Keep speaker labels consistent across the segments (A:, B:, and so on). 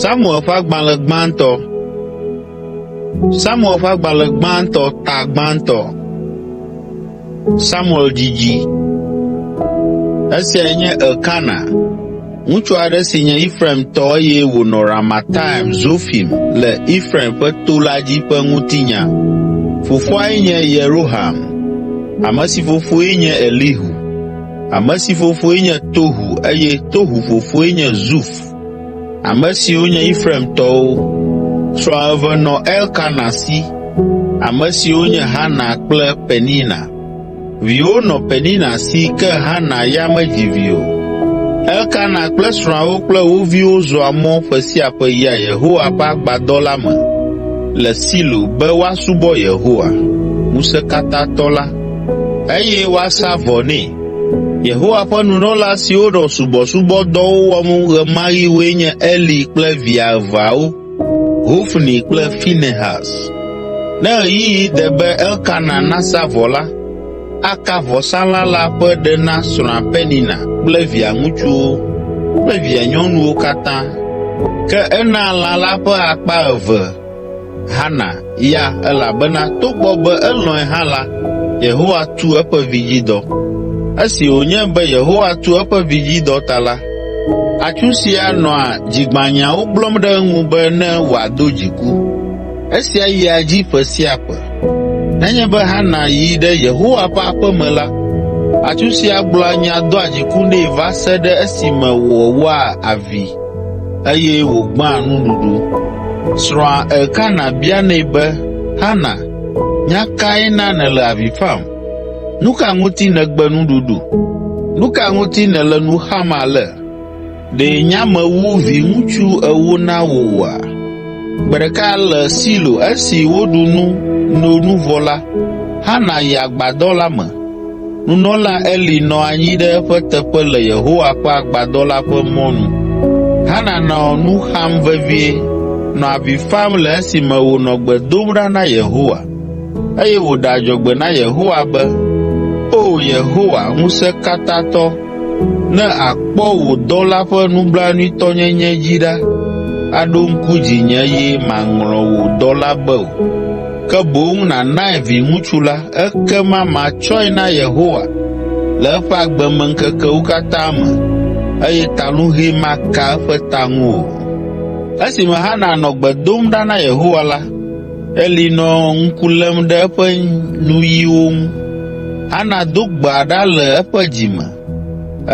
A: Samuel ƒe agbalẽ gbãtɔ. Samuel ƒe agbalẽ gbãtɔ ta gbãtɔ. Samuel dzidzi. Esiae nye Elkana, ŋutsu aɖe si nye Efraimtɔ eye wònɔ Ramataim Zofim le Efraim ƒe to la dzi ƒe ŋutinya. Fofoae nye Yeroham, ame si fofoe nye Elihu, ame si fofoe nye Tohu eye Tohu fofoe nye Zuf. Ame siwo nye Efraimtɔwo. Srɔ̃ eve nɔ Elkana si, ame siwo nye Hana kple Penina. Viwo nɔ Penina si ke Hana ya medzi vi o. Elkana kple srɔ̃awo kple wo viwo zɔa mɔ ƒe sia ƒe yia Yehowa ƒe agbadɔ la me le Silo be woasubɔ Yehowa, Ŋusẽkatãtɔ la, eye woasa vɔ nɛ. Yehowa ƒe nunɔla siwo nɔ subɔsubɔdɔwo wɔm ɣe ma ɣi woe nye Eli kple via eveawo, Hofni kple Finehas. Ne ɣeyiɣi de be Elkana nasa vɔ la, aka vɔsalã la ƒe ɖe na srɔ̃a Penina kple via ŋutsuwo kple via nyɔnuwo katã. Ke enaa lã la ƒe akpa eve Hana ya elabena togbɔ be elɔ̃e hã la, Yehowa tu eƒe vidzidɔ. Esi wònye be Yehowa tu eƒe vidzidɔ ta la, atsu sia nɔa dzigbãnyawo gblɔm ɖe eŋu be ne wòado dziku. Esia yia edzi ƒe sia ƒe. Nenye be Hana yi ɖe Yehowa ƒe aƒe me la, atsu sia gblɔa nya doa dziku nɛ va se ɖe esime wòwɔa avi eye wògbea nuɖuɖu. Srɔ̃a Elkana bianɛ be, “Hana, nya kae na nèle avi fam? Nu ka ŋuti nègbe nuɖuɖu? Nu ka ŋuti nèle nu xam ale? Ɖe nya mewu viŋutsu ewo na wò oa?” Gbe ɖeka le Silo esi woɖu nu, no nu vɔ la, Hana yi agbadɔ la me. Nunɔla Eli nɔ anyi ɖe eƒe teƒe le Yehowa ƒe agbadɔ la ƒe mɔnu. Hana nɔ nu xam vevie, nɔ avi fam le esime wònɔ gbe dom ɖa na Yehowa, eye wòɖe adzɔgbe na Yehowa be, “O Yehowa Ŋusẽkatãtɔ, ne àkpɔ wò dɔla ƒe nublanuitɔnyenye dzi ɖa, aɖo ŋku dzinye eye màŋlɔ wò dɔla be o, ke boŋ nànae viŋutsu la, ekema matsɔe na Yehowa le eƒe agbemeŋkekewo katã me, eye talũhɛ maka eƒe ta ŋu o.” Esime Hana nɔ gbe dom ɖa na Yehowa la, Eli nɔ ŋku lém ɖe eƒe nuyiwo ŋu. Hana do gbea ɖa le eƒe dzi me.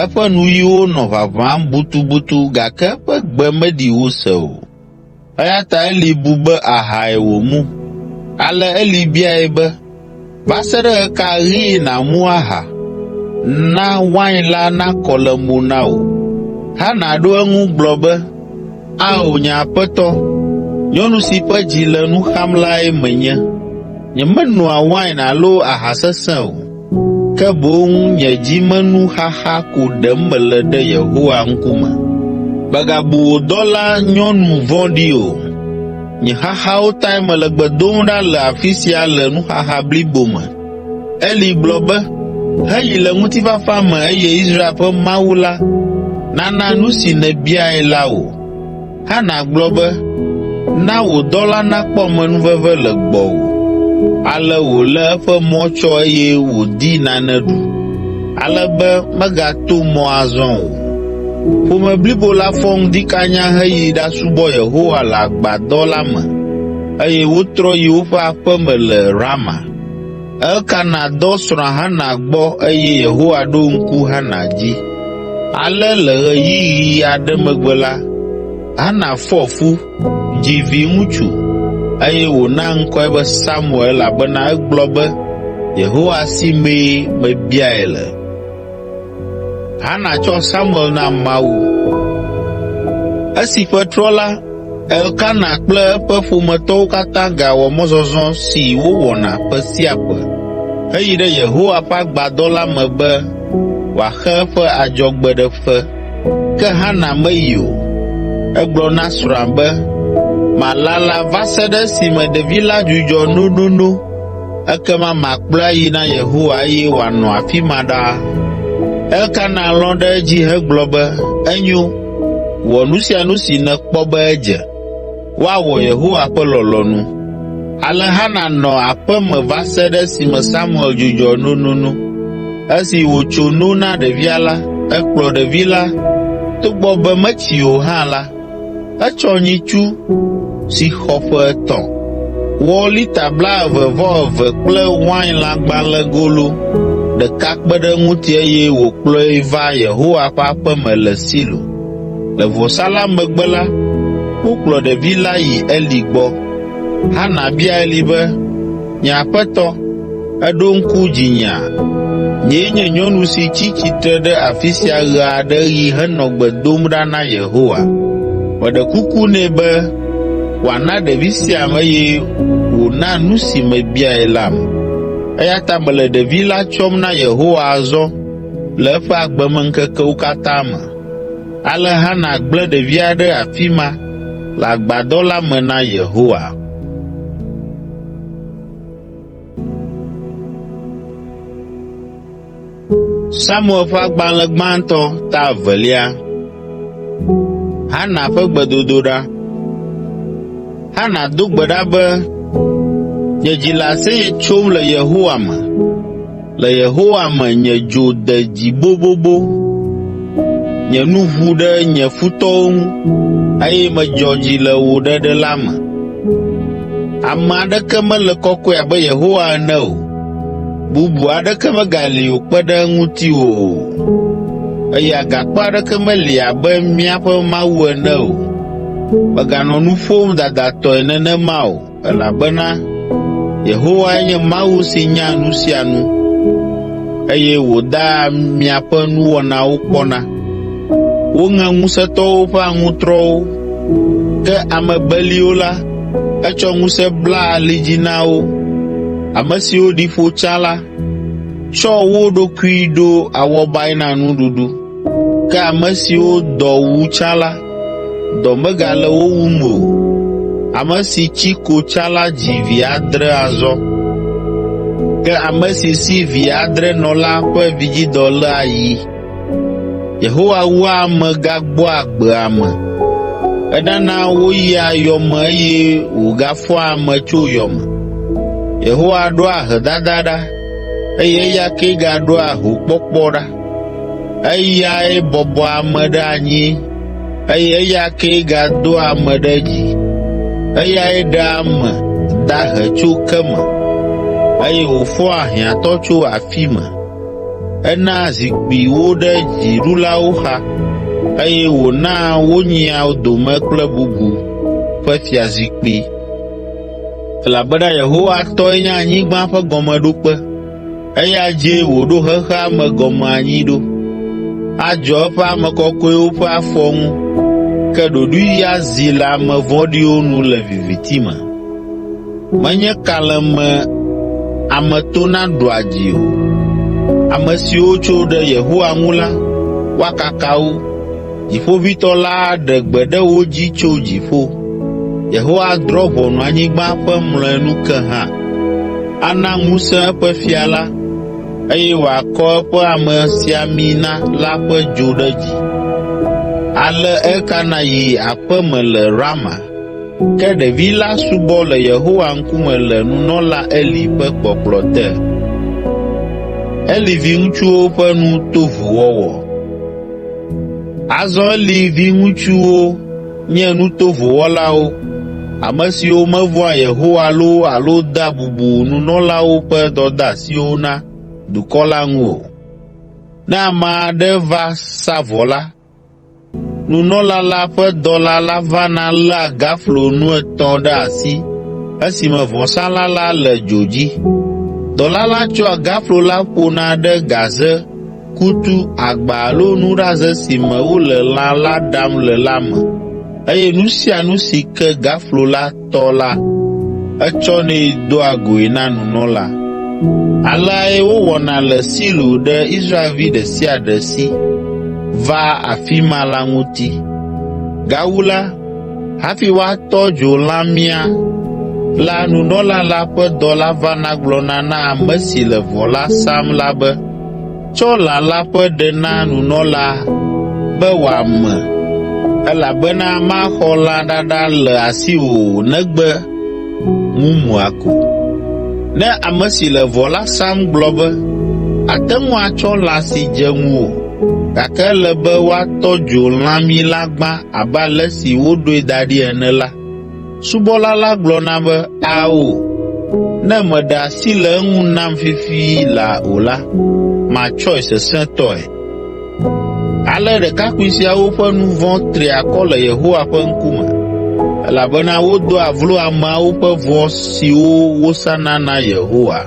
A: Eƒe nuyiwo nɔ ʋaʋãm butubutu gake eƒe gbe meɖi wose o. Eya ta Eli bu be ahae wòmu. Ale Eli biae be, “Va se ɖe ɣe ka ɣi nàmu aha? Na wain la nakɔ le mo na wò.” Hana ɖo eŋu gblɔ be, “Ao, nye aƒetɔ, nyɔnu si ƒe dzi le nu xam lae menye. Nyemenoa wain alo aha sesẽ o, ke boŋ nye dzimenuxaxa ko ɖem mele ɖe Yehowa ŋkume. Mègabu wò dɔla nyɔnu vɔ̃ɖi o. Nye xaxawo tae mele gbe dom ɖa le afi sia le nuxaxa blibo me.” Eli gblɔ be, “Heyi le ŋutifafa me eye Israel ƒe Mawu la nana nu si nèbiae la wò.” Hana gblɔ be, “Na wò dɔla nakpɔ amenuveve le gbɔwò.” Ale wòlé eƒe mɔ tsɔ eye wòdi nane ɖu, ale be megato mɔ azɔ o. Ƒome blibo la fɔ ŋdi kanya heyi ɖasubɔ Yehowa le agbadɔ la me eye wotrɔ yi woƒe aƒe me le Rama. Elkana dɔ srɔ̃a Hana gbɔ eye Yehowa ɖo ŋku Hana dzi. Ale le ɣeyiɣi aɖe megbe la, Hana fɔ fu, dzi viŋutsu, eye wòna ŋkɔe be Samuel elabena egblɔ be, “Yehowa si mee mebiae le.” Hana tsɔ Samuel na Mawu. Esi ƒe trɔ la, Elkana kple eƒe ƒometɔwo katã gawɔ mɔzɔzɔ si wowɔna ƒe sia ƒe heyi ɖe Yehowa ƒe agbadɔ la me be wòaxe eƒe adzɔgbeɖefe. Ke Hana meyi o. Egblɔ na srɔ̃a be, “Malala va se ɖe esime ɖevi la dzudzɔ nonono, ekema makplɔe ayi na Yehowa eye wòanɔ afi ma ɖaa.” Elkana lɔ̃ ɖe edzi hegblɔ be, “Enyo.” Wɔ nu sia nu si nèkpɔ be edze. Woawɔ Yehowa ƒe lɔlɔ̃nu.” Ale Hana nɔ aƒe me va se ɖe esime Samuel dzudzɔ nonono. Esi wòtso no na ɖevia la, ekplɔ ɖevi la, togbɔ be metsi o hã la, etsɔ nyitsu si xɔ ƒe etɔ̃, wɔ lita blaeve-vɔ-eve kple wainlãgbalẽgolo ɖeka kpe ɖe eŋuti eye wòkplɔe va Yehowa ƒe aƒe me le Silo. Le vɔsa la megbe la, wokplɔ ɖevi la yi Eli gbɔ. Hana bia Eli be, “Nye aƒetɔ, èɖo ŋku dzinyea? Nyee nye nyɔnu si tsi tsitre ɖe afi sia ɣe aɖe ɣi henɔ gbe dom ɖa na Yehowa. Meɖe kuku nɛ be wòana ɖevi siam eye wòna nu si mebiae lam. Eya ta mele ɖevi la tsɔm na Yehowa azɔ le eƒe agbemeŋkekewo katã me.” Ale Hana gblẽ ɖevia ɖe afi ma le agbadɔ la me na Yehowa. Samuel ƒe agbalẽ gbãtɔ ta evelia. Hana ƒe gbedodoɖa. Hana do gbe ɖa be, “Nye dzi le aseye tsom le Yehowa me, le Yehowa me nye dzo de dzi bobobo. Nye nu ʋu ɖe nye futɔwo ŋu, eye medzɔ dzi le wò ɖeɖe la me. Ame aɖeke mele kɔkɔe abe Yehowa ene o, bubu aɖeke megali wòkpe ɖe ŋutiwò o, eye agakpe aɖeke meli abe míaƒe Mawu ene o. Mèganɔ nu ƒom dadatɔe nenema o, elabena Yehowae nye Mawu si nya nu sia nu, eye wòdaa miaƒe nuwɔnawo kpɔna. Woŋe ŋusẽtɔwo ƒe aŋutrɔwo, ke ame beliwo la, etsɔ ŋusẽ bla ali dzi na wo. Ame siwo ɖi ƒo tsã la, tsɔ wo ɖokui ɖo awɔbae na nuɖuɖu, ke ame siwo dɔ wu tsã la, dɔ megale wo wum o. Ame si tsi ko tsã la dzi vi adre azɔ, ke ame si si vi adre nɔ la ƒe vidzidɔ lé ayi. Yehowa wua ame gagbɔa agbe ame. Enana woyia yɔ me eye wògafɔa ame tso yɔ me. Yehowa ɖoa ahedada ɖa eye eya kee gaɖoa hokpɔkpɔ ɖa. Eyae bɔbɔa ame ɖe anyi eye eya kee gadoa ame ɖe dzi. Eyae ɖea ame dahe tso ke me eye wòfɔa hiãtɔ tso afi me. Enaa zikpui wo ɖe dziɖulawo xa, eye wònaa wonyia dome kple bubu ƒe fiazikpui. Elabena Yehowa tɔe nye anyigba ƒe gɔmeɖokpe, eya dzie wòɖo xexea me gɔme anyi ɖo. Adzɔ eƒe ame kɔkɔewo ƒe afɔ ŋu, ke ɖoɖoe azi le ame vɔ̃ɖiwo nu le viviti me. Menye kalẽ me ame tona ɖua dzi o. Ame siwo tso ɖe Yehowa ŋu la, woakaka wo. Dziƒoʋĩtɔ la aɖe gbe ɖe wo dzi tso dziƒo. Yehowa adrɔ̃ ʋɔnu anyigba ƒe mlɔenu ke hã. Ana ŋusẽ eƒe fia la, eye wòakɔ eƒe amesiamina la ƒe dzo ɖe dzi. Ale Elkana yi aƒe me le Rama. Ke ɖevi la subɔ le Yehowa ŋkume le nunɔla Eli ƒe kpɔkplɔ te. Eli viŋutsuwo ƒe nu tovo wɔwɔ. Azɔ Eli viŋutsuwo nye nu tovo wɔlawo, ame siwo mevɔ̃a Yehowa loo alo dea bubu nunɔlawo ƒe dɔdeasiwo na dukɔ la ŋu o. Ne ame aɖe va sa vɔ la, Nunɔla la ƒe dɔla la vana léa gaflo nuetɔ̃ ɖe asi esime vɔsalã la le dzo dzi. Dɔla la tsɔa gaflo la ƒona ɖe gaze, kutu, agba alo nuɖaze si me wole lã la ɖam le la me eye nu sia nu si ke gaflo la tɔ la, etsɔnɛ doa goe na nunɔla. Aleae wowɔna le Silo ɖe Israelvi ɖe sia ɖe si vaa afi ma la ŋuti. Gawu la, hafi woatɔ dzo lãmia la, nunɔla la ƒe dɔla vana gblɔna na ame si le vɔ la sam la be, “Tsɔ lã la ƒe ɖe na nunɔla be wòame.” elabena maxɔ lã ɖaɖa le asiwò o negbe mumua ko.” Ne ame si le vɔ la sam gblɔ be, “Àte ŋu atsɔ lã si dze ŋuwò, gake ele be woatɔ dzo lãmi la gbã abe ale si woɖoe da ɖi ene” la, subɔla la gblɔna be, “Ao, ne mèɖe asi le eŋu nam fifi laa o la, matsɔe sesẽtɔe.” Ale ɖekakpui siawo ƒe nu vɔ̃ tri akɔ le Yehowa ƒe ŋkume, elabena wodoa vlo ameawo ƒe vɔ siwo wosana na Yehowa.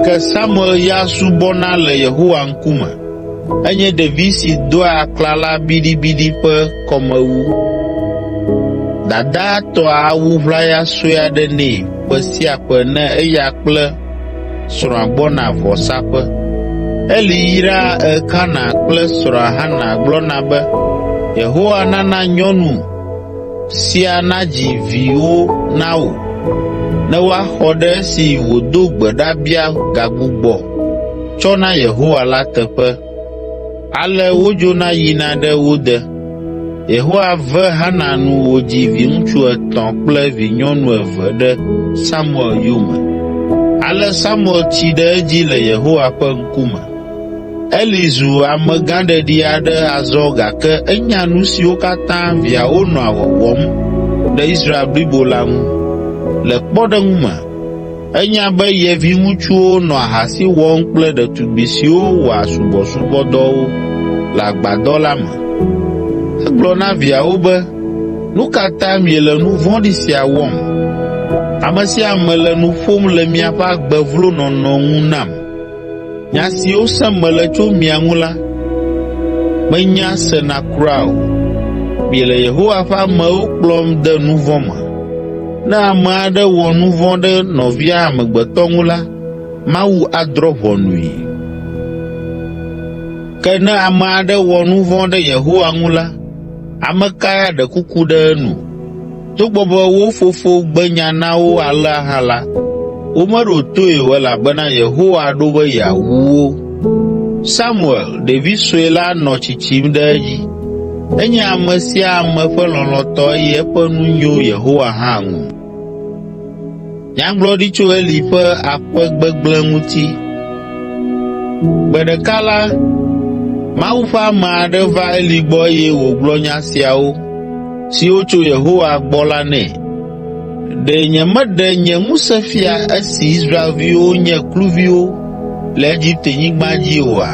A: Ke Samuel ya subɔna le Yehowa ŋkume. Enye ɖevi si doa aklala biɖibiɖi ƒe kɔmewu. Dadaa tɔa awu ʋlaya sue aɖe nɛ ƒe sia ƒe ne eya kple srɔ̃a gbɔna vɔsaƒe. Eli yraa Elkana kple srɔ̃a Hana gblɔna be, “Yehowa nana nyɔnu sia nadzi viwo na wò, ne woaxɔ ɖe esi wòdo gbe ɖa bia gagbugbɔ tsɔ na Yehowa la teƒe.” Ale wodzona yina ɖe wo de. Yehowa ve Hana nu wòdzi viŋutsu etɔ̃ kple vinyɔnu eve ɖe Samuel yome. Ale Samuel tsi ɖe edzi le Yehowa ƒe ŋkume. Eli zu amegãɖeɖi aɖe azɔ gake enya nu siwo katã viawo nɔa wɔwɔm ɖe Israel blibo la ŋu. Le kpɔɖeŋu me, enya be ye viŋutsuwo nɔ ahasi wɔm kple ɖetugbi siwo wɔa subɔsubɔdɔwo le agbadɔ la me. Egblɔ na viawo be, “Nu ka ta miele nu vɔ̃ɖi sia wɔm? Ame sia ame le nu ƒom le miaƒe agbe vlo nɔnɔ ŋu nam. Nya siwo sem mele tso mia ŋu la, menya sena kura o. Miele Yehowa ƒe amewo kplɔm de nu vɔ̃ me.” Ne ame aɖe wɔ nu vɔ̃ ɖe nɔvia amegbetɔ ŋu la, Mawu adrɔ̃ ʋɔnui. Ke ne ame aɖe wɔ nu vɔ̃ ɖe Yehowa ŋu la, ame kae aɖe kuku ɖe enu? Togbɔ be wo fofo gbe nya na wo alea hã la, womeɖo toe o elabena Yehowa ɖo be yeawu wo. Samuel, ɖevi sue la nɔ tsitsim ɖe edzi. Enye ame sia ame ƒe lɔlɔ̃tɔ eye eƒe nu nyo Yehowa hã ŋu. Nyagblɔɖi tso Eli ƒe aƒe gbegblẽ ŋuti. Gbe ɖeka la, Mawu ƒe ame aɖe va Eli gbɔ eye wògblɔ nya siawo, siwo tso Yehowa gbɔ la nɛ. “Ɖe nyemeɖe nye ŋusẽ fia esi Israelviwo nye kluviwo le Egiptenyigba dzi oa?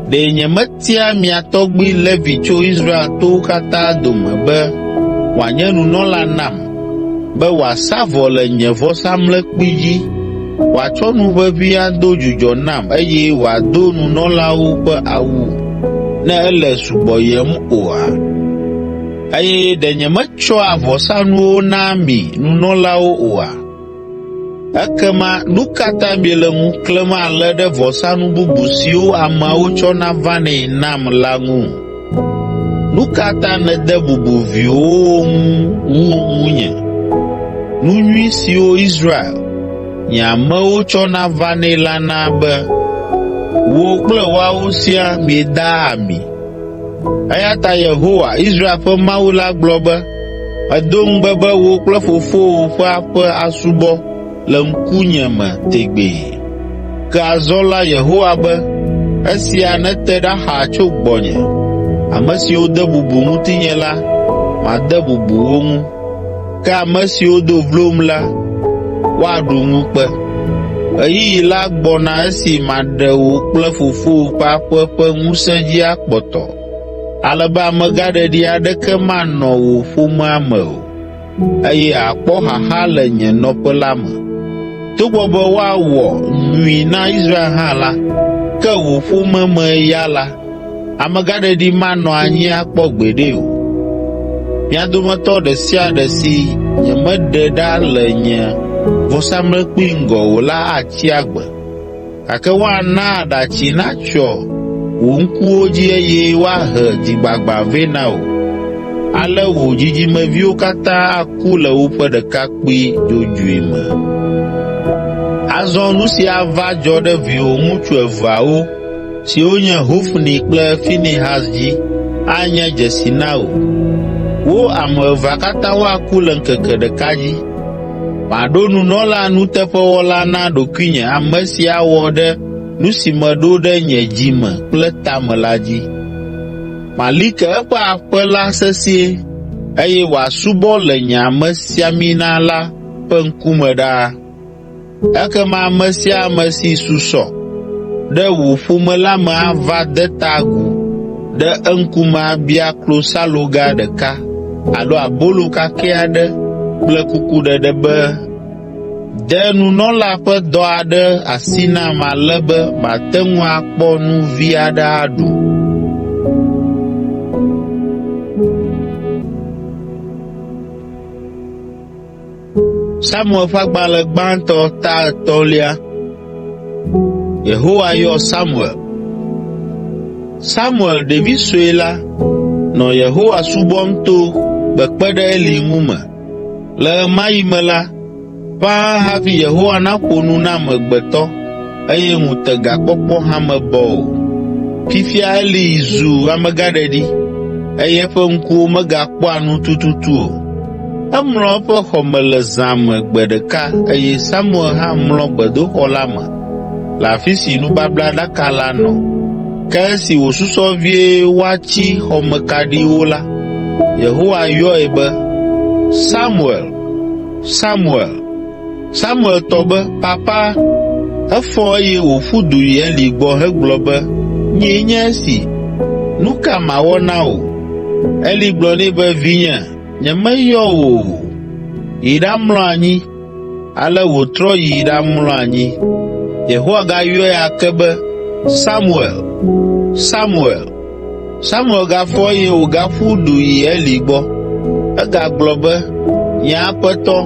A: Ɖe nyemetia mia tɔgbui Levi tso Israel towo katã dome be wòanye nunɔla nam, be wòasa vɔ le nye vɔsamlekpui dzi, wòatsɔ nu ʋeʋĩ ado dzudzɔ nam eye wòado nunɔlawo ƒe awu ne ele subɔyem oa? Eye ɖe nyemetsɔa vɔsanuwo naa mi nunɔlawo oa? Ekema nu ka ta miele ŋu klẽm ale ɖe vɔsanu bubu siwo ameawo tsɔna vanɛ nam la ŋu? Nu ka ta nède bubu viwòwo ŋu wu ŋunye? Nu nyui siwo Israel, nye amewo tsɔna vanɛ la na be wò kple woawo siaa miedaa ami. Eya ta Yehowa, Israel ƒe Mawu la gblɔ be, ‘Medo ŋugbe be wò kple fofowò ƒe aƒe asubɔ le ŋkunye me tegbee.’ Ke azɔ la Yehowa be, ‘Esia nete ɖa xaa tso gbɔnye! Ame siwo de bubu ŋutinye la, made bubu wo ŋu, ke ame siwo do vlom la, woaɖu ŋukpe. Ɣeyiɣi la gbɔna esi maɖe wò kple fofowò ƒe aƒe ƒe ŋusẽ dzi akpɔtɔ, ale be amegãɖeɖi aɖeke manɔ wò ƒomea me o, eye àkpɔ xaxa le nye nɔƒe la me. Togbɔ be woawɔ nyui na Israel hã la, ke wò ƒome me ya la, amegãɖeɖi manɔ anyi akpɔ gbeɖe o. Mia dometɔ ɖe sia ɖe si nyemeɖe ɖa le nye vɔsamlekpui ŋgɔ o la atsi agbe, gake woana aɖatsi natsyɔ wò ŋkuwo dzi eye woahe dzigbagbã vɛ na wò. Ale wò dzidzimeviwo katã aku le woƒe ɖekakpui dzodzoe me. Azɔ nu si ava dzɔ ɖe viwò ŋutsu eveawo siwo nye Hofni kple Finehas dzi anye dzesi na wò. Wo ame evea katã woaku le ŋkeke ɖeka dzi. Maɖo nunɔla nuteƒewɔla na ɖokuinye ame si awɔ ɖe nu si meɖo ɖe nye dzi me kple ta me la dzi. Mali ke eƒe aƒe la sesĩe, eye wòasubɔ le nye amesiamina la ƒe ŋkume ɖaa. Ekema ame sia ame si susɔ ɖe wò ƒome la me ava de ta agu ɖe eŋkume abia klosaloga ɖeka alo abolo kakɛ aɖe kple kukuɖeɖe be, “De nunɔla ƒe dɔ aɖe asi nam ale be mate ŋu akpɔ nu vi aɖe aɖu.” Samuel ƒe agbalẽ gbãtɔ ta etɔ̃lia. Yehowa yɔ Samuel. Samuel, ɖevi sue la, nɔ Yehowa subɔm to kpekpe ɖe Eli ŋu me. Le ɣe ma ɣi me la, ƒãa hafi Yehowa naƒo nu na amegbetɔ eye ŋutegakpɔkpɔ hã mebɔ o. Fifia Eli zu amegãɖeɖi, eye eƒe ŋkuwo megakpɔa nu tututu o. Emlɔ eƒe xɔ me le zã me gbe ɖeka eye Samuel hã mlɔ gbedoxɔ la me le afi si nubablaɖaka la nɔ. Ke esi wòsusɔ vie woatsi xɔmekaɖiwo la, Yehowa yɔe be, “Samuel! Samuel!” Samuel tɔ be, “Papa!” Efɔ eye wòƒu du yi Eli gbɔ hegblɔ be, “Nyee nye esi. Nu ka mawɔ na wò?” Eli gblɔ nɛ be, “Vinye, nyemeyɔ wò o. Yi ɖamlɔ anyi.” Ale wòtrɔ yi ɖamlɔ anyi. Yehowa gayɔe ake be, “Samuel! Samuel!” Samuel gafɔ eye wògaƒu du yi Eli gbɔ. Egagblɔ be, “Nye aƒetɔ,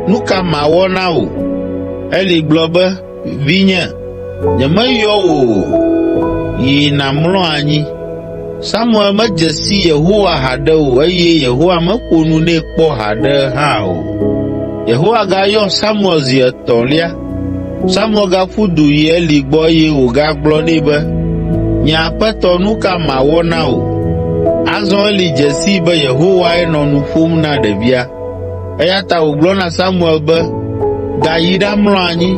A: nu ka mawɔ na wò?” Eli gblɔ be, “Vinye, nyemeyɔ wò o, yi nàmlɔ anyi.” Samuel medze si Yehowa haɖe o eye Yehowa meƒo nu nɛ kpɔ haɖe hã o. Yehowa gayɔ Samuel zi etɔ̃lia. Samuel gaƒu du yi Eli gbɔ eye wògagblɔ nɛ be, “Nye aƒetɔ, nu ka mawɔ na wò?” Azɔ Eli dze sii be Yehowae nɔ nu ƒom na ɖevia, eya ta wògblɔ na Samuel be, “Gayi ɖamlɔ anyi.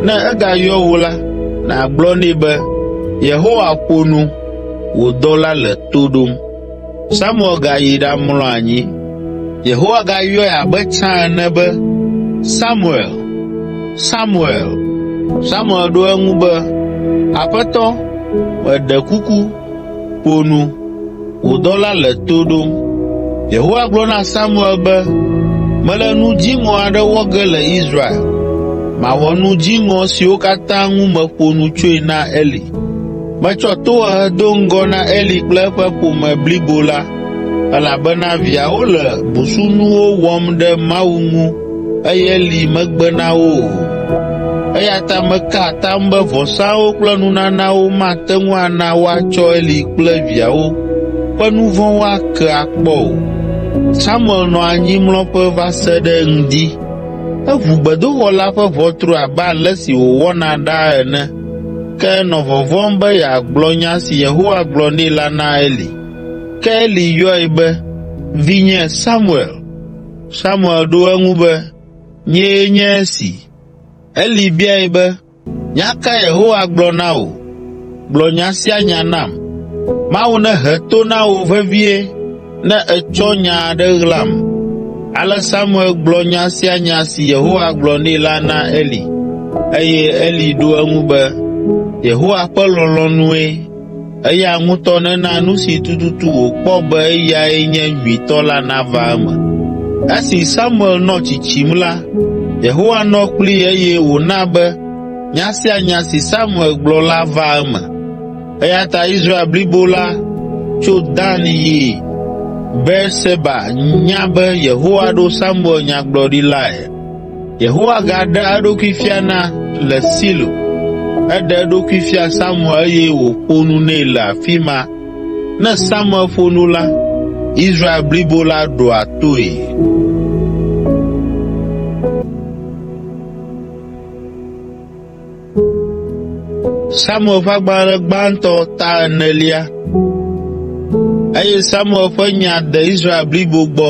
A: Ne egayɔ wò la, nàgblɔ nɛ be, ‘Yehowa ƒo nu, wò dɔla le to ɖom.’ ” Samuel gayi ɖamlɔ anyi. Yehowa gayɔe abe tsã ene be, “Samuel! Samuel!” Samuel ɖo eŋu be, “Aƒetɔ, meɖe kuku, ƒo nu, wò dɔla le to ɖom.” Yehowa gblɔ na Samuel be, “Mele nu dziŋɔ aɖe wɔ ge le Israel. Mawɔ nu dziŋɔ siwo katã ŋu meƒo nu tsoe na Eli. Metsɔ tohehe do ŋgɔ na Eli kple eƒe ƒome blibo la, elabena viawo le busunuwo wɔm ɖe Mawu ŋu eye Eli megbe na wo o. Eya ta meka atam be vɔsawo kple nunanawo mate ŋu ana woatsɔ Eli kple viawo ƒe nu vɔ̃wo ake akpɔ o.” Samuel nɔ anyimlɔƒe va se ɖe ŋdi. Eʋu gbedoxɔ la ƒe ʋɔtru abe ale si wòwɔna ɖaa ene. Ke enɔ vɔvɔ̃m be yeagblɔ nya si Yehowa gblɔ nɛ la na Eli. Ke Eli yɔe be, “Vinye Samuel.” Samuel ɖo eŋu be, “Nyee nye esi.” Eli biae be, “Nya kae Yehowa gblɔ na wò? Gblɔ nya sia nya nam. Mawu nehe to na wò vevie ne ètsɔ nya aɖe ɣlam.” Ale Samuel gblɔ nya sia nya si Yehowa gblɔ nɛ la na Eli, eye Eli ɖo eŋu be, “Yehowa ƒe lɔlɔ̃nue, eya ŋutɔ nena nu si tututu wòkpɔ be eyae nye nyuitɔ la nava eme.” Esi Samuel nɔ tsitsim la, Yehowa nɔ kplii eye wòna be nya sia nya si Samuel gblɔ la va eme. Eya ta Israel blibo la tso Dan yi Beerseba nya be Yehowa ɖo Samuel nyagblɔɖilae. Yehowa gaɖea eɖokui fiana le Silo. Eɖe eɖokui fia Samuel eye wòƒo nu nɛ le afi ma. Ne Samuel ƒo nu la, Israel blibo la ɖoa toe. Samuel ƒe agbalẽ gbãtɔ ta enelia. Eye Samuel ƒe nya de Israel blibo gbɔ.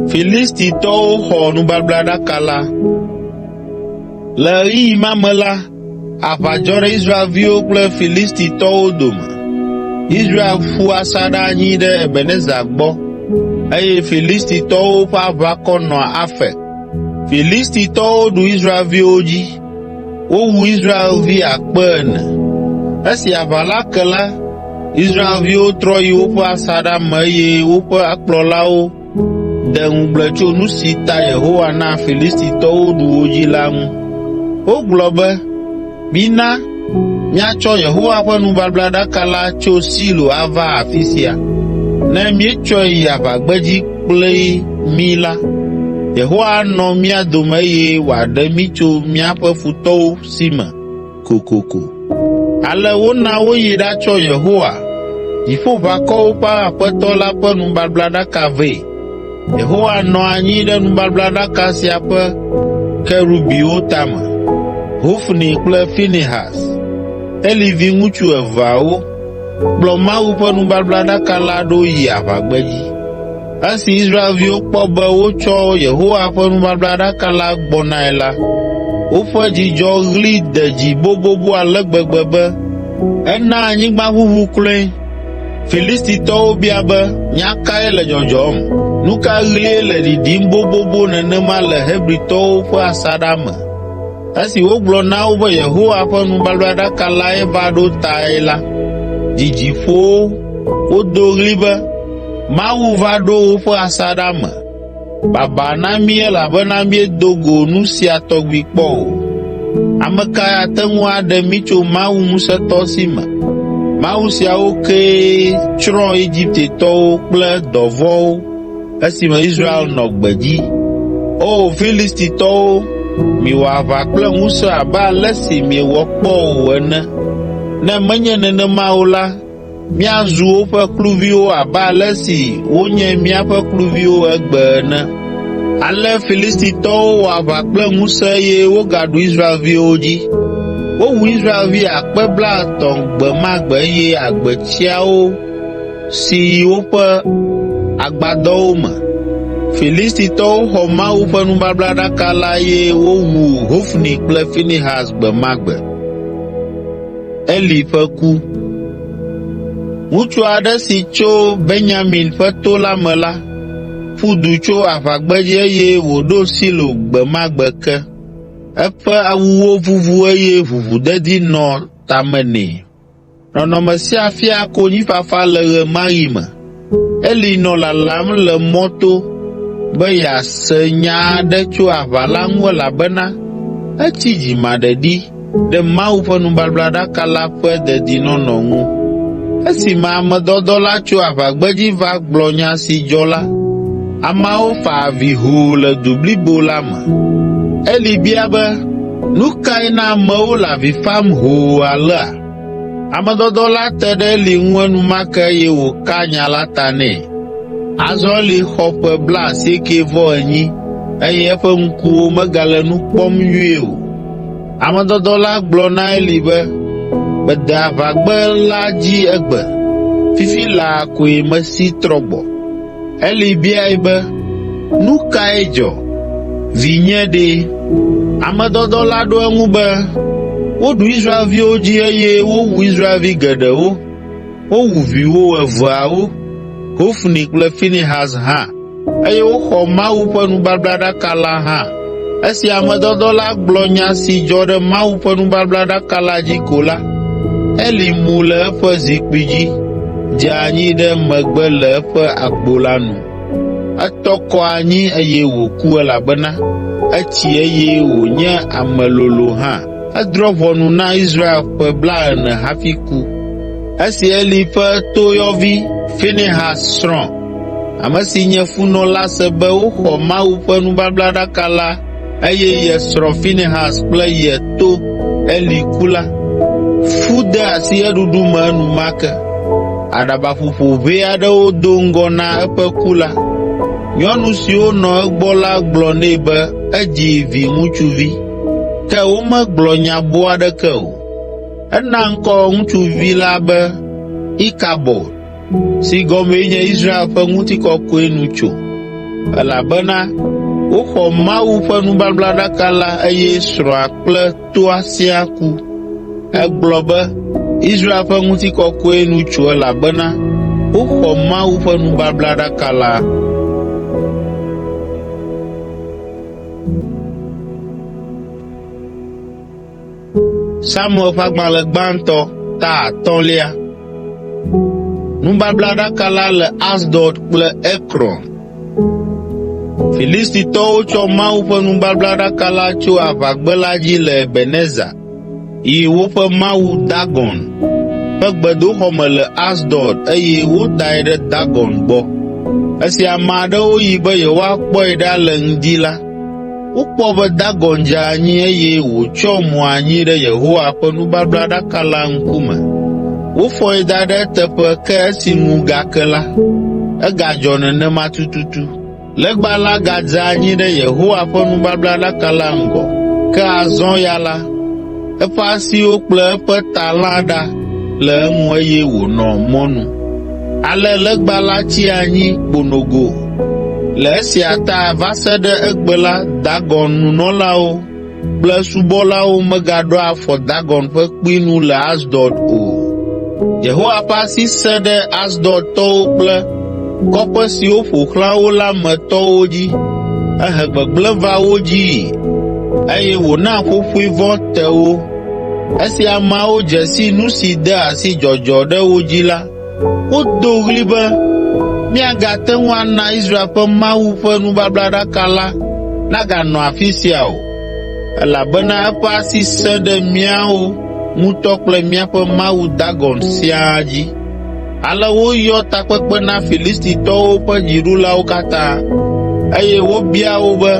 A: Filistitɔwo xɔ nubablaɖaka la. Le ɣeyiɣi ma me la, aʋa dzɔ ɖe Israelviwo kple Filistitɔwo dome. Israel ƒu asaɖa anyi ɖe Ebenezer gbɔ, eye Filistitɔwo ƒe aʋakɔ nɔ Afek. Filistitɔwo ɖu Israelviwo dzi. Wowu Israelvi akpe ene. Esi aʋa la ke la, Israelviwo trɔ yi woƒe asaɖa me eye woƒe kplɔlawo de ŋugble tso nu si ta Yehowa na Filistitɔwo ɖu wo dzi la ŋu. Wogblɔ be, “Mina míatsɔ Yehowa ƒe nubablaɖaka la tso Silo ava afi sia. Ne míetsɔe yi aʋagbedzi kpli mí la, Yehowa anɔ mía dome eye wòaɖe mí tso míaƒe futɔwo si me kokoko.” Ale wona woyi ɖatsɔ Yehowa, Dziƒoʋakɔwo ƒe Aƒetɔ la ƒe nubablaɖaka vɛ. Yehowa nɔ anyi ɖe nubablaɖaka sia ƒe kerubiwo tame. Hofni kple Finehas, Eli viŋutsu eveawo, kplɔ Mawu ƒe nubablaɖaka la ɖo yi aʋagbedzi. Esi Israelviwo kpɔ be wotsɔ Yehowa ƒe nubablaɖaka la gbɔnae la, woƒe dzidzɔɣli de dzi bobobo ale gbegbe be ena anyigba ʋuʋu kloe. Filistitɔwo bia be, “Nya kae le dzɔdzɔm? Nu ka ɣlie le ɖiɖim bobobo nenema le Hebritɔwo ƒe asaɖa me?” Esi wogblɔ na wo be Yehowa ƒe nubablaɖaka lae va ɖo tae la, dzidzi ƒo wo, wodo ɣli be, “Mawu va ɖo woƒe asaɖa me. Baba na mí elabena míedo go nu sia tɔgbi kpɔ o. Ame kae ate ŋu aɖe mí tso Mawu ŋusẽtɔ si me? Mawu siawo kee tsrɔ̃ Egiptetɔwo kple dɔvɔ̃wo esime Israel nɔ gbedzi. O Filistitɔwo, miwɔ aʋa kple ŋusẽ abe ale si miewɔ kpɔ o ene. Ne menye nenema o la, míazu woƒe kluviwo abe ale si wonye míaƒe kluviwo egbe ene.” Ale Filistitɔwo wɔ aʋa kple ŋusẽ eye wogaɖu Israelviwo dzi. Wowu Israelvi akpe blaetɔ̃ gbe ma gbe eye agbetsiawo si yi woƒe agbadɔwo me. Filistitɔwo xɔ Mawu ƒe nubablaɖaka la eye wowu Hofni kple Finehas gbe ma gbe. Eli ƒe ku. Ŋutsu aɖe si tso Benyamin ƒe to la me la, ƒu du tso aʋagbedzi eye wòɖo Silo gbe ma gbe ke. Eƒe awuwo vuvu eye ʋuʋudedi nɔ tame nɛ. Nɔnɔme sia fia konyifafa le ɣe ma ɣi me. Eli nɔ lalam le mɔto be yease nya aɖe tso aʋa la ŋu elabena etsi dzimaɖeɖi ɖe Mawu ƒe nubablaɖaka la ƒe dedinɔnɔ ŋu. Esime ame dɔdɔ la tso aʋagbedzi va gblɔ nya si dzɔ la, ameawo fa avi hoo le du blibo la me. Eli bia be, “Nu kae na amewo le avi fam hoo alea?” Ame dɔdɔ la te ɖe Eli ŋu enumake eye wòka nya la ta nɛ. Azɔ Eli xɔ ƒe blaasiekɛ-vɔ-enyi eye eƒe ŋkuwo megale nu kpɔm nyuie o. Ame dɔdɔ la gblɔ na Eli be, “Mede aʋagbe la dzi egbe, fifi laa koe mesi trɔ gbɔ.” Eli biae be, “Nu kae dzɔ, vinye ɖe?” Ame dɔdɔ la ɖo eŋu be, “Woɖu Israelviwo dzi eye wowu Israelvi geɖewo. Wowu viwò eveawo, Hofni kple Finehas hã, eye woxɔ Mawu ƒe nubablaɖaka la hã.” Esi ame dɔdɔ la gblɔ nya si dzɔ ɖe Mawu ƒe nubablaɖaka la dzi ko la, Eli mu le eƒe zikpui dzi, dze anyi ɖe megbe le eƒe agbo la nu. Etɔ kɔ anyi eye wòku elabena etsi eye wònye ame lolo hã. Edrɔ̃ ʋɔnu na Israel ƒe blaene hafi ku. Esi Eli ƒe toyɔvi, Finehas srɔ̃, ame si nye funɔ la se be woxɔ Mawu ƒe nubablaɖaka la eye ye srɔ̃ Finehas kple ye to Eli ku la, fu de asi eɖuɖu me enumake. Aɖabaƒoƒo ʋɛ aɖewo do ŋgɔ na eƒe ku la, nyɔnu siwo nɔ egbɔ la gblɔ nɛ be edzi viŋutsuvi, ke womegblɔ nya boo aɖeke o. Ena ŋkɔ ŋutsuvi la be Ikabod. si gɔmee nye Israel ƒe ŋutikɔkɔe nu tso, elabena woxɔ Mawu ƒe nubablaɖaka la eye srɔ̃a kple toa siaa ku. Egblɔ be, “Israel ƒe ŋutikɔkɔe nu tso elabena woxɔ Mawu ƒe nubablaɖaka la.” Samuel ƒe agbalẽ gbãtɔ ta atɔ̃lia. Nubablaɖaka la le Asdod kple Ekron. Filistitɔwo tsɔ Mawu ƒe nubablaɖaka la tso aʋagbe la dzi le Ebenezer yi woƒe mawu Dagon ƒe gbedoxɔ me le Asdod eye wodae ɖe Dagon gbɔ. Esi ame aɖewo yi be yewoakpɔe ɖa le ŋdi la, Wokpɔ be Dagon dze anyi eye wòtsyɔ mo anyi ɖe Yehowa ƒe nubablaɖaka la ŋkume. Wofɔe da ɖe eteƒe ke esi ŋu gake la, egadzɔ nenema tututu. Legba la gadze anyi ɖe Yehowa ƒe nubablaɖaka la ŋgɔ, ke azɔ ya la, eƒe asiwo kple eƒe ta lã ɖa le eŋu eye wònɔ mɔnu. Ale legba la tsi anyi kponogo. Le esia ta va se ɖe egbe la Dagon nunɔlawo kple esubɔlawo megaɖoa afɔ Dagon ƒe kpui nu le Asdod o. Yehowa ƒe asi sẽ ɖe Asdodtɔwo kple kɔƒe siwo ƒo xlã wo la me tɔwo dzi. Ehe gbegblẽ va wo dzii, eye wòna ƒoƒoe vɔ̃ te wo. Esi ameawo dze si nu si de asi dzɔdzɔ ɖe wo dzi la, wodo ɣli be, “Míagate ŋu ana Israel ƒe Mawu ƒe nubablaɖaka la naganɔ afi sia o, elabena eƒe asi sẽ ɖe míawo ŋutɔ kple míaƒe mawu Dagon siaa dzi.” Ale woyɔ takpekpe na Filistitɔwo ƒe dziɖulawo katã, eye wobia wo be,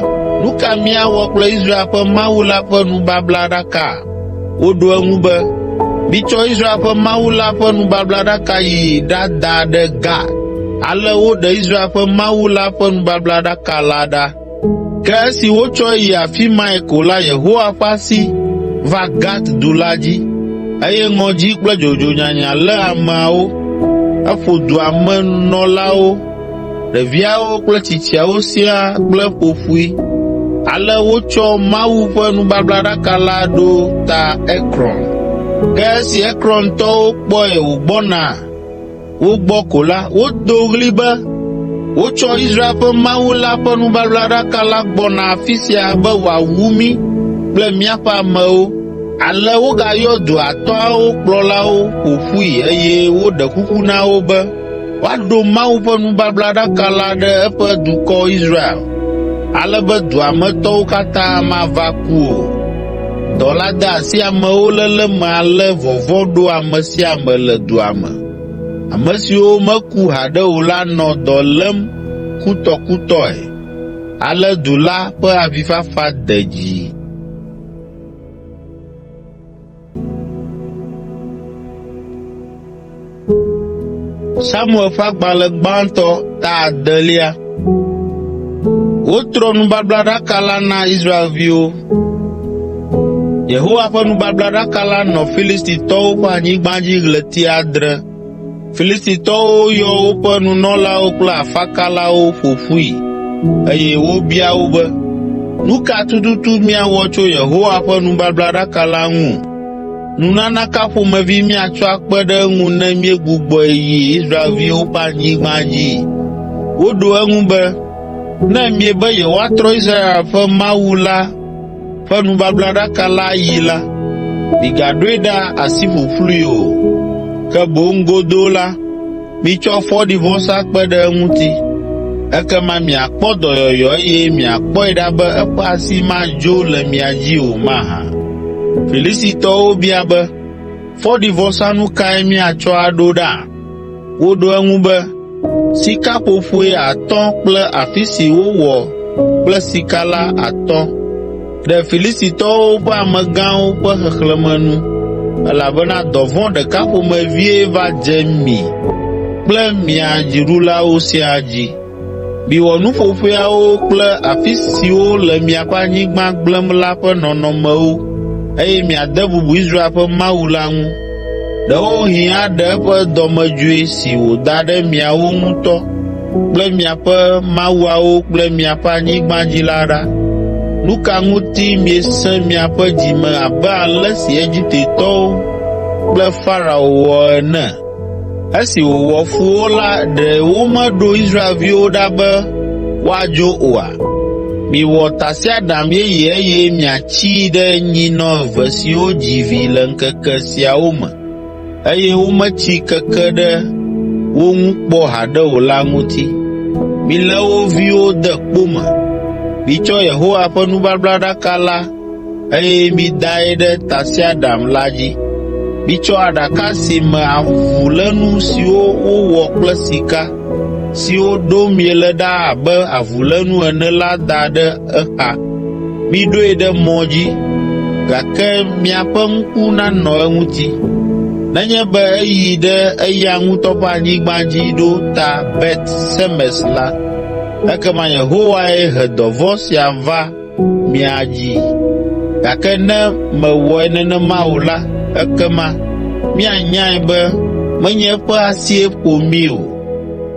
A: “Nu ka míawɔ kple Israel ƒe Mawu la ƒe nubablaɖaka?” Woɖo eŋu be, “Mitsɔ Israel ƒe Mawu la ƒe nubablaɖaka yi ɖada ɖe Gat.” Ale woɖe Israel ƒe Mawu la ƒe nubablaɖaka la ɖa. Ke esi wotsɔe yi afi mae ko la Yehowa ƒe asi va Gat du la dzi, eye ŋɔdzi kple dzodzo nyanya lé ameawo. Eƒo dua me nɔlawo, ɖeviawo kple tsitsiawo siaa kple ƒoƒoe. Ale wotsɔ Mawu ƒe nubablaɖaka la ɖo ta Ekron. Ke esi Ekrontɔwo kpɔe wògbɔna wo gbɔ ko la, wodo ɣli be, “Wotsɔ Israel ƒe Mawu la ƒe nubablaɖaka la gbɔna afi sia be wòawu mí kple míaƒe amewo.” Ale wogayɔ du atɔ̃awo kplɔlawo ƒo ƒui eye woɖe kuku na wo be woaɖo Mawu ƒe nubablaɖaka la ɖe eƒe dukɔ Israel, ale be dua me tɔwo katã mava ku o. Dɔ la de asi amewo léle me ale vɔvɔ̃ ɖo ame sia ame le dua me. Ame siwo meku haɖe o la nɔ dɔ lém kutɔkutɔe. Ale du la ƒe avifafa de dzi. Samuel ƒe agbalẽ gbãtɔ ta adelia. Wotrɔ nubablaɖaka la na Israelviwo. Yehowa ƒe nubablaɖaka la nɔ Filistitɔwo ƒe anyigba dzi ɣleti adre. Filistitɔwo yɔ woƒe nunɔlawo kple afakalawo ƒo ƒui, eye wobia wo be, “Nu ka tututu míawɔ tso Yehowa ƒe nubablaɖaka la ŋu?” Nunana ka ƒomevi míatsɔ akpe ɖe eŋu ne míegbugbɔe yi Israelviwo ƒe anyigba dzi?” Woɖo eŋu be, “Ne miebe yewoatrɔ Israel ƒe Mawu la ƒe nubablaɖaka la ayi la, migaɖoe ɖa asi ƒuƒlui o, ke boŋ godoo la, mitsɔ fɔɖivɔsa kpe ɖe eŋuti. Ekema miakpɔ dɔyɔyɔ eye miakpɔe ɖa be eƒe asi madzo le mia dzi o mahã?” Filistitɔwo bia be, “Fɔɖivɔsanu kae míatsɔ aɖo ɖa?” Woɖo eŋu be, “Sikaƒoƒoe atɔ̃ kple afi si wowɔ kple sika la atɔ̃ ɖe Filistitɔwo ƒe amegãwo ƒe xexlẽme nu, elabena dɔvɔ̃ ɖeka ƒomevie va dze mi kple mia dziɖulawo siaa dzi. Miwɔ nu ƒoƒoeawo kple afi siwo le miaƒe anyigba gblẽm la ƒe nɔnɔmewo, eye miade bubu Israel ƒe Mawu la ŋu.” Ɖewohĩ aɖe eƒe dɔmedzoe si wòda ɖe miawo ŋutɔ kple miaƒe mawuawo kple miaƒe anyigba dzi la ɖa. Nu ka ŋuti miesẽ miaƒe dzi me abe ale si Egiptetɔwo kple Farao wɔ ene? Esi wòwɔ fu wo la ɖe womeɖo Israelviwo ɖa be woadzo oa? Miwɔ tasiaɖam yeye eye miatsii ɖe nyinɔ eve siwo dzi vi le ŋkeke siawo me, eye wometsi keke ɖe wo ŋu kpɔ haɖe o la ŋuti. Milé wo viwo de kpo me. Mitsɔ Yehowa ƒe nubablaɖaka la eye midae ɖe tasiaɖam la dzi. Mitsɔ aɖaka si me avulénu siwo wowɔ kple sika, siwo ɖom miele ɖa abe avulénu ene la da ɖe exa. Miɖoe ɖe mɔ dzi, gake miaƒe ŋku nanɔ eŋuti. Nenye be eyi ɖe eya ŋutɔ ƒe anyigba dzi ɖo ta Bet Semes la, ekema Yehowae he dɔvɔ̃ sia va mia dzi. Gake ne mewɔe nenema o la, ekema míanyae be menye eƒe asie ƒo mí o,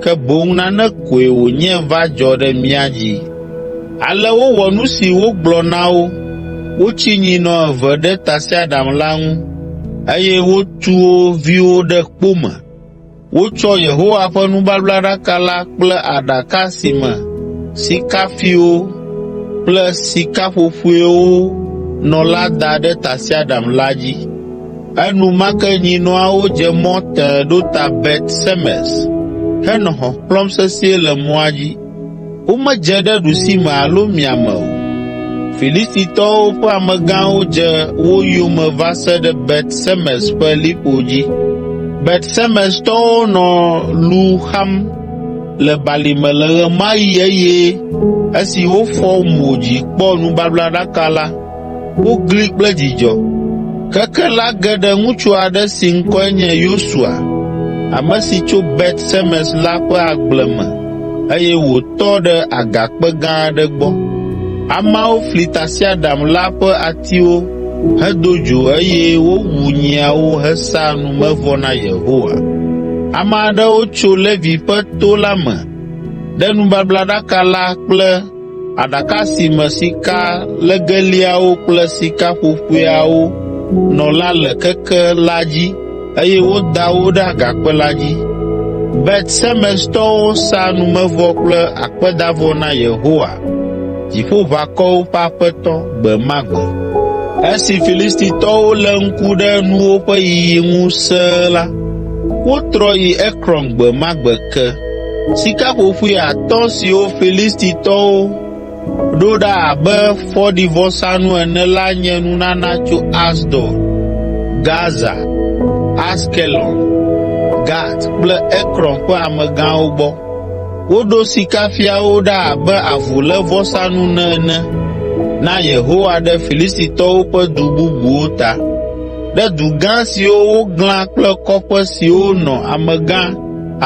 A: ke boŋ nane koe wònye va dzɔ ɖe mía dzi.” Ale wowɔ nu si wogblɔ na wo. Wotsi nyinɔ eve ɖe tasiaɖam la ŋu, eye wotu wo viwo ɖe kpo me. Wotsɔ Yehowa ƒe nubablaɖaka la kple aɖaka si me sikafiwo kple sikaƒoƒoewo nɔ la da ɖe tasiaɖam la dzi. Enumake nyinɔawo dze mɔ tẽe ɖo ta Bet Semes henɔ xɔxlɔ̃m sesĩe le mɔa dzi. Womedze ɖe ɖusime alo miame o. Filistitɔwo ƒe amegãwo dze wo yome va se ɖe Bet Semes ƒe liƒo dzi. Bet Semestɔwo nɔ lu xam le balime le ɣe ma ɣi eye esi wofɔ mo dzi kpɔ nubablaɖaka la, wogli kple dzidzɔ. Keke la ge ɖe ŋutsu aɖe si ŋkɔe nye Yosua, ame si tso Bet Semes la ƒe agble me eye wòtɔ ɖe agakpe gã aɖe gbɔ. Ameawo fli tasiaɖam la ƒe atiwo hedo dzo eye wowu nyiawo hesa numevɔ na Yehowa. Ame aɖewo tso Levi ƒe to la me ɖe nubablaɖaka la kple aɖaka si me sikalegeliawo kple sikaƒoƒoeawo nɔ la le keke la dzi eye woda wo ɖe agakpe la dzi. Bet Semestɔwo sa numevɔ kple akpedavɔ na Yehowa, Dziƒoʋakɔwo ƒe Aƒetɔ, gbe ma gbe. Esi Filistitɔwo lé ŋku ɖe nuwo ƒe yiyi ŋu sẽe la, wotrɔ yi Ekron gbe ma gbe ke. Sikaƒoƒoe atɔ̃ siwo Filistitɔwo ɖo ɖa abe fɔɖivɔsanu ene la nye nunana tso Asdod, Gaza, Askelon, Gat kple Ekron ƒe amegãwo gbɔ. Woɖo sikafiawo ɖa abe avulévɔsanu ene na Yehowa ɖe Filistitɔwo ƒe du bubuwo ta, ɖe du gã siwo woglã kple kɔƒe siwo nɔ amegã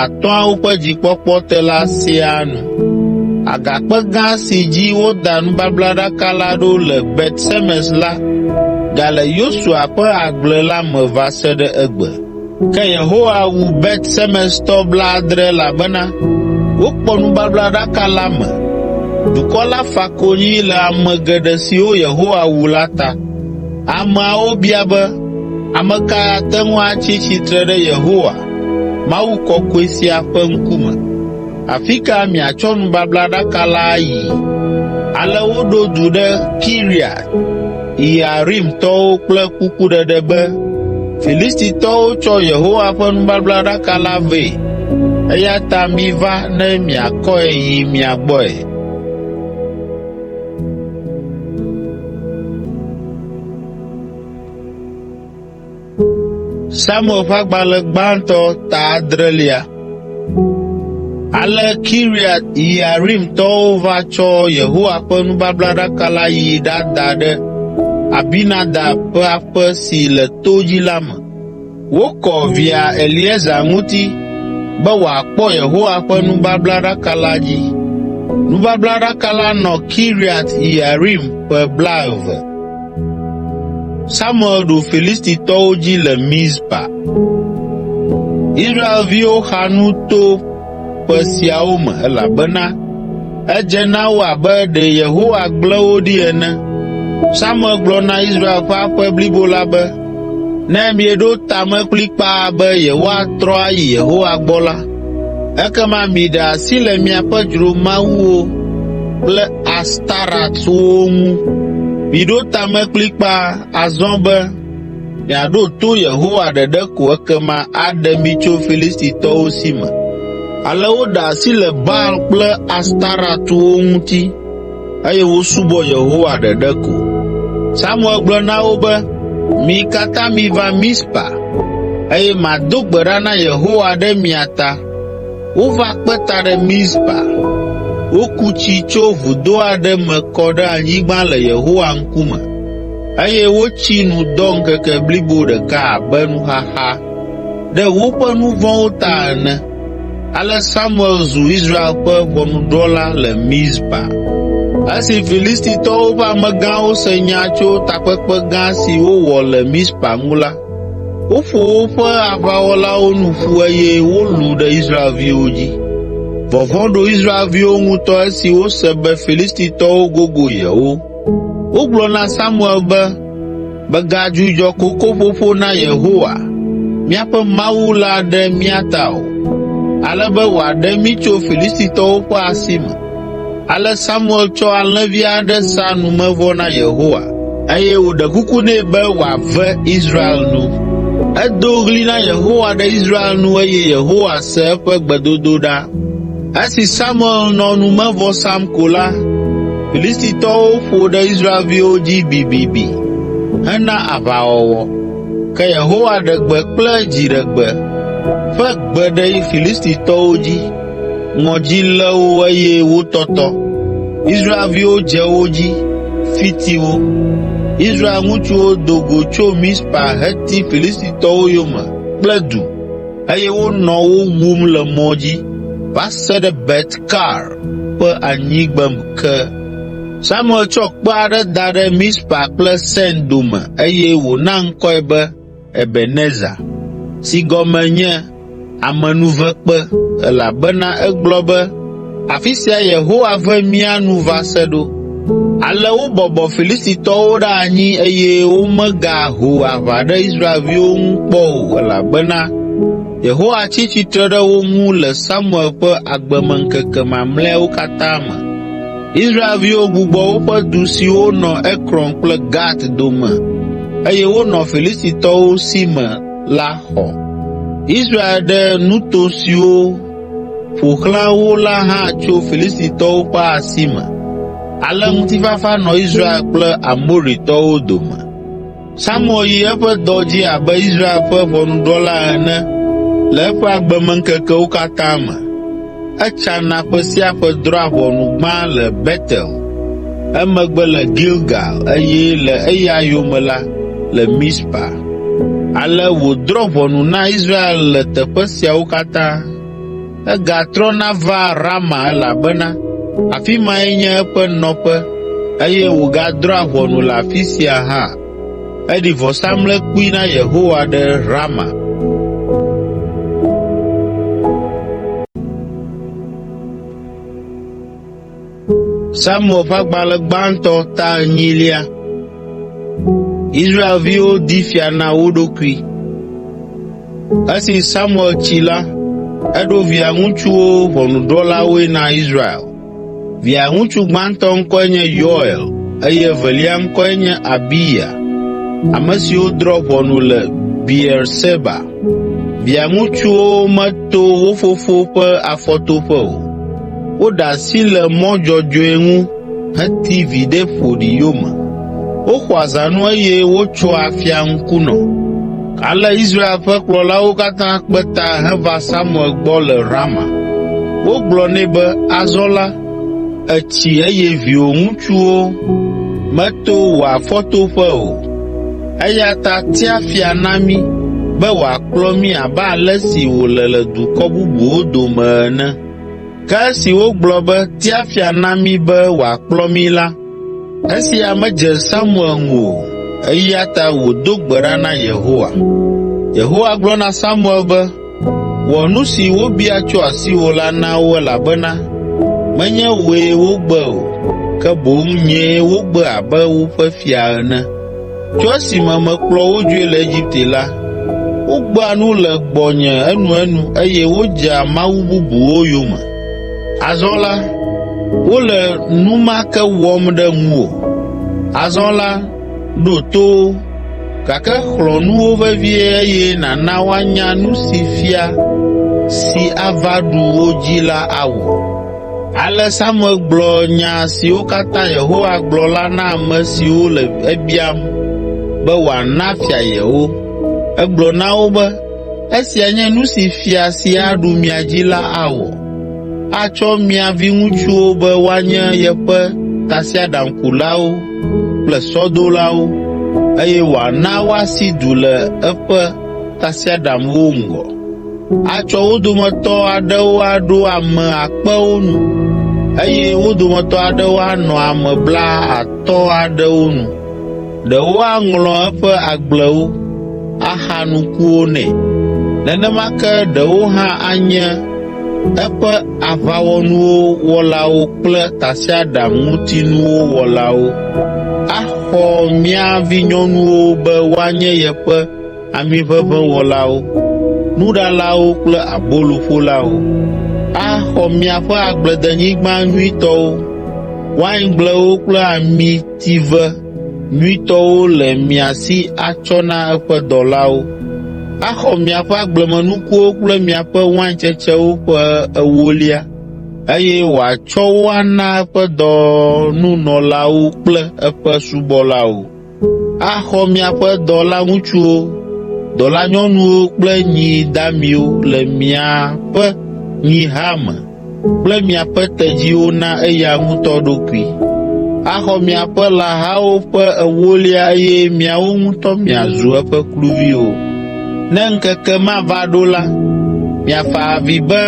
A: atɔ̃awo ƒe dzikpɔkpɔ te la siaa nu. Agakpe gã si dzi woda nubablaɖaka la ɖo le Bet Semes la gale Yosua ƒe agble la me va se ɖe egbe. Ke Yehowa wu Bet Semestɔ blaadre elabena wokpɔ nubablaɖaka la me. Dukɔ la fa konyi le ame geɖe siwo Yehowa wu la ta. Ameawo bia be, “Ame kae ate ŋu atsi tsitre ɖe Yehowa, Mawu kɔkɔe sia ƒe ŋkume? Afi ka miatsɔ nubablaɖaka la ayi?” Ale woɖo du ɖe Kiriat Yearimtɔwo kple kukuɖeɖe be, “Filistitɔwo tsɔ Yehowa ƒe nubablaɖaka la vɛ, eya ta miva ne miakɔe yi mia gbɔe.” Samuel ƒe agbalẽ gbãtɔ ta adrelia. Ale Kiriat Yearimtɔwo va tsɔ Yehowa ƒe nubablaɖaka la yi ɖada ɖe Abinadab ƒe aƒe si le to dzi la me. Wokɔ via Eleazar ŋuti be wòakpɔ Yehowa ƒe nubablaɖaka la dzi. Nubablaɖaka la nɔ Kiriat Yearim ƒe blaeve. Samuel ɖu Filistitɔwo dzi le Mizpa. Israelviwo xa nu to ƒe siawo me elabena edze na wo abe ɖe Yehowa gblẽ wo ɖi ene. Samuel gblɔ na Israel ƒe aƒe blibo la be, “Ne mieɖo ta me kplikpaa be yewoatrɔ ayi Yehowa gbɔ la, ekema miɖe asi le miaƒe dzromawuwo kple Astaratwo ŋu. Miɖo ta me kplikpaa azɔ be miaɖo to Yehowa ɖeɖe ko ekema aɖe mi tso Filistitɔwo si me.” Ale woɖe asi le Baal kple Astaratwo ŋuti, eye wosubɔ Yehowa ɖeɖe ko. Samuel gblɔ na wo be, “Mi katã miva Mizpa, eye mado gbe ɖa na Yehowa ɖe mia ta.” Wova kpe ta ɖe Mizpa. Woku tsi tso vudo aɖe me kɔ ɖe anyigba le Yehowa ŋkume, eye wotsi nu dɔ ŋkeke blibo ɖeka abe nuxaxa ɖe woƒe nu vɔ̃wo ta ene. Ale Samuel zu Israel ƒe ʋɔnudrɔ̃la le Mizpa. Esi Filistitɔwo ƒe amegãwo se nya tso takpekpe gã si wowɔ le Mizpa ŋu la, woƒo woƒe aʋawɔlawo nu ƒu eye wolũ ɖe Israelviwo dzi. Vɔvɔ̃ ɖo Israelviwo ŋutɔ esi wose be Filistitɔwo gogo yewo. Wogblɔ na Samuel be, “Mègadzudzɔ kokoƒoƒo na Yehowa, míaƒe Mawu la ɖe mía ta o, ale be wòaɖe mí tso Filistitɔwo ƒe asi me.” Ale Samuel tsɔ alẽvi aɖe sa numevɔ na Yehowa, eye wòɖe kuku nɛ be wòave Israel nu. Edo ɣli na Yehowa ɖe Israel nu eye Yehowa se eƒe gbedodoɖa. Esi Samuel nɔ numevɔ sam ko la, Filistitɔwo ƒo ɖe Israelviwo dzi bibibi hena aʋawɔwɔ. Ke Yehowa ɖe gbe kple dziɖegbe ƒe gbe ɖe Filistitɔwo dzi. Ŋɔdzi lé wo eye wotɔtɔ. Israelviwo dze wo dzi, fiti wo. Israel ŋutsuwo do go tso Mizpa heti Filistitɔwo yome kple du, eye wonɔ wo wum le mɔ dzi va se ɖe Bet Kar ƒe anyigbe ke. Samuel tsɔ kpe aɖe da ɖe Mizpa kple Sen dome eye wòna ŋkɔe be Ebenezer, si gɔme nye “Amenuvekpe,” elabena egblɔ be, “Afi sia Yehowa ve mía nu va se ɖo.” Ale wobɔbɔ Filistitɔwo ɖe anyi eye womegaho aʋa ɖe Israelviwo ŋu kpɔ o elabena Yehowa tsi tsitre ɖe wo ŋu le Samuel ƒe agbemeŋkeke mamlɛawo katã me. Israelviwo gbugbɔ woƒe du siwo nɔ Ekron kple Gat dome eye wonɔ Filistitɔwo si me la xɔ. Israel ɖe nuto siwo ƒo xlã wo la hã tso Filistitɔwo ƒe asi me. Ale ŋutifafa nɔ Israel kple Amoritɔwo dome. Samuel yi eƒe dɔ dzi abe Israel ƒe ʋɔnudrɔ̃la ene le eƒe agbemeŋkekewo katã me. Etsana ƒe sia ƒe drɔ̃a ʋɔnu gbã le Betel, emegbe le Gilgal eye le eya yome la, le Mizpa. Ale wòdrɔ̃ ʋɔnu na Israel le teƒe siawo katã. Egatrɔna vaa Rama elabena afi mae nye eƒe nɔƒe eye wògadrɔ̃a ʋɔnu le afi sia hã. Eɖi vɔsamlekpui na Yehowa ɖe Rama. Samuel ƒe agbalẽ gbãtɔ ta enyilia. Israelviwo di fia na wo ɖokui. Esi Samuel tsi la, eɖo via ŋutsuwo ʋɔnudrɔ̃lawoe na Israel. Via ŋutsu gbãtɔ ŋkɔe nye Yoel eye evelia ŋkɔe nye Abiya, ame siwo drɔ̃ ʋɔnu le Beerseba. Via ŋutsuwo meto wo fofo ƒe afɔtoƒe o. Woɖe asi le mɔ dzɔdzɔe ŋu heti viɖe ƒoɖi yome. Woxɔa zãnu eye wotsoa afia ŋkunɔ. Ale Israel ƒe kplɔlawo katã kpe ta heva Samuel gbɔ le Rama. Wogblɔ nɛ be, “Azɔ la, ètsi eye viwò ŋutsuwo meto wò afɔtoƒe o, eya ta tia fia na mí be wòakplɔ mí abe ale si wòle le dukɔ bubuwo dome ene.” Ke esi wogblɔ be, “Tia fia na mí be wòakplɔ mí” la, esia medze Samuel ŋu o. Eya ta wòdo gbe ɖa na Yehowa. Yehowa gblɔ na Samuel be, “Wɔ nu si wobia tso asiwò la na wo elabena menye wòe wogbe o, ke boŋ nyee wogbe abe woƒe fia ene. Tso esime mekplɔ wo dzoe le Egipte la, wogbea nu le gbɔnye enuenu eye wodzea mawu bubuwo yome. Azɔ la, wole nu ma ke wɔm ɖe ŋuwò. Azɔ la, ɖo to wo, gake xlɔ̃ nu wo vevie eye nàna woanya nu si fia si ava ɖu wo dzi la awɔ.” Ale Samuel gblɔ nya siwo katã Yehowa gblɔ la na ame siwo le ebiam be wòana fia yewo. Egblɔ na wo be, “Esia nye nu si fia si aɖu mia dzi la awɔ. Atsɔ mia viŋutsuwo be woanye yeƒe tasiaɖamkulawo kple sɔdolawo, eye wòana woasi du le eƒe tasiaɖamwo ŋgɔ. Atsɔ wo dometɔ aɖewo aɖo ame akpewo nu, eye wo dometɔ aɖewo anɔ ame blaatɔ̃ aɖewo nu. Ɖewo aŋlɔ eƒe agblewo, axa nukuwo nɛ. Nenema ke ɖewo hã anye eƒe aʋawɔnuwo wɔlawo kple tasiaɖamŋutinuwo wɔlawo. Axɔ mía vinyɔnuwo be woanye yeƒe amiʋeʋẽwɔlawo, nuɖalawo kple aboloƒolawo. Axɔ miaƒe agbledenyigba nyuitɔwo, waingblewo kple amitive nyuitɔwo le mia si atsɔ na eƒe dɔlawo. Axɔ miaƒe agblemenukuwo kple miaƒe waintsetsewo ƒe ewolia, eye wòatsɔ wo ana eƒe dɔnunɔlawo kple eƒe subɔlawo. Axɔ miaƒe dɔlaŋutsuwo, dɔlanyɔnuwo kple nyi damiwo le miaƒe nyiha me kple miaƒe tedziwo na eya ŋutɔ ɖokui. Axɔ miaƒe lãhawo ƒe ewolia eye miawo ŋutɔ miazu eƒe kluviwo. Ne ŋkeke ma va ɖo la, miafa avi be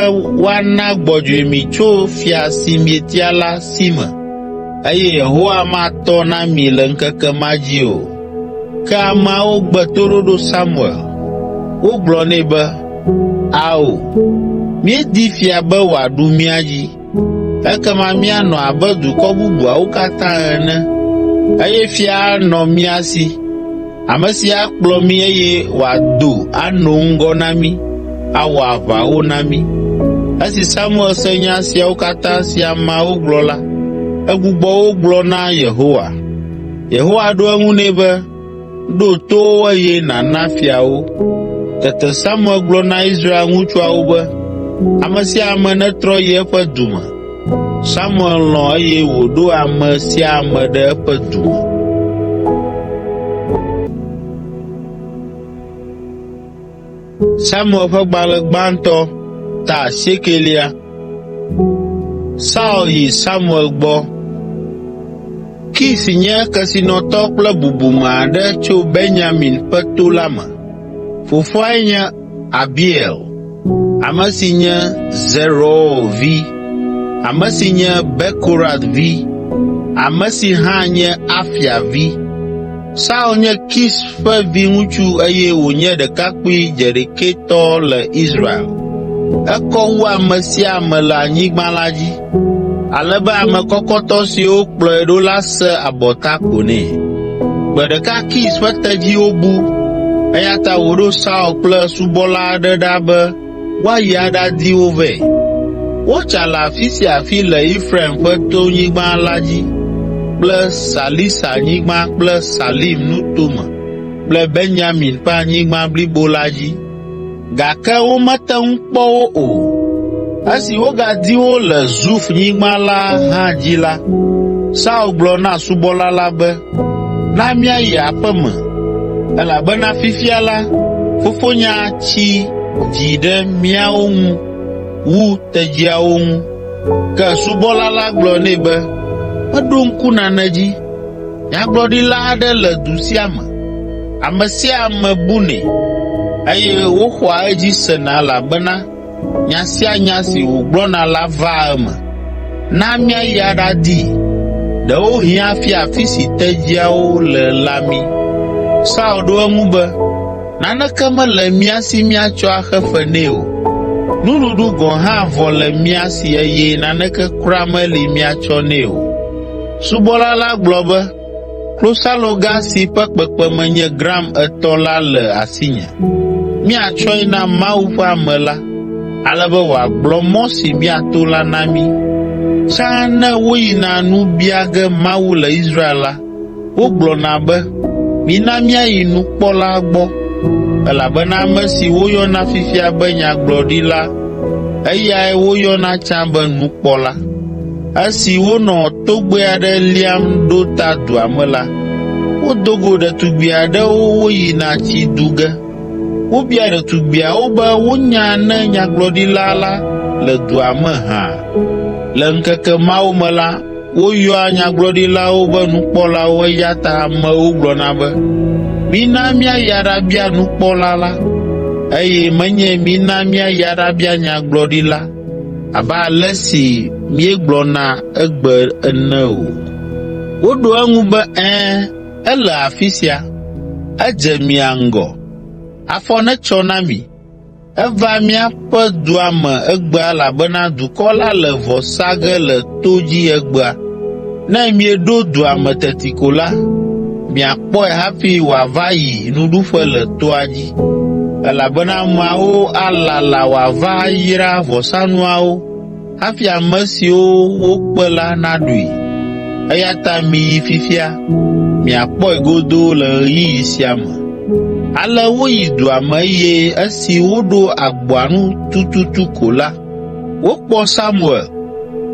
A: woana gbɔdzɔe mi tso fia si mietia la si me eye Yehowa matɔ na mi le ŋkeke ma dzi o.” Ke ameawo gbe toɖoɖo Samuel. Wogblɔ nɛ be, “Ao, míedi fia be wòaɖu mía dzi, ekema míanɔ abe dukɔ bubuawo katã ene, eye fia anɔ mía si, ame si akplɔ mí eye wòado anɔ ŋgɔ na mí, awɔ aʋawo na mí.” Esi Samuel se nya siawo katã si ameawo gblɔ la, egbugbɔ wo gblɔ na Yehowa. Yehowa ɖo eŋu nɛ be, “Ɖo to wo eye nàna fia wo.” Tete Samuel gblɔ na Israel ŋutsuawo be, “Ame sia ame netrɔ yi eƒe du me.” Samuel lɔ̃ eye wòɖo ame sia ame ɖe eƒe du me. Samuel ƒe Gbalẽ gbãtɔ ta asiekelia. Saul yi Samuel gbɔ. Kis nye kesinɔtɔ kple bubume aɖe tso Benyamin ƒe to la me. Fofoae nye Abiel, ame si nye Zeroa vi, ame si nye Bekorat vi, ame si hã nye Afia vi. Saul nye Kis ƒe viŋutsu eye wònye ɖekakpui dzeɖekɛtɔ le Israel. Ekɔ wu ame sia ame le anyigba la dzi, ale be ame kɔkɔtɔ siwo kplɔe ɖo la se abɔta ko nɛ. Gbe ɖeka Kis ƒe tedziwo bu, eya ta wòɖo Saul kple subɔla aɖe ɖa be woayi aɖadi wo vɛ. Wotsa le afi sia afi le Efraim ƒe tonyigba la dzi kple Salisa-nyigba kple Salim nutome kple Benyamin ƒe anyigba blibo la dzi, gake womete ŋu kpɔ wo o. Esi wogadi wo le Zuf nyigba la hã dzi la, Saul gblɔ na subɔla la be, “Na míayi aƒe me, elabena fifia la, fofonye atsi dzi ɖe míawo ŋu wu tedziawo ŋu.” Ke subɔla la gblɔ nɛ be, “Meɖo ŋku nane dzi. Nyagblɔɖila aɖe le du sia me. Ame sia ame bunɛ, eye woxɔa edzi sena elabena nya sia nya si wògblɔna la vaa eme. Na míayi aɖadii, ɖewohĩ afia afi si tedziawo le la mí.” Saul ɖo eŋu be, “Naneke mele mía si míatsɔ axe fe nɛ o. Nuɖuɖu gɔ̃ hã vɔ le mía si eye naneke kura meli míatsɔ nɛ o.” Subɔla la gblɔ be, “Klosaloga si ƒe kpekpeme nye gram etɔ̃ la le asinye. Míatsɔe na Mawu ƒe ame la, ale be wòagblɔ mɔ si míato la na mí.” Tsã ne woyina nu bia ge Mawu le Israel la, wogblɔna be, “Mina míayi nukpɔla gbɔ,” elabena ame si woyɔna fifia be nyagblɔɖila, eyae woyɔna tsã be nukpɔla. Esi wonɔ togbɛ aɖe liam ɖo ta dua me la, wodo go ɖetugbi aɖewo woyina tsi du ge. Wobia ɖetugbiawo be wonya ne nyagblɔɖila la le dua me hã. Le ŋkeke mawo me la, woyɔa nyagblɔɖilawo be nukpɔlawo eya ta amewo gblɔna be, “Mina míayi aɖabia nukpɔla la,” eye menye “Mina míayi aɖabia nyagblɔɖila” abe ale si míegblɔna egbe ene o. Woɖo eŋu be, “Ɛ̃, ele afi sia. Edze mia ŋgɔ. Afɔ netsɔ na mi. Eva míaƒe dua me egbea elabena dukɔ la le vɔ sa ge le to dzi egbea. Ne mieɖo dua me teti ko la, miakpɔe hafi wòava yi nuɖuƒe le toa dzi, elabena ameawo alala wòava ayra vɔsanuawo hafi ame siwo wokpe la naɖui. Eya ta miyi fifia, miakpɔe godoo le ɣeyiɣi sia me.” Ale woyi dua me eye esi woɖo agboa nu tututu ko la, wokpɔ Samuel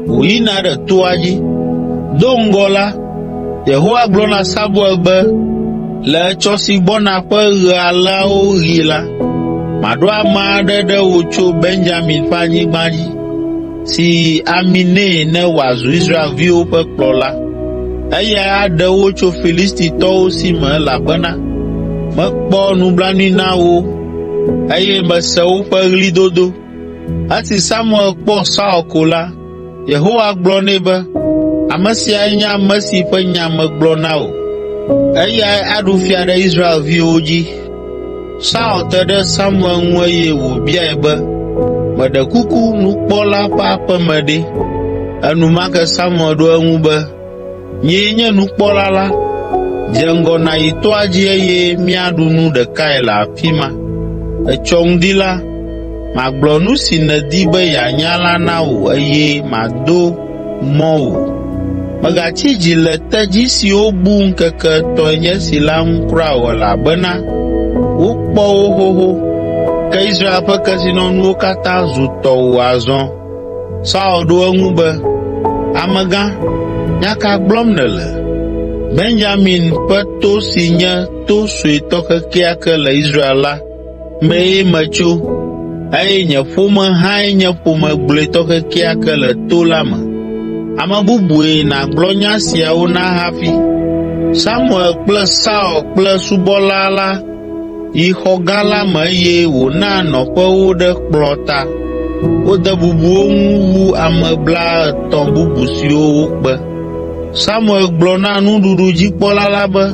A: wòyina ɖe toa dzi. Do ŋgɔ la, Yehowa gblɔ na Samuel be, “Le etsɔ si gbɔna ƒe ɣe aleawo ɣi la, maɖo ame aɖe ɖe wò tso Benyamin ƒe anyigba dzi, si ami nɛ ne wòazu Israelviwo ƒe kplɔla. Eyae aɖe wo tso Filistitɔwo si me elabena mekpɔ nublanui na wo eye mese woƒe ɣlidodo.” Esi Samuel kpɔ Saul ko la, Yehowa gblɔ nɛ be, “Ame siae nye ame si ƒe nya megblɔ na wò. Eyae aɖu fia ɖe Israelviwo dzi.” Saul te ɖe Samuel ŋu eye wòbiae be, “Meɖe kuku nukpɔla ƒe aƒe me ɖe?” Enumake Samuel ɖo eŋu be, “Nyee nye nukpɔla la. Dze ŋgɔ nàyi toa dzi eye míaɖu nu ɖekae le afi ma. Etsɔ ŋdi la, magblɔ nu si nèdi be yeanya la na wò eye mado mɔ wò. Mègatsi dzi le tedzi siwo bu ŋkeke etɔ̃e nye esi la ŋu kura o elabena wokpɔ wo xoxo, ke Israel ƒe kesinɔnuwo katã zu tɔwò azɔ.” Saul ɖo eŋu be, “Amegã, nya ka gblɔm nèle? Benyamin ƒe to si nye to suetɔ kekeake le Israel la mee metso, eye nye ƒome hãe nye ƒome gblɔetɔ kekeake le to la me. Ame bubue nàgblɔ nya siawo na hafi.” Samuel kple Saul kple subɔla la yi xɔ gã la me eye wòna nɔƒe wo ɖe kplɔ̃ ta. Wode bubu wo ŋu wu ame blaetɔ̃ bubu siwo wokpe. Samuel gblɔ na nuɖuɖudzikpɔla la be,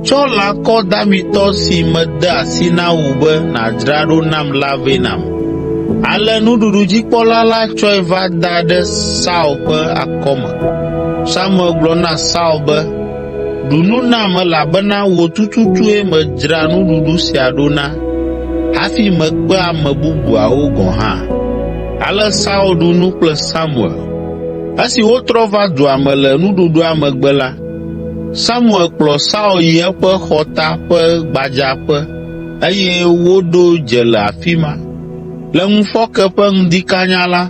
A: “Tsɔ lãkɔ damitɔ si mede asi na wò be nàdzra ɖo nam la vɛ nam.” Ale nuɖuɖudzikpɔla la tsɔe va da ɖe Saul ƒe akɔme. Samuel gblɔ na Saul be, “Ɖu nu nam elabena wò tututue medzra nuɖuɖu sia ɖo na hafi mekpe ame bubuawo gɔ̃ hã.” Ale Saul ɖu nu kple Samuel. Esi wotrɔ va dua me le nuɖuɖua megbe la, Samuel kplɔ Saul yi eƒe xɔta ƒe gbadzaƒe eye woɖo dze le afi ma. Le ŋufɔke ƒe ŋdi kanya la,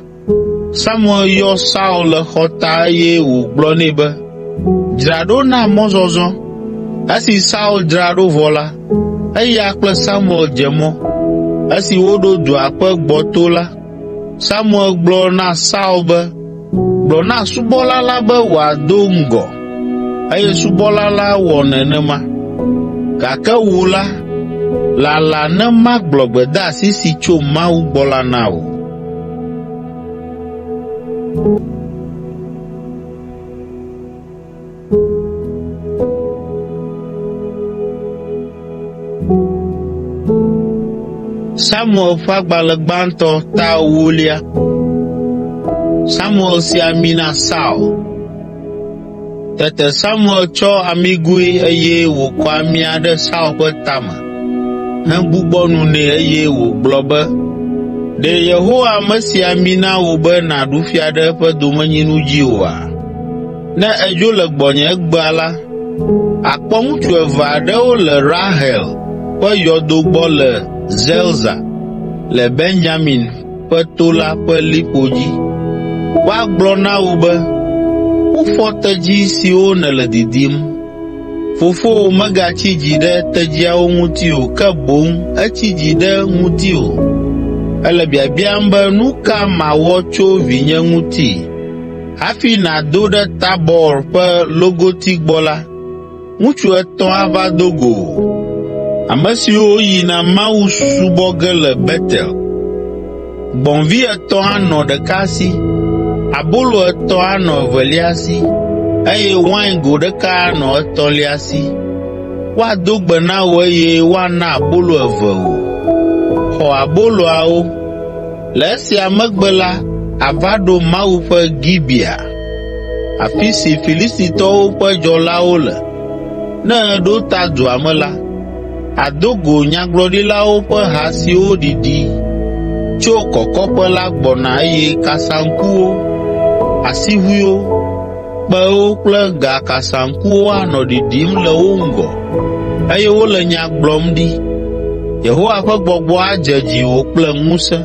A: Samuel yɔ Saul le xɔta eye wògblɔ nɛ be, “Dzra ɖo na mɔzɔzɔ.” Esi Saul dzra ɖo vɔ la, eya kple Samuel dze mɔ. Esi woɖo dua ƒe gbɔto la, Samuel gblɔ na Saul be, “Gblɔ na subɔla la be wòado ŋgɔ,” eye subɔla la wɔ nenema. Gake wò la, lala ne magblɔ gbedeasi si tso Mawu gbɔ la na wò. Samuel ƒe agbalẽ gbãtɔ ta ewolia. Samuel si ami na Saul. Tete Samuel tsɔ amigoe eye wòkɔ amia ɖe Saul ƒe tame hegbugbɔ nu nɛ eye wògblɔ be, “Ɖe Yehowa mesi ami na wò be nàɖu fia ɖe eƒe domenyinu dzi oa? Ne èdzo le gbɔnye egbea la, àkpɔ ŋutsu eve aɖewo le Rahel ƒe yɔdo gbɔ le Zelza le Benyamin ƒe to la ƒe liƒo dzi. Woagblɔ na wò be, ‘Wofɔ tedzi siwo nèle didim. Fofowò megatsi dzi ɖe tedziawo ŋuti o, ke boŋ etsi dzi ɖe ŋutiwò. Ele biabiam be nu ka mawɔ tso vinye ŋuti?’ Hafi nàdo ɖe Tabɔr ƒe logoti gbɔ la, ŋutsu etɔ̃ ava do go wò, ame siwo yina Mawu subɔ ge le Betel. Gbɔ̃vi etɔ̃ anɔ ɖeka si, abolo etɔ̃ anɔ evelia si, eye waingo ɖeka anɔ etɔ̃lia si. Woado gbe na wò eye woana abolo eve wò. Xɔ aboloawo. Le esia megbe la, àva ɖo Mawu ƒe Gibea, afi si Filistitɔwo ƒe dzɔlawo le. Ne èɖo ta dua me la, àdo go nyagblɔɖilawo ƒe ha siwo ɖiɖi tso kɔkɔƒe la gbɔna eye kasaŋkuwo, asiʋuiwo, kpẽwo kple gakasaŋkuwo anɔ ɖiɖim le wo ŋgɔ eye wole nya gblɔm ɖi. Yehowa ƒe Gbɔgbɔ adze dziwò kple ŋusẽ,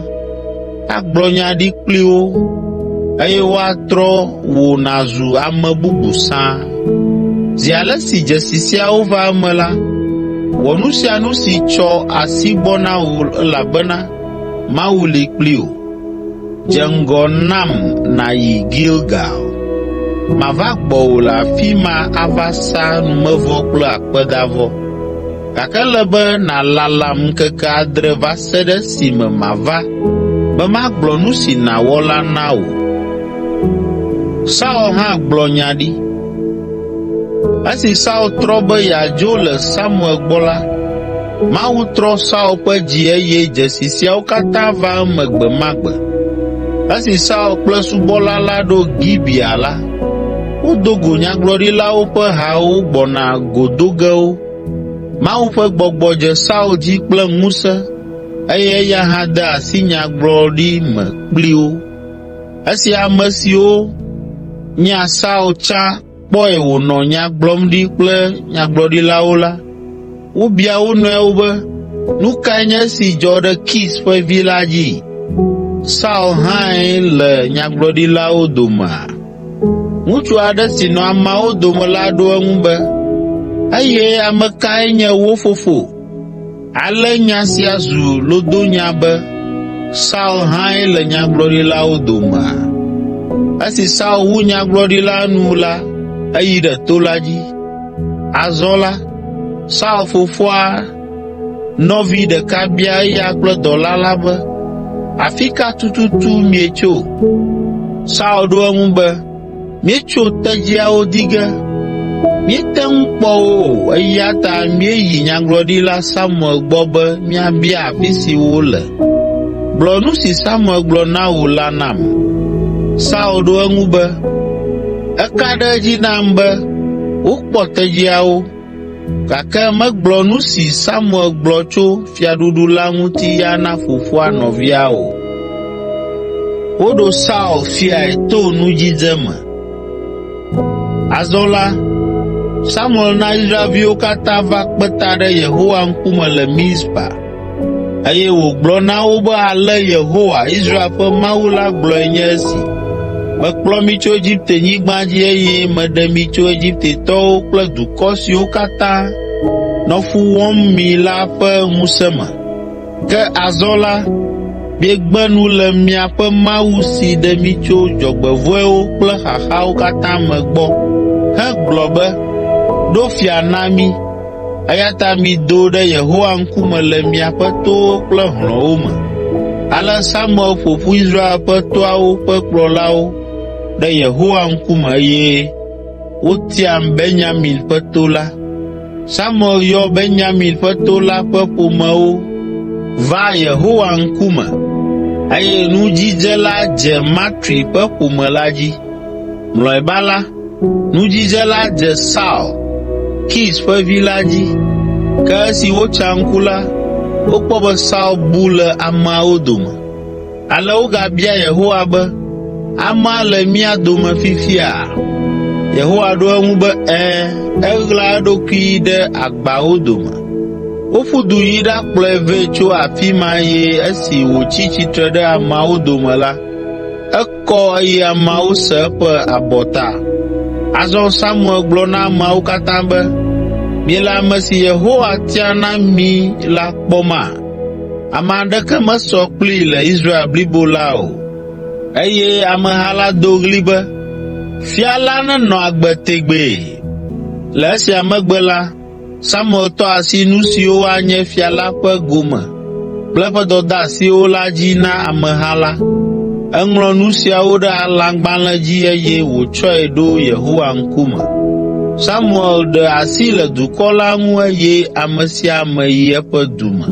A: agblɔ nya ɖi kpli wo, eye woatrɔ wò nàzu ame bubu sãa. Zi ale si dzesi siawo va eme la, wɔ nu sia nu si tsɔ asi gbɔ na wò elabena Mawu li kpli wò. Dze ŋgɔ nam nàyi Gilgal. Mava gbɔwò le afi ma ava sa numevɔ kple akpedavɔ. Gake ele be nàlalam ŋkeke adre va se ɖe esime mava be magblɔ nu si nàwɔ la na wò.” Saul hã gblɔ nya ɖi. Esi Saul trɔ be yeadzo le Samuel gbɔ la, Mawu trɔ Saul ƒe dzi eye dzesi siawo katã va eme gbe ma gbe. Esi Saul kple subɔla la ɖo Gibea la, wodo go nyagblɔɖilawo ƒe hawo gbɔna go do ge wo. Mawu ƒe gbɔgbɔ dze Saul dzi kple ŋusẽ eye eya hã de asi nyagblɔɖi me kpli wo. Esi ame siwo nya Saul tsã kpɔe wònɔ nya gblɔm ɖi kple nyagblɔɖilawo la, wobia wo nɔewo be, “Nu kae nye esi dzɔ ɖe Kis ƒe vi la dzi? Saul hãe le nyagblɔɖilawo domea?” Ŋutsu aɖe si nɔ ameawo dome la ɖo eŋu be, “Eye ame kae nye wo fofo?” Ale nya sia zu lodonya be, “Saul hãe le nyagblɔɖilawo domea?” Esi Saul wu nyagblɔɖi la nu la, eyi ɖe to la dzi. Azɔ la, Saul fofoa nɔvi ɖeka bia eya kple dɔla la be, “Afi ka tututu mietso?” Saul ɖo eŋu be, “Míetso tedziawo di ge. Míete ŋu kpɔ wo o eya ta míeyi nyagblɔɖila Samuel gbɔ be míabia afi si wole. Gblɔ nu si Samuel gblɔ na wò la nam.” Saul ɖo eŋu be, “Eka ɖe edzi nam be wokpɔ tedziawo, gake megblɔ nu si Samuel gblɔ tso fiaɖuɖu la ŋuti ya na fofoa nɔvia o.” Woɖo Saul fiae to nudzidze me. Azɔ la, Samuel na Israelviwo katã va kpe ta ɖe Yehowa ŋkume le Mizpa, eye wògblɔ na wo be ale Yehowa, Israel ƒe Mawu la gblɔe nye esi: “Mekplɔ mi tso Egiptenyigba dzi eye meɖe mi tso Egiptetɔwo kple dukɔ siwo katã nɔ fu wɔm mi la ƒe ŋusẽ me. Ke azɔ la, miegbe nu le miaƒe Mawu si ɖe mi tso dzɔgbevɔ̃ewo kple xaxawo katã me gbɔ hegblɔ be, ‘Ɖo fia na mí.’ Eya ta mido ɖe Yehowa ŋkume le miaƒe towo kple hlɔ̃wo me.” Ale Samuel ƒo ƒu Israel ƒe toawo ƒe kplɔlawo ɖe Yehowa ŋkume eye wotia Benyamin ƒe to la. Samuel yɔ Benyamin ƒe to la ƒe ƒomewo. va Yehowa ŋkume, eye nudzidze la dze Matri ƒe ƒome la dzi. Mlɔeba la, nudzidze la dze Saul, Kis ƒe vi la dzi. Ke esi wotsa ŋku la, wokpɔ be Saul bu le ameawo dome. Ale wogabia Yehowa be, “Amea le mía dome fifia?” Yehowa ɖo eŋu be, “Ɛ̃, eɣla eɖokui ɖe agbawo dome.” Woƒu du yi ɖakplɔe vɛ tso afi ma eye esi wòtsi tsitre ɖe ameawo dome la, ekɔ eye ameawo se eƒe abɔta. Azɔ Samuel gblɔ na ameawo katã be, “Miele ame si Yehowa tia na mí la kpɔma? Ame aɖeke mesɔ kplii le Israel blibo la o.” Eye ameha la do ɣli be, “Fia la nenɔ agbe tegbee!” Le esia megbe la, Samuel tɔ asi nu siwo anye fia la ƒe gome kple eƒe dɔdeasiwo la dzi na ameha la. Eŋlɔ nu siawo ɖe alãgbalẽ dzi eye wòtsɔe ɖo Yehowa ŋkume. Samuel ɖe asi le dukɔ la ŋu eye ame sia ame yi eƒe du me.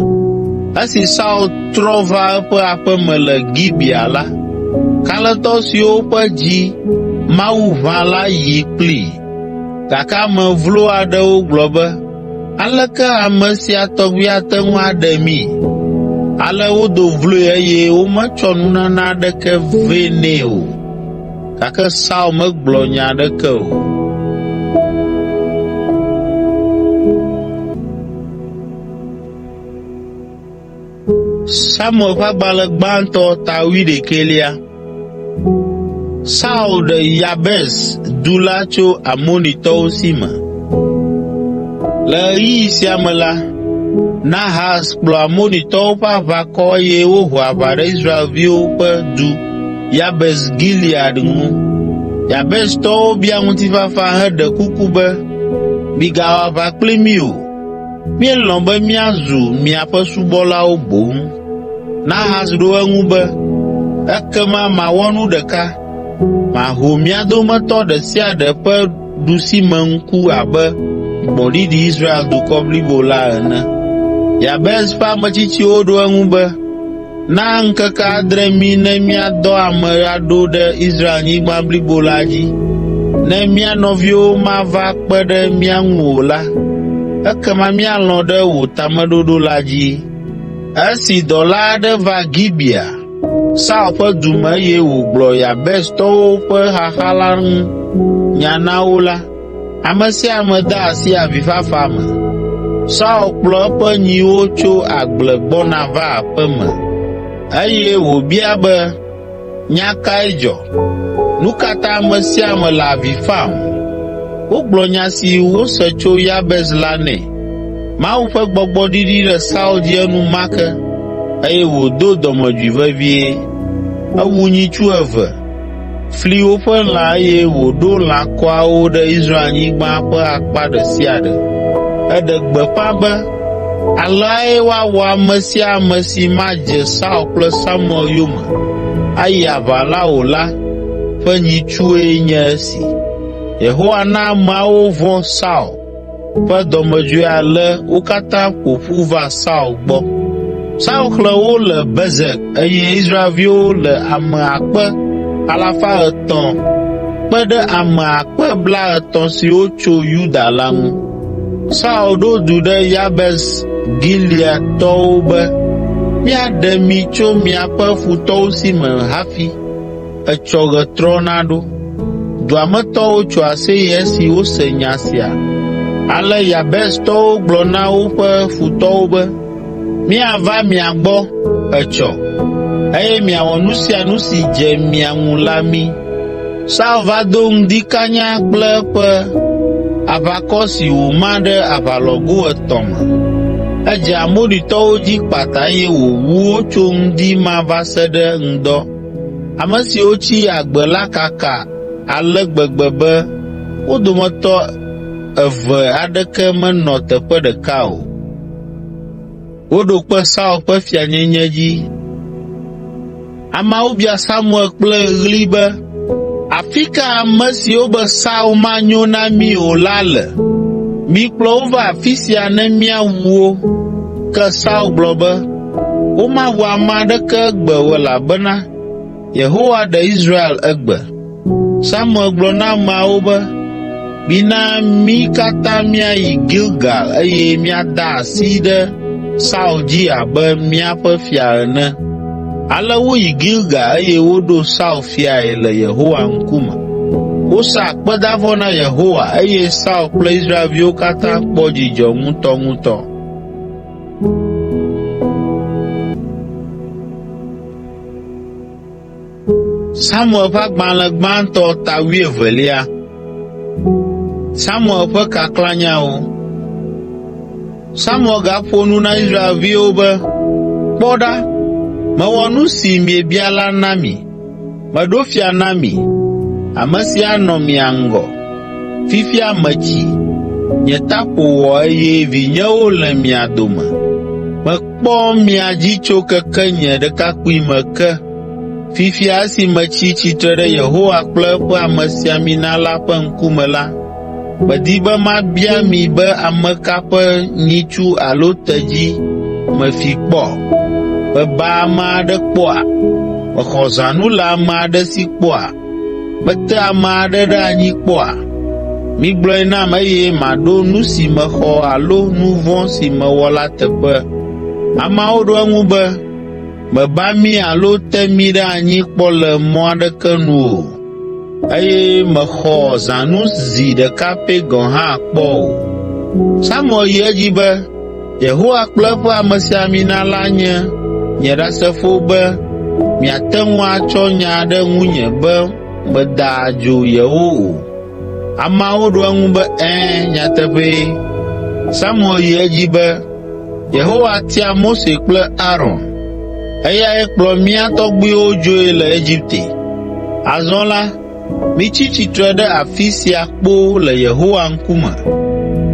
A: Esi Saul trɔ va eƒe aƒe me le Gibea la, kalẽtɔ siwo ƒe dzi Mawu ʋã la yi kplii. Gake ame vlo aɖewo gblɔ be, “Aleke ame sia tɔgbi ate ŋu aɖe mí?” Ale wodo vloe eye wometsɔ nunana aɖeke vɛ nɛ o. Gake Saul megblɔ nya aɖeke o. Samuel ƒe agbalẽ gbãtɔ ta wuiɖekɛlia. Saul ɖe Yabes du la tso Amonitɔwo si me. Le ɣeyiɣi sia me la, Nahas kplɔ Amonitɔwo ƒe aʋakɔ eye woho aʋa ɖe Israelviwo ƒe du Yabes Gilead ŋu. Yabestɔwo bia ŋutifafa heɖe kuku be, “Migawɔ aʋa kpli mí o, Míelɔ̃ be míazu miaƒe subɔlawo boŋ.” Nahas ɖo eŋu be, “Ekema mawɔ nu ɖeka: maho mia dometɔ ɖe sia ɖe ƒe ɖusimeŋku abe gbɔ̃ɖiɖi Israel dukɔ blibo la ene.” Yabes ƒe ametsitsiwo ɖo eŋu be, “Na ŋkeke adre mí ne míadɔ ame aɖo ɖe Israelnyigba blibo la dzi. Ne mía nɔviwo mava kpe ɖe mía ŋu o la, ekema míalɔ̃ ɖe wò tameɖoɖo la dzi.” Esi dɔla aɖe va Gibea, Saul ƒe du me eye wògblɔ Yabestɔwo ƒe xaxa la ŋu nya na wo la, ame sia ame de asi avifafa me. Saul kplɔ eƒe nyiwo tso agble gbɔna va aƒe me, eye wòbia be, “Nya kae dzɔ? Nu ka ta ame sia ame le avi fam?” Wogblɔ nya si wose tso Yabes la nɛ. Mawu ƒe gbɔgbɔ ɖiɖi ɖe Saul dzi enumake, eye wòdo dɔmedzoe vevie. Ewu nyitsu eve, fli woƒe lã eye wòɖo lãkɔawo ɖe Israelnyigba ƒe akpa ɖe sia ɖe. Eɖe gbeƒã be, “Aleae woawɔ ame sia ame si madze Saul kple Samuel yome ayi aʋa la o la ƒe nyitsue nye esi.” Yehowa na ameawo vɔ̃ Saul ƒe dɔmedzoe ale wo katã ƒo ƒu va Saul gbɔ. Saul xlẽ wo le Bezek eye Israelviwo le ame akpe alafa etɔ̃ kpe ɖe ame akpe blaetɔ̃ siwo tso Yuda la ŋu. Saul ɖo du ɖe Yabes Gileadtɔwo be, “Míaɖe mi tso miaƒe futɔwo si me hafi etsɔ ɣetrɔ naɖo.” Dua me tɔwo tso aseye esi wose nya sia. Ale Yabestɔwo gblɔ na woƒe futɔwo be, “Míava mia gbɔ etsɔ, eye miawɔ nu sia nu si dze mia ŋu la mí.” Saul va do ŋdi kanya kple eƒe aʋakɔ si wòma ɖe aʋalɔgo etɔ̃ me. Edze Amonitɔwo dzi kpata eye wòwu wo tso ŋdi ma va se ɖe ŋdɔ. Ame siwo tsi agbe la kaka ale gbegbe be wo dometɔ eve aɖeke menɔ teƒe ɖeka o. Woɖo kpe Saul ƒe fianyenye dzi. Ameawo bia Samuel kple ɣli be, “Afi ka ame siwo be Saul manyo na mí o la le? Mikplɔ wo va afi sia ne míawu wo.” Ke Saul gblɔ be, Womawu ame aɖeke egbe o elabena Yehowa ɖe Israel egbe.” Samuel gblɔ na ameawo be, “Mina mí katã míayi Gilgal eye míada asi ɖe Saul dzi abe míaƒe fia ene.” Ale woyi Gilgal eye woɖo Saul fiae le Yehowa ŋkume. Wosa akpedavɔ na Yehowa eye Saul kple Israelviwo katã kpɔ dzidzɔ ŋutɔŋutɔ. Samuel ƒe agbalẽ gbãtɔ ta wuievelia. Samuel ƒe kaklãnyawo. Samuel gaƒo nu na Israelviwo be, “Kpɔ ɖa, mewɔ nu si miebia la na mi. Meɖo fia na mi, ame si anɔ mia ŋgɔ. Fifia metsi, nye ta ƒo wɔ eye vinyewo le mia dome. Mekpɔ mia dzi tso keke nye ɖekakpuime ke. Fifia esi metsi tsitre ɖe Yehowa kple eƒe amesiamina la ƒe ŋkume la, medi be mabia mi be ame ka ƒe nyitsu alo tedzi mefi kpɔ? Meba ame aɖe kpɔa? Mexɔ zãnu le ame aɖe si kpɔa? Mete ame aɖe ɖe anyi kpɔa? Migblɔe nam eye maɖo nu si mexɔ alo nu vɔ̃ si mewɔ la teƒe.” Ameawo ɖo eŋu be, “Mèba mí alo te mí ɖe anyi kpɔ le mɔ aɖeke nu o, eye mèxɔ zãnu zi ɖeka pɛ gɔ̃ hã kpɔ o.” Samuel yi edzi be, “Yehowa kple eƒe amesiamina la nye nye ɖasefo be miate ŋu atsɔ nya ɖe ŋunye be meda adzo yewo o.” Ameawo ɖo eŋu be, “Ɛ̃, nyateƒee.” Samuel yi edzi be, “Yehowa tia Mose kple Aron. Eyae kplɔ mía tɔgbuiwo dzoe le Egipte. Azɔ la, mitsi tsitre ɖe afi sia kpoo le Yehowa ŋkume,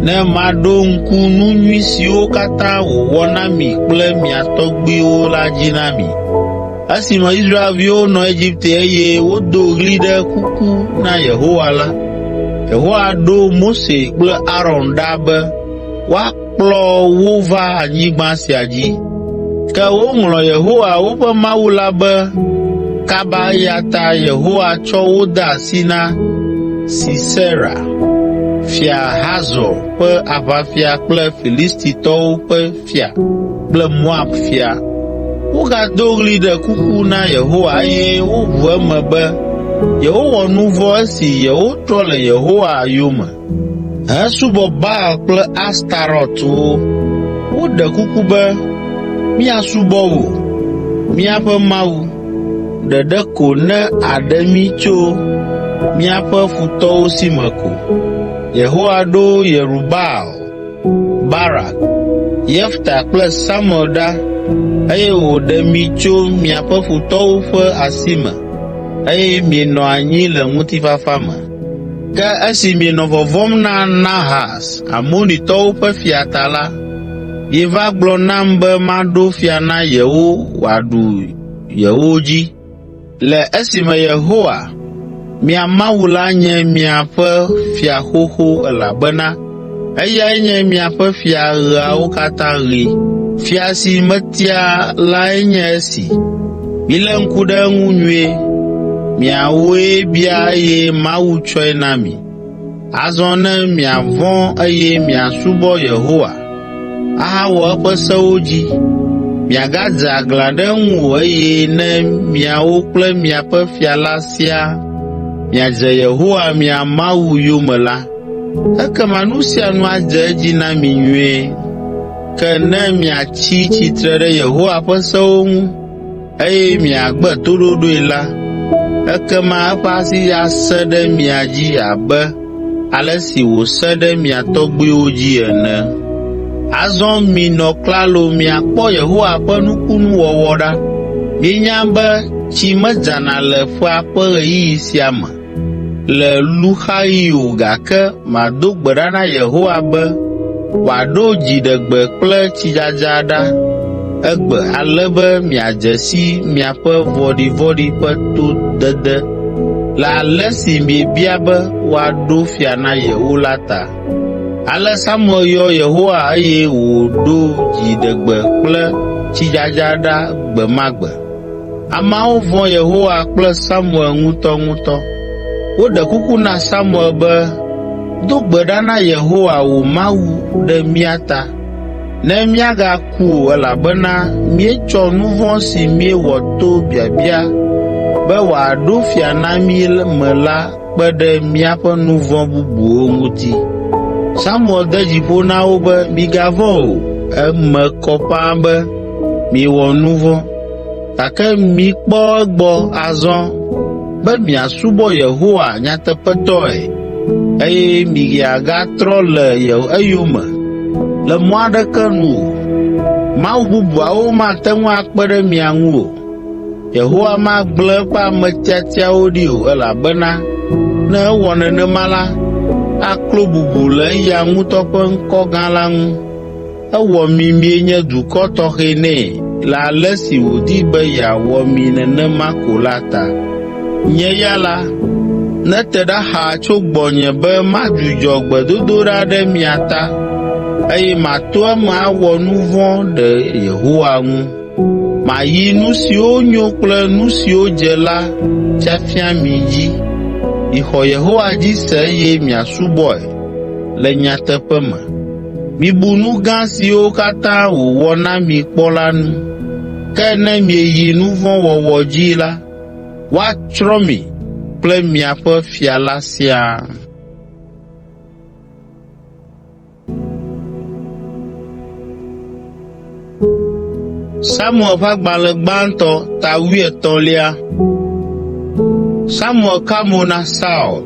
A: ne maɖo ŋku nu nyui siwo katã wòwɔ na mi kple mia tɔgbuiwo la dzi na mi. Esime Israelviwo nɔ Egipte eye wodo ɣli ɖe kuku na Yehowa la, Yehowa ɖo Mose kple Aron ɖa be woakplɔ wo va anyigba sia dzi. Ke woŋlɔ Yehowa woƒe Mawu la be kaba eya ta Yehowa tsɔ wo de asi na Sisera, fia Hazor ƒe aʋafia kple Filistitɔwo ƒe fia kple Moab fia. Wogado ɣli ɖe kuku na Yehowa eye woʋu eme be yewowɔ nu vɔ̃ esi yewotrɔ le Yehowa yome hesubɔ Baal kple Astarɔtwo. Woɖe kuku be, “Míasubɔ wò, míaƒe Mawu, ɖeɖe ko ne àɖe mí tso míaƒe futɔwo si me ko.” Yehowa ɖo Yerubaal, Barak, Yefta kple Samuel ɖa eye wòɖe mi tso miaƒe futɔwo ƒe asi me eye mienɔ anyi le ŋutifafa me. Ke esi mienɔ vɔvɔ̃m na Nahas, Amonitɔwo ƒe fia ta la, mieva gblɔ nam be maɖo fia na yewo wòaɖu yewo dzi, le esime Yehowa, mia Mawu la nye miaƒe fia xoxo elabena eyae nye miaƒe fia ɣeawo katã ɣi. Fia si metia lae nye esi. Milé ŋku ɖe eŋu nyuie. Miawoe bia eye Mawu tsɔe na mi. Azɔ ne miavɔ̃ eye miasubɔ Yehowa, ahawɔ eƒe sewo dzi, miagadze aglã ɖe eŋu o eye ne miawo kple miaƒe fia la siaa miadze Yehowa mia Mawu yome la, ekema nu sia nu adze edzi na mi nyuie. Ke ne miatsi tsitre ɖe Yehowa ƒe sewo ŋu, eye miagbe toɖoɖoe la, ekema eƒe asi asẽ ɖe mia dzi abe ale si wòsẽ ɖe mia tɔgbuiwo dzi ene. Azɔ minɔ klalo miakpɔ Yehowa ƒe nukunuwɔwɔ ɖa. Mienya be tsi medzana le ƒea ƒe ɣeyiɣi sia me le luxaɣi o gake mado gbe ɖa na Yehowa be wòaɖo dziɖegbe kple tsidzadza ɖa egbe ale be miadze si miaƒe vɔ̃ɖivɔ̃ɖi ƒe todede le ale si miebia be woaɖo fia na yewo la ta.” Ale Samuel yɔ Yehowa eye wòɖo dziɖegbe kple tsidzadza ɖa gbe ma gbe. Ameawo vɔ̃ Yehowa kple Samuel ŋutɔŋutɔ. Woɖe kuku na Samuel be, “Do gbe ɖa na Yehowa wò Mawu ɖe mía ta, ne míagaku o elabena míetsɔ nu vɔ̃ si míewɔ to biabia be wòaɖo fia na mí me la kpe ɖe míaƒe nu vɔ̃ bubuwo ŋuti.” Samuel de dzi ƒo na wo be, “Migavɔ̃ o, eme kɔ ƒãa be miewɔ nu vɔ̃, gake mikpɔ egbɔ azɔ be miasubɔ Yehowa nyateƒetɔe, eye miagatrɔ le eyome le mɔ aɖeke nu o. Mawu bubuawo mate ŋu akpe ɖe mia ŋu o. Yehowa magblẽ eƒe ame tiatiawo ɖi o, elabena ne ewɔ nenema la, aklo bubu le eya ŋutɔ ƒe ŋkɔ gã la ŋu. Ewɔ mi mienye dukɔ tɔxɛ nɛ le ale si wòdi be yeawɔ mi nenema ko la ta. Nye ya la, nete ɖa xaa tso gbɔnye be madzudzɔ gbedodoɖa ɖe mia ta, eye mato eme awɔ nu vɔ̃ ɖe Yehowa ŋu. Mayi nu siwo nyo kple nu siwo dze la fiafia mi dzi. Mixɔ Yehowa dzi se eye miasubɔe le nyateƒe me. Mibu nu gã siwo katã wòwɔ na mi kpɔ la ŋu. Ke ne mieyi nu vɔ̃ wɔwɔ dzi la, woatsrɔ̃ mi kple miaƒe fia la siaa.” Samuel ka mo na Saul.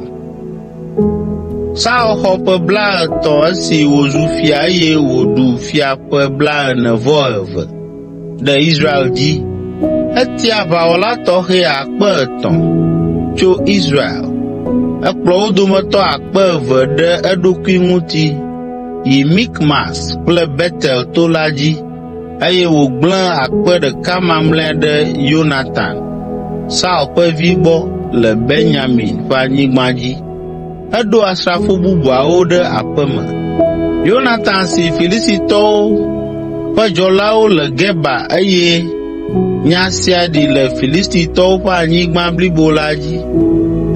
A: Saul xɔ ƒe blaetɔ̃ esi wòzu fia eye wòɖu fia ƒe blaene-vɔ-eve ɖe Israel dzi. Etia aʋawɔla tɔxɛ 3,000 tso Israel. Ekplɔ wo dometɔ 2,000 ɖe eɖokui ŋuti yi Mikmas kple Betel to la dzi eye wògblẽ 1,000 mamlɛa ɖe Yonatan, Saul ƒe vi gbɔ le Benyamin ƒe anyigba dzi. Eɖo asrafo bubuawo ɖe aƒe me. Yonatan si Filistitɔwo ƒe dzɔlawo le Geba eye nya sia ɖi le Filistitɔwo ƒe anyigba blibo la dzi.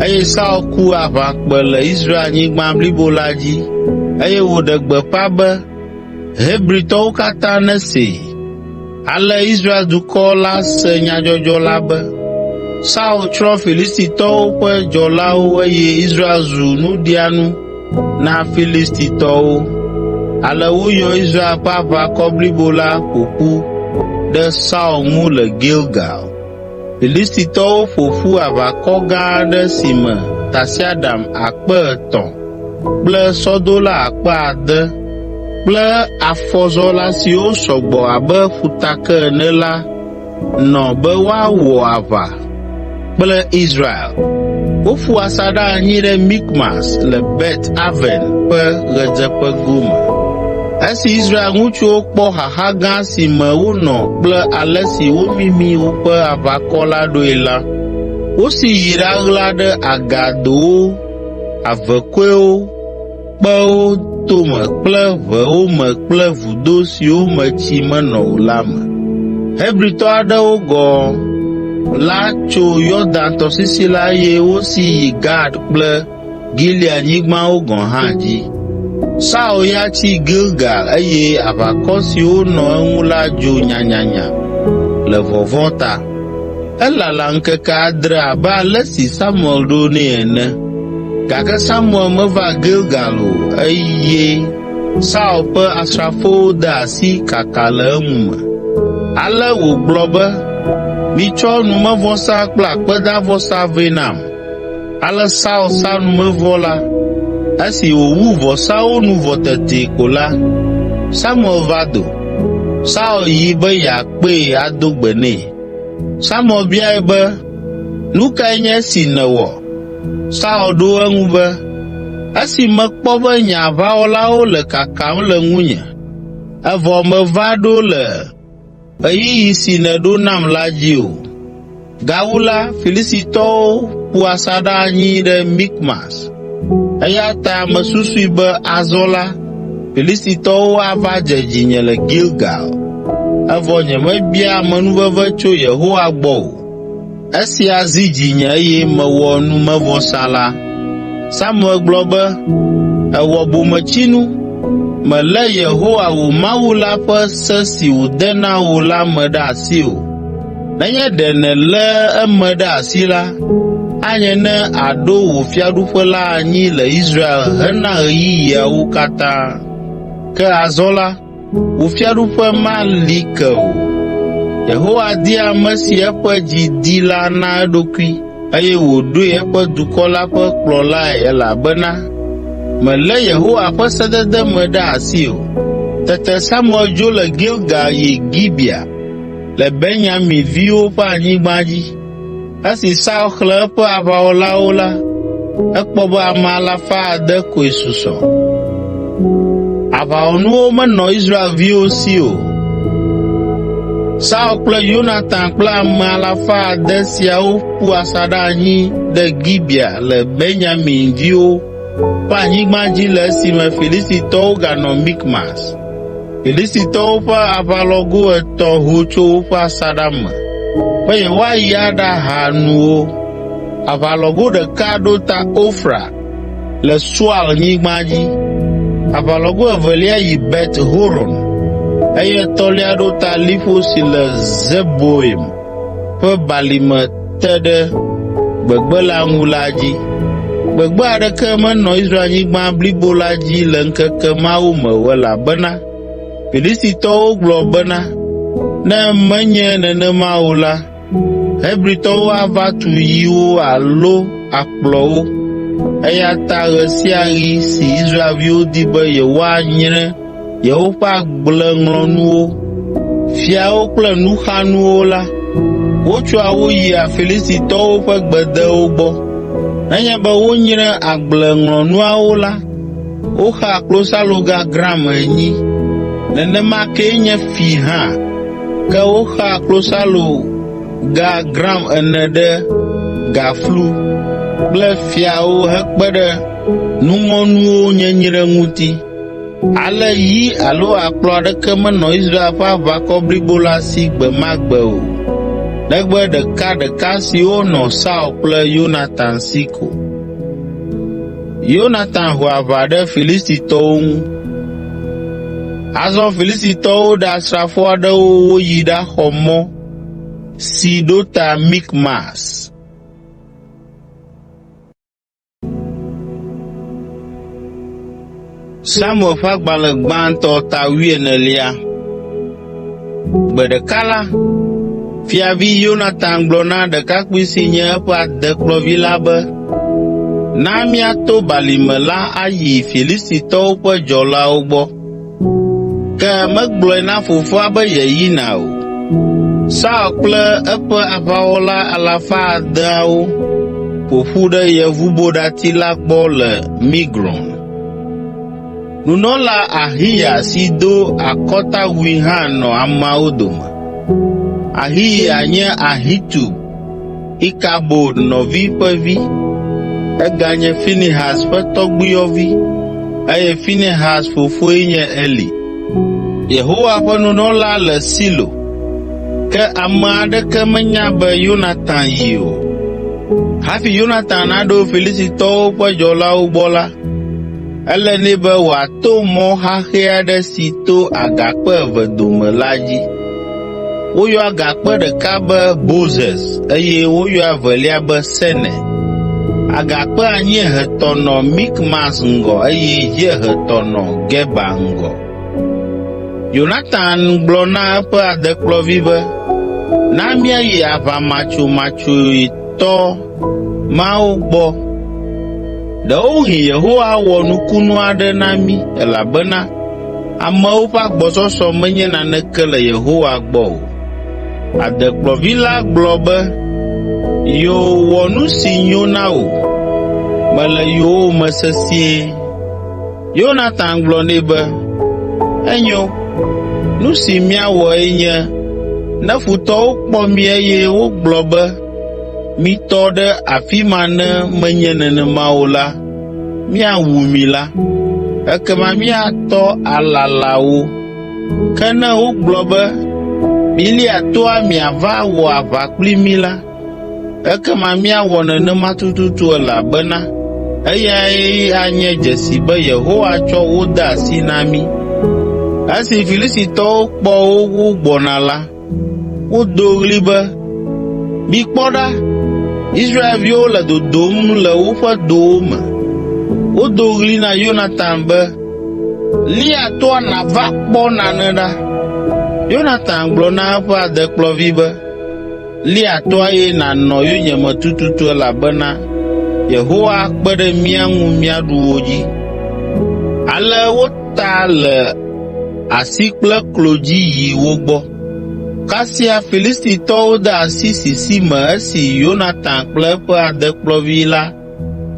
A: Eye Saul ku aʋakpẽ le Israelnyigba blibo la dzi eye wòɖe gbeƒã be Hebritɔwo katã nesee. Ale Israel dukɔ la se nyadzɔdzɔ la be, Saul tsrɔ̃ Filistitɔwo ƒe dzɔlawo eye Israel zu nuɖianu na Filistitɔwo. Ale woyɔ Israel ƒe aʋakɔ blibo la ƒo ƒu ɖe Saul ŋu le Gilgal. Filistitɔwo ƒo ƒu aʋakɔ gã aɖe si me tasiaɖam 3,000 kple sɔdola 4,000 kple afɔzɔla siwo sɔ gbɔ abe ƒutake ene la nɔ be woawɔ aʋa kple Israel. Woƒu asaɖa anyi ɖe Mikmas le Bet Aven ƒe ɣedzeƒe gome. Esi Israel ŋutsuwo kpɔ xaxa gã si me wonɔ kple ale si womimi woƒe aʋakɔ la ɖoe la, wosi yi ɖaɣla ɖe agadowo, avekɔewo, kpewo tome kple ʋewo me kple vudo siwo me tsi menɔ o la me. Hebritɔ aɖewo gɔ̃ la tso Yɔdan tɔsisi la eye wosi yi Gad kple Gileadnyigbawo gɔ̃ hã dzi. Saul ya tsi Gilgal eye aʋakɔ siwo nɔ eŋu la dzo nyanyanya le vɔvɔ̃ ta. Elala ŋkeke adre abe ale si Samuel ɖo nɛ ene. Gake Samuel meva Gilgal o eye Saul ƒe asrafowo de asi kaka le eŋu me. Ale wògblɔ be, “Mitsɔ numevɔsa kple akpedavɔsa vɛ nam.” Ale Saul sa numevɔ la. Esi wòwu vɔsawo nu vɔ teti ko la, Samuel va do. Saul yi be yeakpee ado gbe nɛ. Samuel biae be, “Nu kae nye esi nèwɔ?” Saul ɖo eŋu be, “Esi mekpɔ be nye aʋawɔlawo le kakam le ŋunye, evɔ mèva ɖo le ɣeyiɣi si nèɖo nam la dzi o. Gawu la, Filistitɔwo ƒu asaɖa anyi ɖe Mikmas, eya ta mesusui be azɔ la, Filistitɔwo ava dze dzinye le Gilgal. evɔ nyemebia amenuveve tso Yehowa gbɔ o. Esia zi dzinye eye mewɔ numevɔsa la.” Samuel gblɔ be, “Èwɔ bometsinu, mèlé Yehowa wò Mawu la ƒe se si wòde na wò la me ɖe asi o. Nenye ɖe nèlé eme ɖe asi la, anye ne àɖo wò fiaɖuƒe la anyi le Israel hena ɣeyiɣiawo katã. Ke azɔ la, wò fiaɖuƒe mali ke o. Yehowa di ame si eƒe dzi di la na eɖokui, eye wòɖoe eƒe dukɔ la ƒe kplɔlae elabena mèlé Yehowa ƒe sedede me ɖe asi o.” Tete Samuel dzo le Gilgal yi Gibea le Benyamin viwo ƒe anyigba dzi. Esi Saul xlẽ eƒe aʋawɔlawo la, ekpɔ be ame alafa ade koe susɔ. Aʋawɔnuwo menɔ Israelviwo si o. Saul kple Yonatan kple ame alafa ade siawo ƒu asaɖa anyi ɖe Gibea le Benyamin viwo ƒe anyigba dzi le esime Filistitɔwo ganɔ Mikmas. Filistitɔwo ƒe aʋalɔgo etɔ̃ ho tso woƒe asaɖa me be yewoayi aɖaha nuwo. Aʋalɔgo ɖeka ɖo ta Ofra le Sual nyigba dzi, aʋalɔgo evelia yi Bet Horon, eye etɔ̃lia ɖo ta liƒo si le Zeboim ƒe balime te ɖe gbegbe la ŋu la dzi. Gbegbe aɖeke menɔ Israelnyigba blibo la dzi le ŋkeke mawo me o elabena Filistitɔwo gblɔ bena, “Ne menye nenema o la, Hebritɔwo ava tu yiwo alo akplɔ wo.” Eya ta ɣe sia ɣi si Israelviwo di be yewoanyre yewoƒe agbleŋlɔnuwo, fiawo kple nuxanuwo la, wotsɔa wo yia Filistitɔwo ƒe gbedewo gbɔ. Nenye be wonyre agbleŋlɔnuawo la, woxea klosaloga gram enyi. Nenema kee nye fi hã, ke woxea klosaloga gram ene ɖe gaflu kple fiawo hekpe ɖe nuŋɔnuwo nyenyre ŋuti. Ale yi alo akplɔ aɖeke menɔ Israel ƒe aʋakɔ blibo la si gbe ma gbe o, negbe ɖekaɖeka siwo nɔ Saul kple Yonatan si ko. Yonatan ho aʋa ɖe Filistitɔwo ŋu. Azɔ Filistitɔwo ɖe asrafo aɖewo woyi ɖaxɔ mɔ si ɖo ta Mikmas. Samuel ƒe agbalẽ gbãtɔ ta wuienelia. Gbe ɖeka la, fiavi Yonatan gblɔ na ɖekakpui si nye eƒe adekplɔvi la be, “Na míato balime la ayi Filistitɔwo ƒe dzɔlawo gbɔ.” Ke megblɔe na fofoa be yeyina o. Saul kple eƒe aʋawɔla alafa adeawo ƒo ƒu ɖe yevuboɖati la gbɔ le Migron. Nunɔla Ahiya si do akɔtawui hã nɔ ameawo dome. Ahiya nye Ahitub, Ikabod nɔvi ƒe vi. Eganye Finehas ƒe tɔgbuiyɔvi, eye Finehas fofoe nye Eli. Yehowa ƒe nunɔla le Silo, ke ame aɖeke menya be Yonatan yi o. Hafi Yonatan naɖo Filistitɔwo ƒe dzɔlawo gbɔ la, ele nɛ be wòato mɔ xaxɛ aɖe si to agakpe eve dome la dzi. Woyɔa agakpe ɖeka be Bozez eye woyɔa evelia be Sene. Agakpe anyiehetɔ nɔ Mikmas ŋgɔ eye dziehetɔ nɔ Geba ŋgɔ. Yonatan gblɔ na eƒe adekplɔvi be, “Na míayi aʋamatsomatsoetɔ mawo gbɔ. Ɖewohĩ Yehowa awɔ nukunu aɖe na mí elabena amewo ƒe agbɔsɔsɔ menye naneke le Yehowa gbɔ o.” Adekplɔvi la gblɔ be, “Yoo wɔ nu si nyo na wò, mele yowòme sesĩe.” Yonatan gblɔ nɛ be, “Enyo, nu si míawɔe nye ne futɔwo kpɔ mí eye wogblɔ be, ‘Mitɔ ɖe afi ma ne menye nenema o la, míawu mi’ la, ekema míatɔ alala wo. Ke ne wogblɔ be, Milia toa miava wɔ aʋa kpli mí la, ekema míawɔ nenema tututu elabena eyae anye dzesi be Yehowa tsɔ wo de asi na mí.” Esi Filistitɔwo kpɔ wo wogbɔna la, wodo ɣli be, “Mikpɔ ɖa, Israelviwo le dodom le woƒe dowo me.” Wodo ɣli na Yonatan be, “Lia toa nàva kpɔ nane ɖa.” Yonatan gblɔ na eƒe adekplɔvi be, “Lia toa eye nànɔ yonyeme tututu elabena Yehowa akpe ɖe mía ŋu míaɖu wo dzi.” Ale wota le asi kple klo dzi yi wo gbɔ. Kasia Filistitɔwo de asi sisi me esi Yonatan kple eƒe adekplɔvi la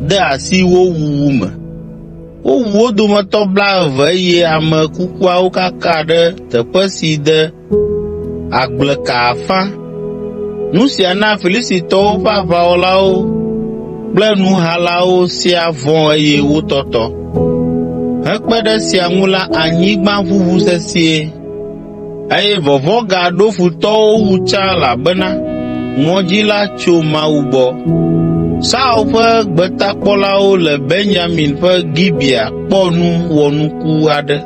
A: de asi wo wuwu me. Wowu wo dometɔ blaeve eye ame kukuawo kaka ɖe teƒe si de agbleka afã. Nu sia na Filistitɔwo ƒe aʋawɔlawo kple nuhalawo siaa vɔ̃ eye wotɔtɔ. Hekpe ɖe esia ŋu la anyigba ʋuʋu sesĩe, eye vɔvɔ̃ gaɖo futɔwo wu tsã elabena ŋɔdzi la tso Mawu gbɔ. Saul ƒe gbetakpɔlawo le Benyamin ƒe Gibea kpɔ nu wɔnuku aɖe.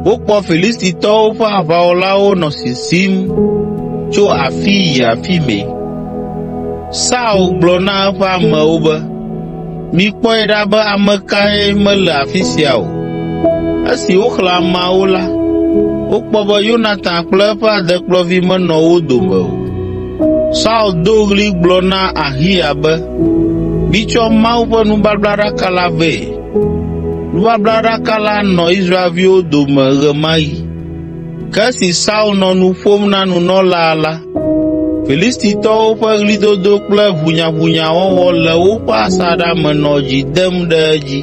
A: Wokpɔ Filistitɔwo ƒe aʋawɔlawo nɔ sisim tso afi yi afi mɛ. Saul gblɔ na eƒe amewo be, “Mikpɔe ɖa be ame kae mele afi sia o.” Esi woxlẽ ameawo la, wokpɔ be Yonatan kple eƒe adekplɔvi menɔ wo dome o. Saul do ɣli gblɔ na Ahiya be, “Mitsɔ Mawu ƒe nubablaɖaka la vɛ.” Nubablaɖaka la nɔ Israelviwo dome ɣe ma ɣi. Ke esi Saul nɔ nu ƒom na nunɔlaa la, Filistitɔwo ƒe ɣlidodo kple ʋunyaʋunyawɔwɔ le woƒe asaɖa me nɔ dzi dem ɖe edzi.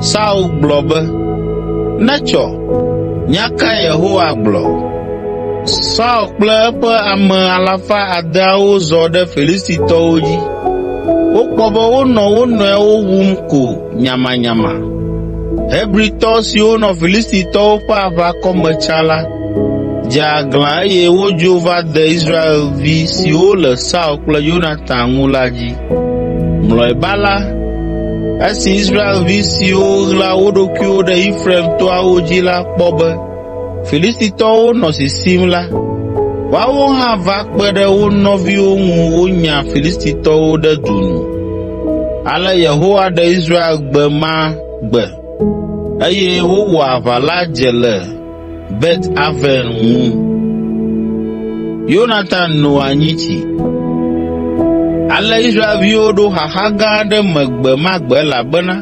A: Saul gblɔ be, “Netsɔ! Nya kae Yehowa gblɔ?” Saul kple eƒe ame alafa adeawo zɔ ɖe Filistitɔwo dzi. Wokpɔ be wonɔ wo nɔewo wum ko nyamanyama. Hebritɔ siwo nɔ Filistitɔwo ƒe aʋakɔ me tsã la, dze aglã eye wodzo va de Israelvi siwo le Saul kple Yonatan ŋu la dzi. Mlɔeba la, esi Israelvi siwo ɣla wo ɖokuiwo ɖe Efraim toawo dzi la kpɔ be Filistitɔwo nɔ sisim la, woawo hã va kpe ɖe wo nɔviwo ŋu wonya Filistitɔwo ɖe du nu. Ale Yehowa ɖe Israel gbe ma gbe, eye wowɔ aʋa la dze le Bet Aven ŋu. Yonatan no anyitsi. Ale Israelviwo ɖo xaxa gã aɖe me gbe ma gbe elabena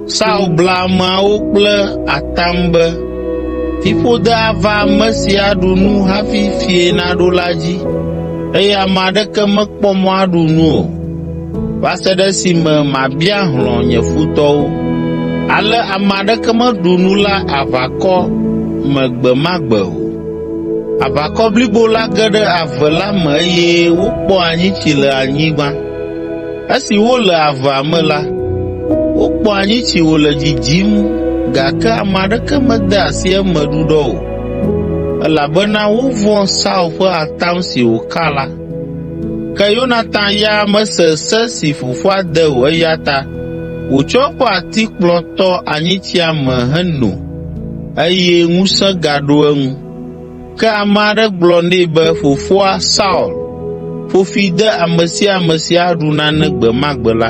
A: Saul bla ameawo kple atam be, “Fiƒode ava ame si aɖu nu hafi fiẽ naɖo la dzi eye ame aɖeke mekpɔ mɔ aɖu nu o, va se ɖe esime mabia hlɔ̃ nye futɔwo.” Ale ame aɖeke meɖu nu le aʋakɔ me gbe ma gbe o. Aʋakɔ blibo la ge ɖe ave la me eye wokpɔ anyitsi le anyigba. Esi wole avea me la, wokpɔ anyitsi wòle dzidzim gake ame aɖeke mede asi eme ɖuɖɔ o, elabena wovɔ̃ Saul ƒe atam si wòka la. Ke Yonatan ya mese se si fofoa de o eya ta wòtsɔ eƒe atikplɔ tɔ anyitsia me heno eye ŋusẽ gaɖo eŋu. Ke ame aɖe gblɔ nɛ be fofoa, Saul, ƒo fi de ame sia ame si aɖu nane gbe ma gbe la,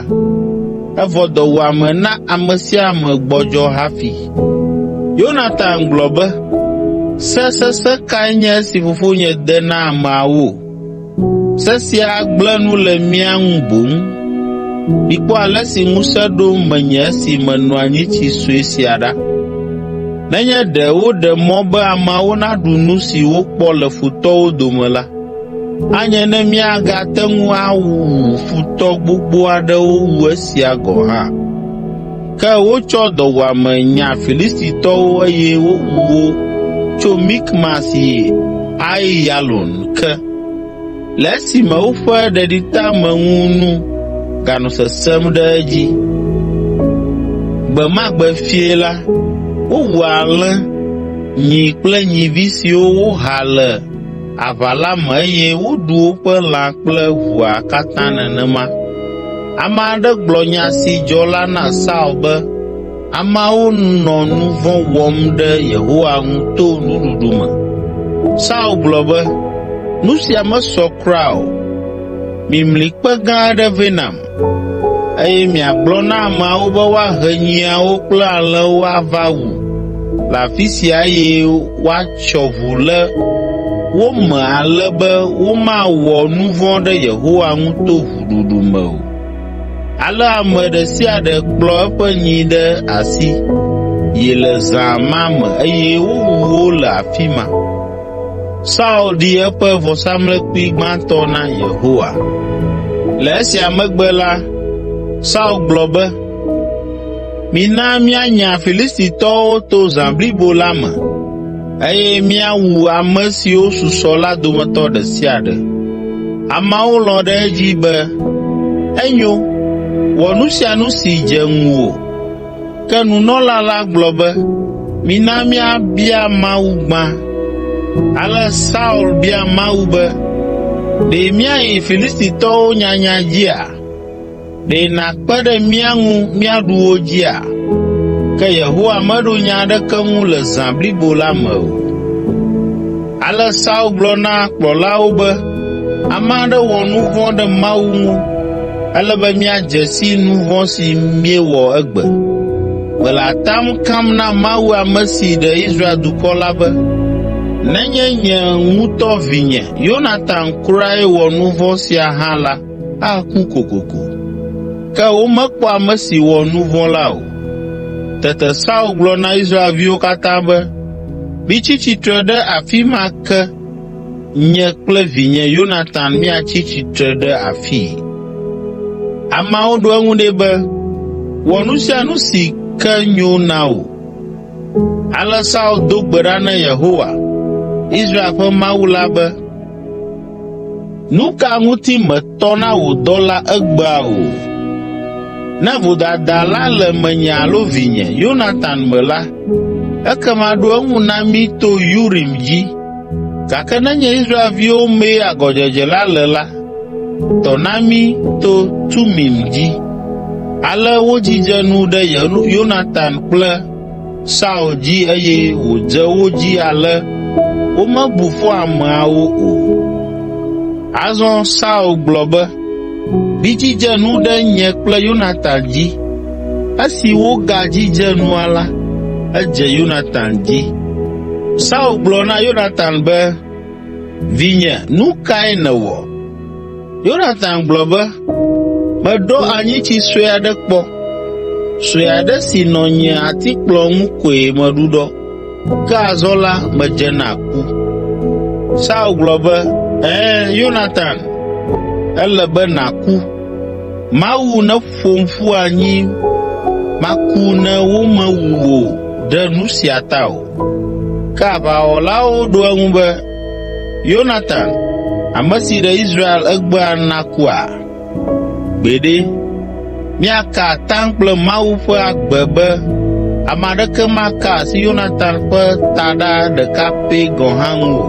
A: evɔ dɔwuame na ame sia ame gbɔdzɔ hafi. Yonatan gblɔ be, “Se sesẽ kae nye esi fofonye de na ameawo? Se sia agblẽ nu le mía ŋu boŋ. Mikpɔ ale si ŋusẽ ɖo menye esi meno anyitsi sue sia ɖa. Nenye ɖe woɖe mɔ be ameawo naɖu nu si wokpɔ le futɔwo dome la, anye ne míagate ŋu awu futɔ gbogbo aɖewo wu esia gɔ̃ hã.” Ke wotsɔ dɔwuame nya Filistitɔwo eye wowu wo tso Mikmas yi Aiyalon ke, le esime woƒe ɖeɖiteameŋu nu ganɔ sesẽm ɖe edzi. Gbe ma gbe fiẽ la, wowu alẽ, nyi kple nyivi siwo woha le aʋa la me eye woɖu woƒe lã kple ʋua katã nenema. Ame aɖe gblɔ nya si dzɔ la na Saul be ameawo nɔ nu vɔ̃ wɔm ɖe Yehowa ŋu to nuɖuɖu me. Saul gblɔ be, “Nu sia mesɔ kura o. Mimli kpe gã aɖe vɛ nam, eye miagblɔ na ameawo be woahe nyiawo kple alẽwo ava wu le afi sia eye woatsyɔ ʋu le wo me ale be womawɔ nu vɔ̃ ɖe Yehowa ŋu to ʋuɖuɖu me o.” Ale ame ɖe sia ɖe kplɔ eƒe nyi ɖe asi yi le zã ma me eye wowu wo le afi ma. Saul ɖi eƒe vɔsamlekpui gbãtɔ na Yehowa. Le esia megbe la, Saul gblɔ be, “Mina míanya Filistitɔwo to zã blibo la me, eye míawu ame siwo susɔ la dometɔ ɖe sia ɖe.” Ameawo lɔ̃ ɖe edzi be, “Enyo, wɔ nu sia nu si dze ŋuwò.” Ke nunɔla la gblɔ be, “Mina míabia Mawu gbã.” Ale Saul bia Mawu be, “Ɖe míayi Filistitɔwo nyanya dzia? Ɖe nàkpe ɖe mía ŋu míaɖu wo dzia?” Ke Yehowa meɖo nya aɖeke ŋu le zã blibo la me o. Ale Saul gblɔ na kplɔlawo be, “Ame aɖe wɔ nu vɔ̃ ɖe Mawu ŋu. Ele be míadze si nu vɔ̃ si míewɔ egbe. Mele atam kam na Mawu ame si ɖe Israel dukɔ la be, nenye nye ŋutɔ vinye, Yonatan kurae wɔ nu vɔ̃ sia hã la, aku kokoko.” Ke womekpɔ ame si wɔ nu vɔ̃ la o. Tete Saul gblɔ na Israelviwo katã be, “Mitsi tsitre ɖe afi ma ke nye kple vinye Yonatan míatsi tsitre ɖe afii.” Ameawo ɖo eŋu nɛ be, “Wɔ nu sia nu si ke nyo na wò.” Ale Saul do gbe ɖa na Yehowa, Israel ƒe Mawu la be, “Nu ka ŋuti mètɔ na wò dɔla egbea o? Ne vodada la le menye alo vinye, Yonatan me la, ekema ɖo eŋu na mí to Urim dzi. Gake nenye Israelviwo mee agɔdzedze la le la, tɔ na mí to Tumim dzi.” Ale wodzidze nu ɖe Yonatan kple Saul dzi eye wòdze wo dzi ale womebu fɔ ameawo o. Azɔ Saul gblɔ be, “Midzidze nu ɖe nye kple Yonatan dzi.” Esi wogadzidze nua la, edze Yonatan dzi. Saul gblɔ na Yonatan be, “Vinye, nu kae nèwɔ?” Yonatan gblɔ be, “Meɖɔ anyitsi sue aɖe kpɔ. Sue aɖe si nɔ nye atikplɔ ŋu koe meɖuɖɔ, ke azɔ la medze na ku.” Saul gblɔ be, “Ɛ̃, Yonatan, ele be nàku. Mawu neƒom ƒu anyi maku ne womewu wò ɖe nu sia ta o.” Ke aʋawɔlawo ɖo eŋu be, “Yonatan, ame si ɖe Israel egbea nakua? Gbeɖe! Míaka atam kple Mawu ƒe agbe be ame aɖeke maka asi Yonatan ƒe taɖa ɖeka pɛ gɔ̃ hã ŋu o,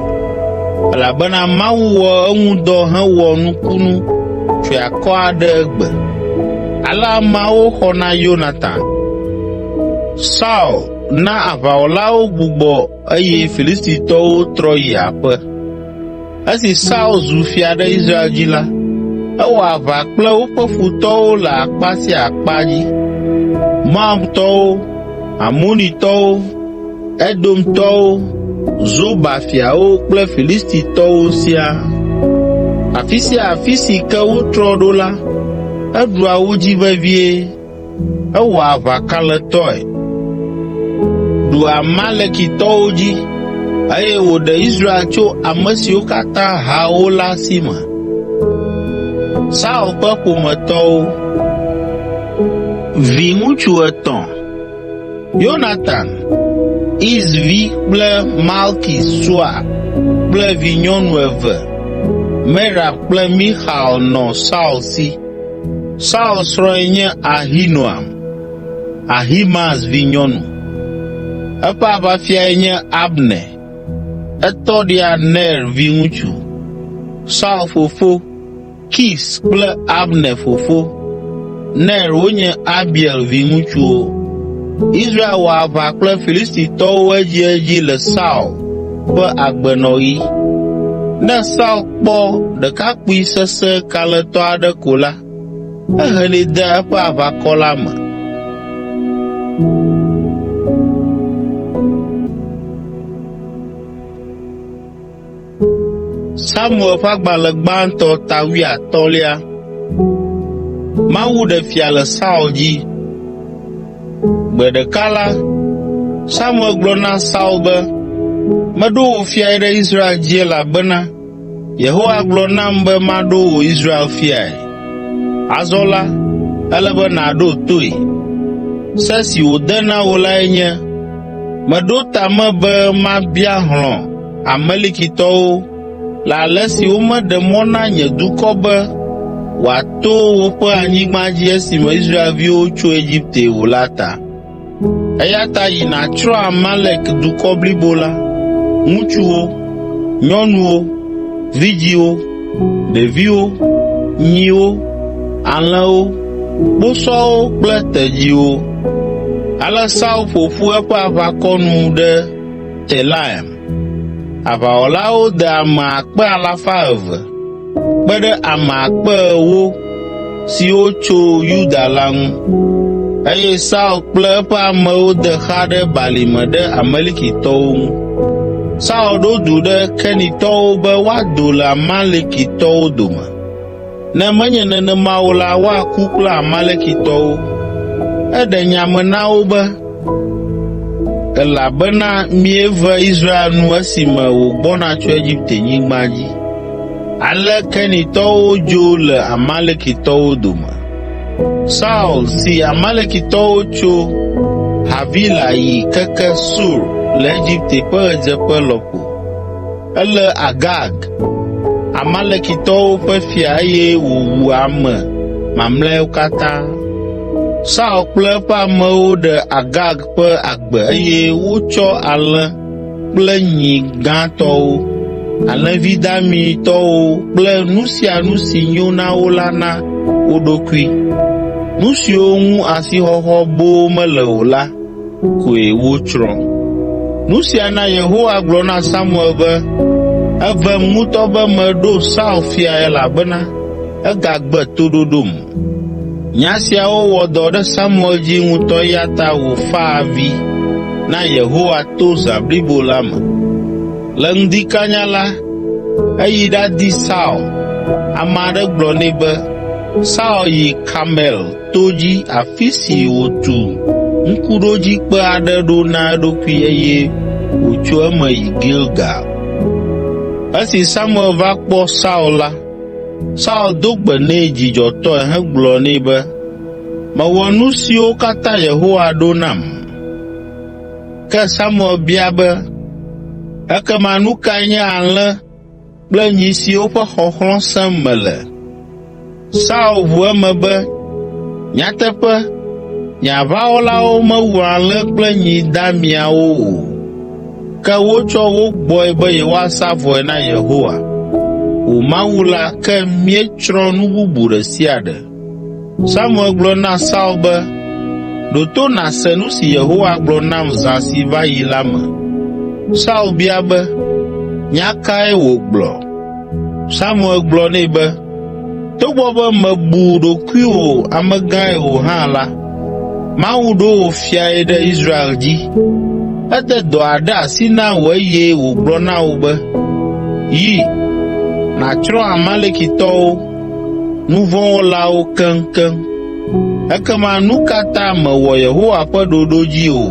A: elabena Mawu wɔ eŋu dɔ hewɔ nukunu triakɔ aɖe egbe.” Ale ameawo xɔ na Yonatan. Saul na aʋawɔlawo gbugbɔ eye Filistitɔwo trɔ yi aƒe. Esi Saul zu fia ɖe Israel dzi la, ewɔ aʋa kple woƒe futɔwo le akpa sia akpa dzi: Moabtɔwo, Amonitɔwo, Edomtɔwo, Zoba fiawo kple Filistitɔwo siaa. Afi sia afi si ke wotrɔ ɖo la, eɖua wo dzi vevie. Ewɔ aʋa kalẽtɔe, ɖu Amalekitɔwo dzi, eye wòɖe Israel tso ame siwo katã ha wo la si me. Saul ƒe ƒometɔwo Viŋutsu etɔ̃: Yonatan, Isvi kple Malki Sua kple vinyɔnu eve, Merab kple Mixal nɔ Saul si. Saul srɔ̃e nye Ahinoam, Ahimaaz vinyɔnu. Eƒe aʋafiae nye Abner. Etɔɖia Ner viŋutsu, Saul fofo, Kis kple Abner fofo, Ner wonye Abiel viŋutsuwo. Israel wɔ aʋa kple Filistitɔwo edziedzi le Saul ƒe agbenɔɣi. Ne Saul kpɔ ɖekakpui sesẽ kalẽtɔ aɖe ko la, ehenɛ dea eƒe aʋakɔ la me. Samuel ƒe agbalẽ gbãtɔ ta wuiatɔ̃lia. Mawu ɖe fia le Saul dzi. Gbe ɖeka la, Samuel gblɔ na Saul be, “Meɖo wò fiae ɖe Israel dzi elabena Yehowa gblɔ nam be maɖo wò Israel fiae. Azɔ la, ele be nàɖo toe. Se si wòde na wò lae nye, ‘Meɖo ta me be mabia hlɔ̃ Amalekitɔwo le ale si womeɖe mɔ na nye dukɔ be wòato woƒe anyigba dzi esime Israelviwo tso Egipte o la ta. Eya ta yi nàtsrɔ̃ Amalek dukɔ blibo la, ŋutsuwo, nyɔnuwo, vidzĩwo, ɖeviwo, nyiwo, alẽwo, kposɔwo kple tedziwo.’ ” Ale Saul ƒo ƒu eƒe aʋakɔ nu ɖe Telaim. Aʋawɔlawo de ame akpe alafa eve kpe ɖe ame akpe ewo siwo tso Yuda la ŋu. Eye Saul kple eƒe amewo de xa ɖe balime ɖe Amalekitɔwo ŋu. Saul ɖo du ɖe Kenitɔwo be woado le Amalekitɔwo dome. Ne menye nenema o la, woaku kple Amalekitɔwo. Eɖe nya me na wo be, “Elabena mieve Israel nu esime wògbɔna tso Egiptenyigba dzi.” Ale Kenitɔwo dzo le Amalekitɔwo dome. Saul si Amalekitɔwo tso Havila yi keke Sur le Egipte ƒe ɣedzeƒe lɔƒo. Elé Agag, Amalekitɔwo ƒe fia eye wòwu ame mamlɛawo katã. Saul kple eƒe amewo ɖe Agag ƒe agbe eye wotsɔ alẽ kple nyi gãtɔwo, alẽvi damitɔwo kple nu sia nu si nyo na wo la na wo ɖokui. Nu siwo ŋu asixɔxɔ boo mele o la koe wotsrɔ̃. Nu sia na Yehowa gblɔ na Samuel be, “Evem ŋutɔ be meɖo Saul fiae elabena egagbe toɖoɖom.” Nya siawo wɔ dɔ ɖe Samuel dzi ŋutɔ eya ta wòfa avi na Yehowa to zã blibo la me. Le ŋdi kanya la, eyi ɖadi Saul. Ame aɖe gblɔ nɛ be, “Saul yi Karmel to dzi afi si wòtu ŋkuɖodzikpe aɖe ɖo na eɖokui eye wòtso eme yi Gilgal.” Esi Samuel va kpɔ Saul la, Saul do gbe nɛ dzidzɔtɔe hegblɔ nɛ be, “Mewɔ nu siwo katã Yehowa ɖo nam.” Ke Samuel bia be, “Ekema nu kae nye alẽ kple nyi siwo ƒe xɔxlɔ̃ sem mele?” Saul ʋu eme be, “Nyateƒe, nye aʋawɔlawo mewu alẽ kple nyi damiawo o, ke wotsɔ wo gbɔe be yewoasa vɔe na Yehowa, wò Mawu la ke míetsrɔ̃ nu bubu ɖe sia ɖe.” Samuel gblɔ na Saul be, “Ɖo to nàse nu si Yehowa gblɔ nam zã si va yi la me.” Saul bia be, “Nya kae wògblɔ?” Samuel gblɔ nɛ be, “Togbɔ be mèbu ɖokuiwò amegãe o hã la, Mawu ɖo wò fiae ɖe Israel dzi. Ede dɔ aɖe asi na wò eye wògblɔ na wò be, ‘Yi, nàtsrɔ̃ Amalekitɔwo, nu vɔ̃ wɔlawo keŋkeŋ.’ Ekema nu ka ta mèwɔ Yehowa ƒe ɖoɖo dzi o?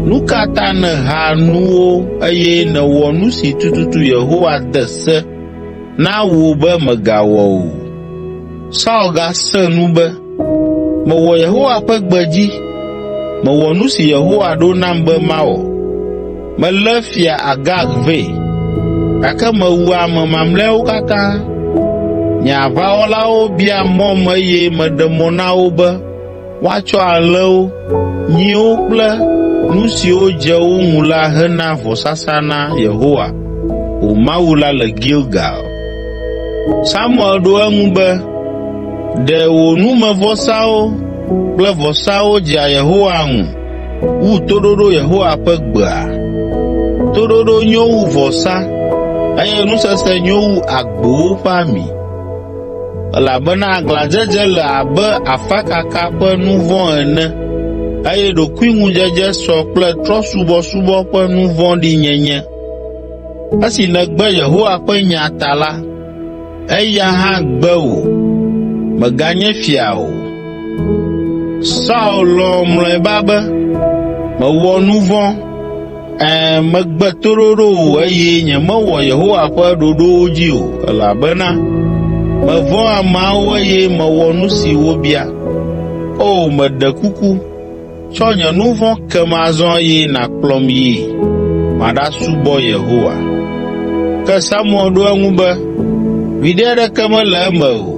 A: Nu ka ta nèha nuwo eye nèwɔ nu si tututu Yehowa de se na wò be mègawɔ o?” Saul gasẽ nu be, “Mewɔ Yehowa ƒe gbe dzi, mewɔ nu si Yehowa ɖo nam be mawɔ. Melé Fia Agag vɛ, gake mewu ame mamlɛawo katã. Nye aʋawɔlawo bia mɔm eye meɖe mɔ na wo be woatsɔ alẽwo, nyiwo kple nu siwo dze wo ŋu la hena vɔsasa na Yehowa, wò Mawu la le Gilgal.” Samuel ɖo eŋu be, “Ɖe wò numevɔsawo kple vɔsawo dzea Yehowa ŋu wu toɖoɖo Yehowa ƒe gbea? Toɖoɖo nyo wu vɔsa eye nusese nyo wu agbowo ƒe ami. Elabena aglãdzedze le abe afakaka ƒe nu vɔ̃ ene eye ɖokuiŋudzedze sɔ kple trɔ̃subɔsubɔ ƒe nu vɔ̃ɖi nyenye. Esi nègbe Yehowa ƒe nya ta la, eya hã gbe wò, mèganye fia o.” Saul lɔ̃ mlɔeba be, “Mewɔ nu vɔ̃. Ɛ̃, megbe toɖoɖo wò eye nyemewɔ Yehowa ƒe ɖoɖowo dzi o, elabena mevɔ̃ ameawo eye mewɔ nu si wobia. O, meɖe kuku, tsɔ nye nu vɔ̃ kem azɔ eye nàkplɔm yi maɖasubɔ Yehowa.” Ke Samuel ɖo eŋu be, “Viɖe aɖeke mele eme o.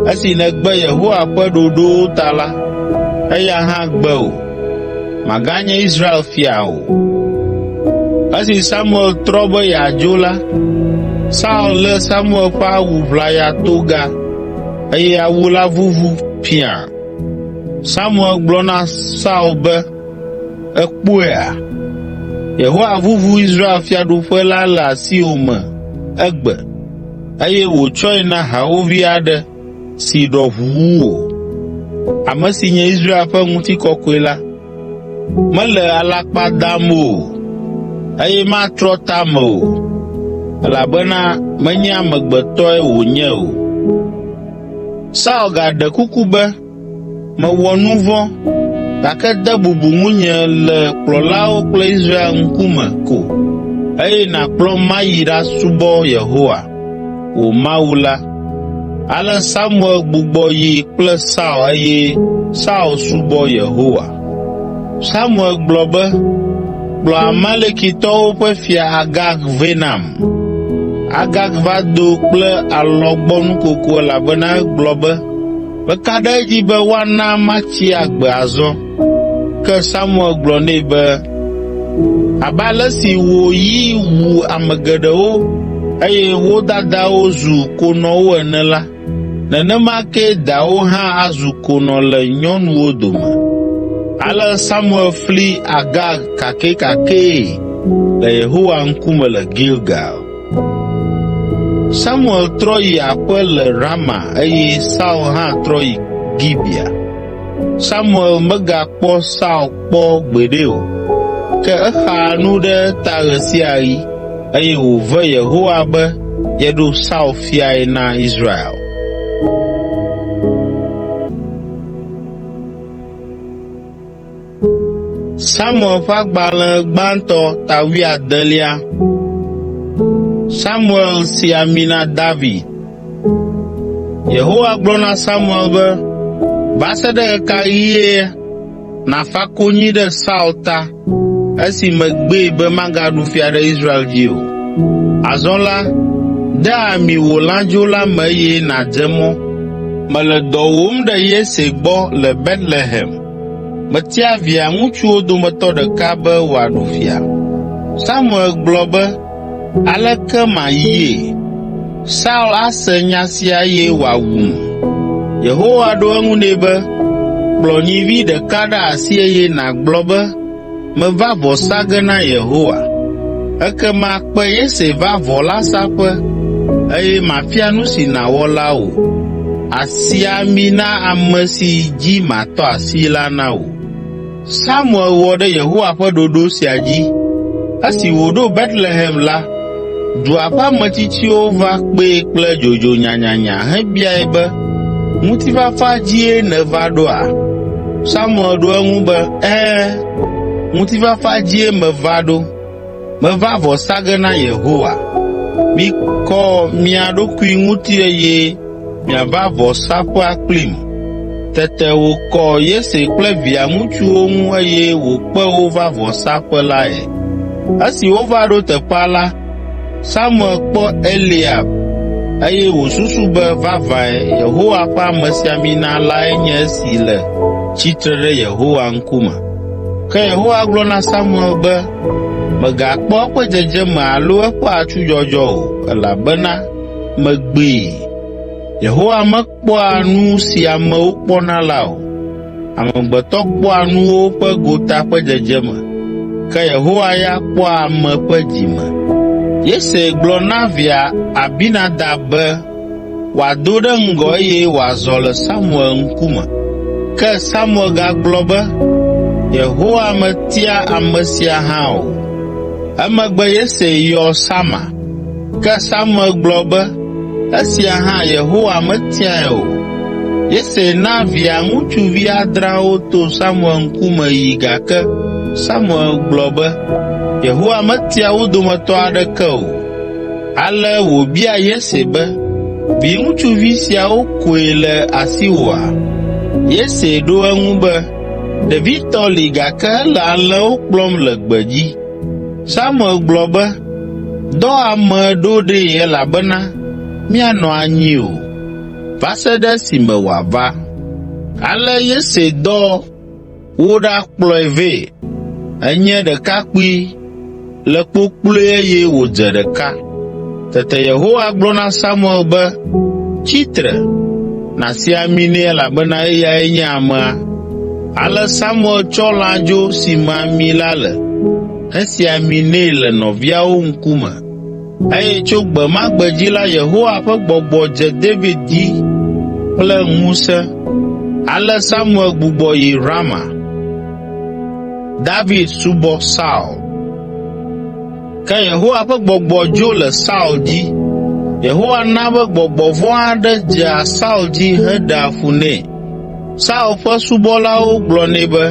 A: Esi nègbe Yehowa ƒe ɖoɖowo ta la, eya hã gbe wò, màganye Israel fia o.” Esi Samuel trɔ be yeadzo la, Saul lé Samuel ƒe awu ʋlaya toga, eye awu la vuvu piã. Samuel gblɔ na Saul be, “Èkpɔea? Yehowa vuvu Israel fiaɖuƒe la le asiwò me egbe, eye wòtsɔe na hawòvi aɖe si ɖɔ ʋu wu wò, ame si nye Israel ƒe ŋutikɔkɔe la. Mele alakpa dam o, eye matrɔ ta me o, elabena menye amegbetɔe wònye o.” Saul gaɖe kuku be, “Mewɔ nu vɔ̃, gake de bubu ŋunye le kplɔlawo kple Israel ŋkume ko, eye nàkplɔm mayi ɖasubɔ Yehowa, wò Mawu la.” Ale Samuel gbugbɔ yi kple Saul eye Saul subɔ Yehowa. Samuel gblɔ be, “Kplɔ Amalekitɔwo ƒe fia Agag vɛ nam.” Agag va do kple alɔgbɔnukoko elabena egblɔ be, “Meka ɖe edzi be woana matsi agbe azɔ.” Ke Samuel gblɔ nɛ be, “Abe ale si wò yi wu ame geɖewo eye wo dadawo zu konɔwo ene la, nenema kee dawo hã azu konɔ le nyɔnuwo dome.” Ale Samuel fli Agag kakɛkakɛe le Yehowa ŋkume le Gilgal. Samuel trɔ yi aƒe le Rama eye Saul hã trɔ yi Gibea. Samuel megakpɔ Saul kpɔ gbeɖe o, ke exaa nu ɖe eta ɣe sia ɣi, eye wòve Yehowa be yeɖo Saul fiae na Israel. Samuel ƒe agbalẽ gbãtɔ ta wuiadelia. Samuel si ami na David. Yehowa gblɔ na Samuel be, “Va se ɖe ɣe ka ɣie nàfa konyi ɖe Saul ta esi megbee be magaɖu fia ɖe Israel dzi o? Azɔ la, de ami wò lãdzo la me eye nàdze mɔ. Mele dɔwòm ɖe Yese gbɔ le Betlehem. Metia via ŋutsuwo dometɔ ɖeka be wòaɖu fia.” Samuel gblɔ be, “Aleke mayie? Saul ase nya sia eye wòawum.” Yehowa ɖo eŋu nɛ be, “Kplɔ nyivi ɖeka ɖe asi eye nàgblɔ be, ‘Meva vɔ sa ge na Yehowa.’ Ekema kpe Yese va vɔ la saƒe eye mafia nu si nàwɔ la wò. Àsi ami na ame si dzi matɔ asii la na wò.” Samuel wɔ ɖe Yehowa ƒe ɖoɖo sia dzi. Esi wòɖo Betlehem la, dua ƒe ametsitsiwo va kpee kple dzodzo nyanyanya hebiae be, “Ŋutifafa dzie nèva ɖoa?” Samuel ɖo eŋu be, “Ɛ̃, ŋutifafa dzie meva ɖo. Meva vɔ sa ge na Yehowa. Mikɔ mia ɖokui ŋuti eye miava vɔsaƒea kplim.” Tete wòkɔ Yese kple via ŋutsuwo ŋu eye wòkpe wo va vɔsaƒe lae. Esi wova ɖo teƒea la, Samuel kpɔ Eliab eye wòsusu be vavãe Yehowa ƒe amesiamina lae nye esi le tsitre ɖe Yehowa ŋkume. Ke Yehowa gblɔ na Samuel be, “Mègakpɔ eƒe dzedzeme alo eƒe atsudzɔdzɔ o, elabena megbee. Yehowa mekpɔa nu si amewo kpɔna la o. Amegbetɔ kpɔa nuwo ƒe gota ƒe dzedzeme, ke Yehowa ya kpɔa ame ƒe dzi me.” Yese gblɔ na via Abinadab be wòado ɖe ŋgɔ eye wòazɔ le Samuel ŋkume. Ke Samuel gagblɔ be, “Yehowa metia ame sia hã o.” Emegbe Yese yɔ Sama, ke Samuel gblɔ be, “Esia hã Yehowa metiae o.” Yese na via ŋutsuvi adreawo to Samuel ŋkume yi gake Samuel gblɔ be, “Yehowa metia wo dometɔ aɖeke o.” Ale wòbia Yese be, “Viŋutsuvi siawo koe le asiwòa?” Yese ɖo eŋu be, “Ɖevitɔ li gake ele alẽwo kplɔm le gbedzi.” Samuel gblɔ be, “Dɔ ame ɖo ɖee elabena míanɔ anyi o, va se ɖe esime wòava.” Ale Yese dɔ woɖakplɔe vɛ. Enye ɖekakpui, le kpokploe eye wòdze ɖeka. Tete Yehowa gblɔ na Samuel be, “Tsi tre, nàsi ami nɛ elabena eyae nye amea.” Ale Samuel tsɔ lãdzo si me ami la le, hesi ami nɛ le nɔviawo ŋkume. Eye tso gbe ma gbe dzi la Yehowa ƒe gbɔgbɔ dze David dzi kple ŋusẽ. Ale Samuel gbugbɔ yi Rama. David subɔ Saul. Ke Yehowa ƒe gbɔgbɔ dzo le Saul dzi. Yehowa na be gbɔgbɔ vɔ̃ aɖe dzea Saul dzi heɖea fu nɛ. Saul ƒe subɔlawo gblɔ nɛ be,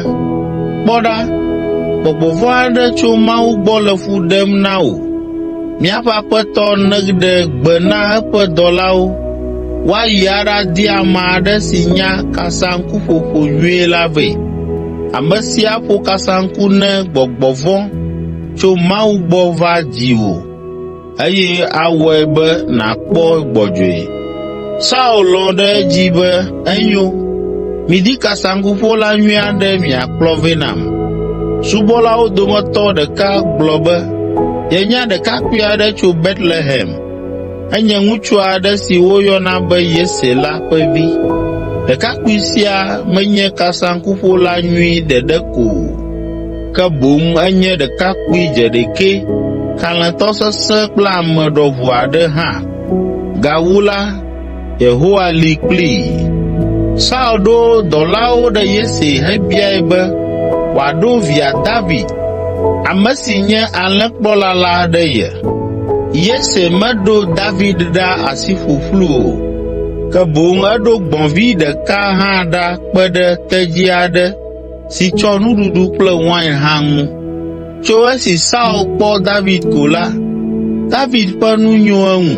A: “Kpɔ ɖa, gbɔgbɔ vɔ̃ aɖe tso Mawu gbɔ le fu ɖem na wò. Míaƒe aƒetɔ neɖe gbe na eƒe dɔlawo woayi aɖadi ame aɖe si nya kasaŋkuƒoƒo nyuie la vɛ. Ame si aƒo kasaŋku ne gbɔgbɔ vɔ̃ tso Mawu gbɔ va dziwò, eye awɔe be nàkpɔ gbɔdzɔe.” Saul lɔ̃ ɖe edzi be, “Enyo, midi kasaŋkuƒola nyui aɖe miakplɔ vɛ nam.” Subɔlawo dometɔ ɖeka gblɔ be yenya ɖekakpui aɖe tso Betlehem. Enye ŋutsu aɖe si woyɔna be Yese la ƒe vi. Ɖekakpui sia menye kasaŋkuƒola nyui ɖeɖe ko o, ke boŋ enye ɖekakpui dzeɖekɛ, kalẽtɔ sesẽ kple ame ɖɔʋu aɖe hã. Gawu la, Yehowa li kplii. Saul ɖo dɔlawo ɖe Yese hebiae be wòaɖo via David, ame si nye alẽkplɔla la ɖe ye. Yese meɖo David ɖa asi ƒuƒlu o, ke boŋ eɖo gbɔ̃vi ɖeka hã ɖa kpe ɖe tedzi aɖe si tsɔ nuɖuɖu kple wain hã ŋu. Tso esi Saul kpɔ David ko la, David ƒe nu nyo eŋu,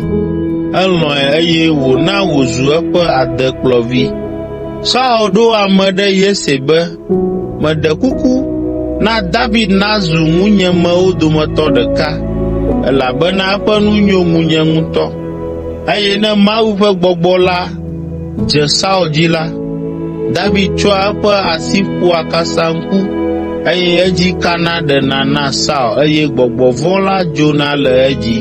A: elɔ̃e eye wòna wòzu eƒe adekplɔvi. Saul ɖo ame ɖe Yese be, “Meɖe kuku, na David nazu ŋunyemewo dometɔ ɖeka, elabena eƒe nu nyo ŋunye ŋutɔ.” Eye ne Mawu ƒe Gbɔgbɔ la dze Saul dzi la, David tsɔa eƒe asi ƒoa kasaŋku eye edzi kana ɖena na Saul eye gbɔgbɔ vɔ̃ la dzona le edzi.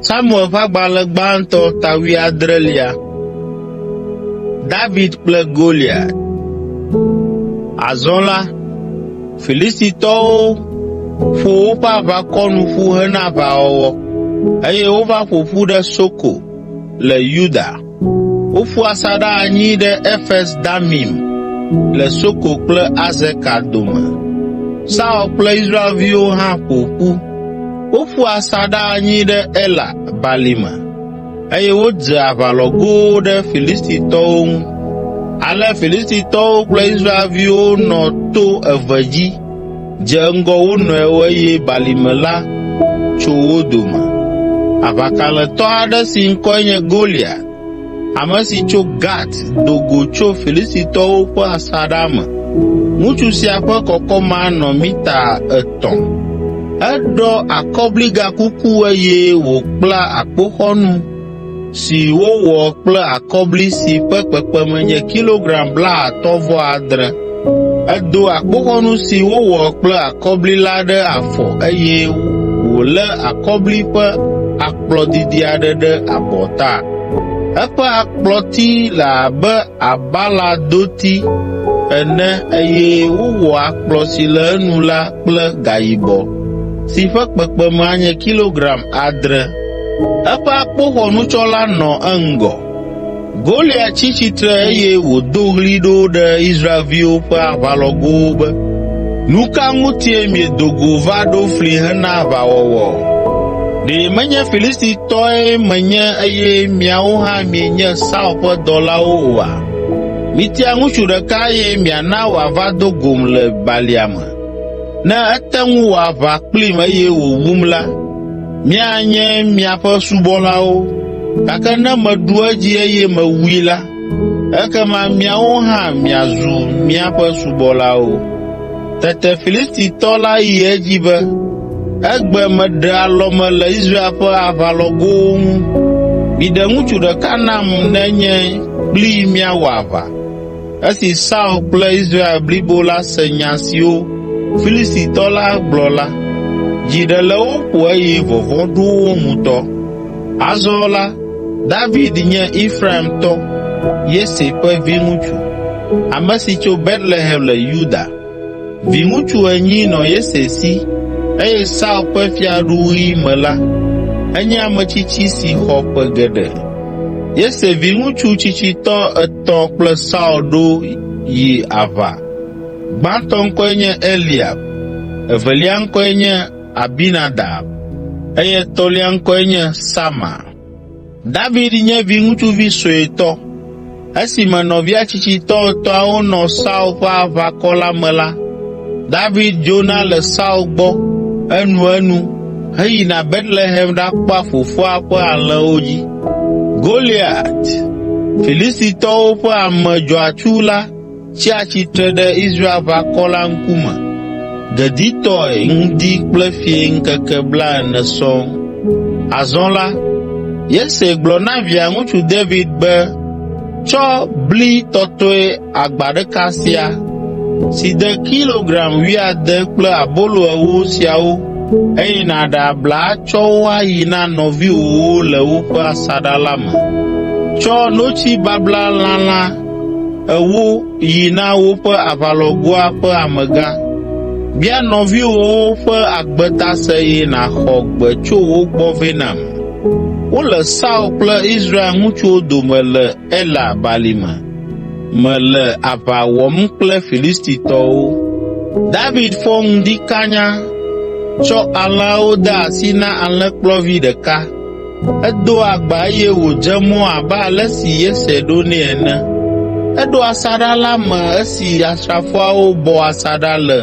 A: Samuel ƒe agbalẽ gbãtɔ ta wuiadrelia. David kple Goliat. Azɔ la, Filistitɔwo ƒo woƒe aʋakɔ nu ƒu hena aʋawɔwɔ, eye wova ƒo ƒu ɖe Soko le Yuda. Woƒu asaɖa anyi ɖe Efes Damim le Soko kple Azeka dome. Saul kple Israelviwo hã ƒo ƒu. Woƒu asaɖa anyi ɖe Ela Balime, eye wodze aʋalɔgowo ɖe Filistitɔwo ŋu. Ale Filistitɔwo kple Israelviwo nɔ to eve dzi, dze ŋgɔ wo nɔewo eye balime la tso wo dome. Aʋakalẽtɔ aɖe si ŋkɔe nye Goliat, ame si tso Gat do go tso Filistitɔwo ƒe asaɖa me. Ŋutsu sia ƒe kɔkɔme anɔ mita etɔ̃. Eɖɔ akɔbligakuku eye wòkpla akpoxɔnu. si wowɔ kple akɔbli si ƒe kpekpeme nye kilogram blaatɔ̃-vɔ-adre. Edo akpoxɔnu si wowɔ kple akɔbli la ɖe afɔ eye wòlé akɔbli ƒe akplɔ didi aɖe ɖe abɔta. Eƒe akplɔti le abe abaladoti ene eye wowɔ akplɔ si le enu la kple gayibɔ si ƒe kpekpeme anye kilogram adre. Eƒe akpoxɔnutsɔla nɔ eŋgɔ. Goliat tsi tsitre eye wòdo ɣli ɖo ɖe Israelviwo ƒe aʋalɔgowo be, “Nu ka ŋutie miedo go va ɖo fli hena aʋawɔwɔ? Ɖe menye Filistitɔe menye eye miawo hã mienye Saul ƒe dɔlawo oa? Mitia ŋutsu ɖeka eye miana wòava do gom le balia me. Ne ete ŋu wɔ aʋa kplim eye wòwum la, míanye miaƒe subɔlawo, gake ne meɖu edzi eye mewui la, ekema miawo hã miazu míaƒe subɔlawo.” Tete Filistitɔ la yi edzi be, “Egbe meɖe alɔme le Israel ƒe aʋalɔgowo ŋu. Miɖe ŋutsu ɖeka nam ne nye kplii míawɔ aʋa.” Esi Saul kple Israel blibo la se nya siwo Filistitɔ la gblɔ la, dzi ɖe le wo ƒo eye vɔvɔ̃ ɖo wo ŋutɔ. Azɔ la, David nye Efraimtɔ, Yese ƒe viŋutsu, ame si tso Betlehem le Yuda. Viŋutsu enyi nɔ Yese si, eye Saul ƒe fiaɖuɣi me la, enye ame tsitsi si xɔ ƒe geɖe. Yese viŋutsu tsitsitɔ etɔ̃ kple Saul ɖo yi aʋa. Gbãtɔ ŋkɔe nye Eliab, evelia ŋkɔe nye Abinadab, eye etɔ̃lia ŋkɔe nye Sama. David nye viŋutsuvi suetɔ. Esime nɔvia tsitsitɔ etɔ̃awo nɔ Saul ƒe aʋakɔ la me la, David dzona le Saul gbɔ enuenu heyina Betlehem ɖakpɔa fofoa ƒe alẽwo dzi. Goliat, Filistitɔwo ƒe ame dzɔatsu la tsia tsitre ɖe Israelʋakɔ la ŋkume geditɔe ŋdi kple fiẽ ŋkeke blaene sɔŋ. Azɔ la, Yese gblɔ na via ŋutsu David be, “Tsɔ bli tɔtɔe agba ɖeka sia, si de kilogram wuiade kple abolo ewo siawo eye nàɖe abla atsɔ wo ayi na nɔviwòwo le woƒe asaɖa la me. Tsɔ notsi babla lalã ewo yi na woƒe aʋalɔgoa ƒe amegã. Bia nɔviwòwo ƒe agbe ta se eye nàxɔ gbe tso wo gbɔ vɛ nam. Wole Saul kple Israel ŋutsuwo dome le Ela balime me le aʋa wɔm kple Filistitɔwo.” David fɔ ŋdi kanya, tsɔ alẽawo de asi na alẽkplɔvi ɖeka. Edo agba eye wòdze mɔ abe ale si Yese ɖo nɛ ene. Eɖo asaɖa la me esi asrafoawo bɔ asaɖa le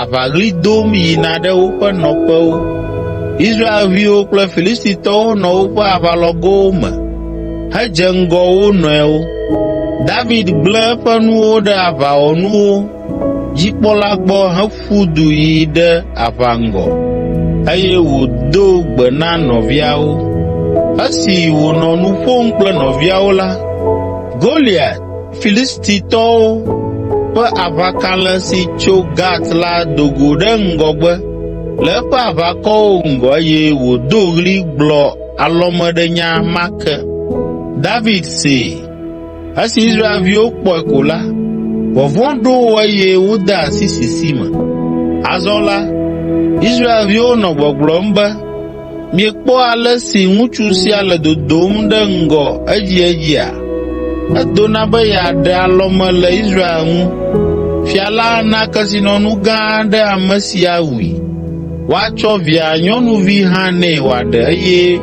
A: aʋaɣli dom yina ɖe woƒe nɔƒewo. Israelviwo kple Filistitɔwo nɔ woƒe aʋalɔgowo me hedze ŋgɔ wo nɔewo. David gblẽ eƒe nuwo ɖe aʋawɔnuwo dzikpɔla gbɔ heƒu du yi ɖe aʋa ŋgɔ, eye wòdo gbe na nɔviawo. Esi wònɔ nu ƒom kple nɔviawo la, Goliat, Filistitɔwo ƒe aʋakalẽ si tso Gat la do go ɖe ŋgɔgbe le eƒe aʋakɔwo ŋgɔ eye wòdo ɣli gblɔ alɔmeɖenya ma ke. David see. Esi Israelviwo kpɔe ko la, vɔvɔ̃ ɖo wo eye wode asi sisi me. Azɔ la, Israelviwo nɔ gbɔgblɔm be, “Miekpɔ ale si ŋutsu sia le dodom ɖe ŋgɔ edziedzia? Edona be yeaɖe alɔme le Israel ŋu. Fia la ana kesinɔnu gã aɖe ame si awui. Woatsɔ via nyɔnuvi hã nɛ wòaɖe eye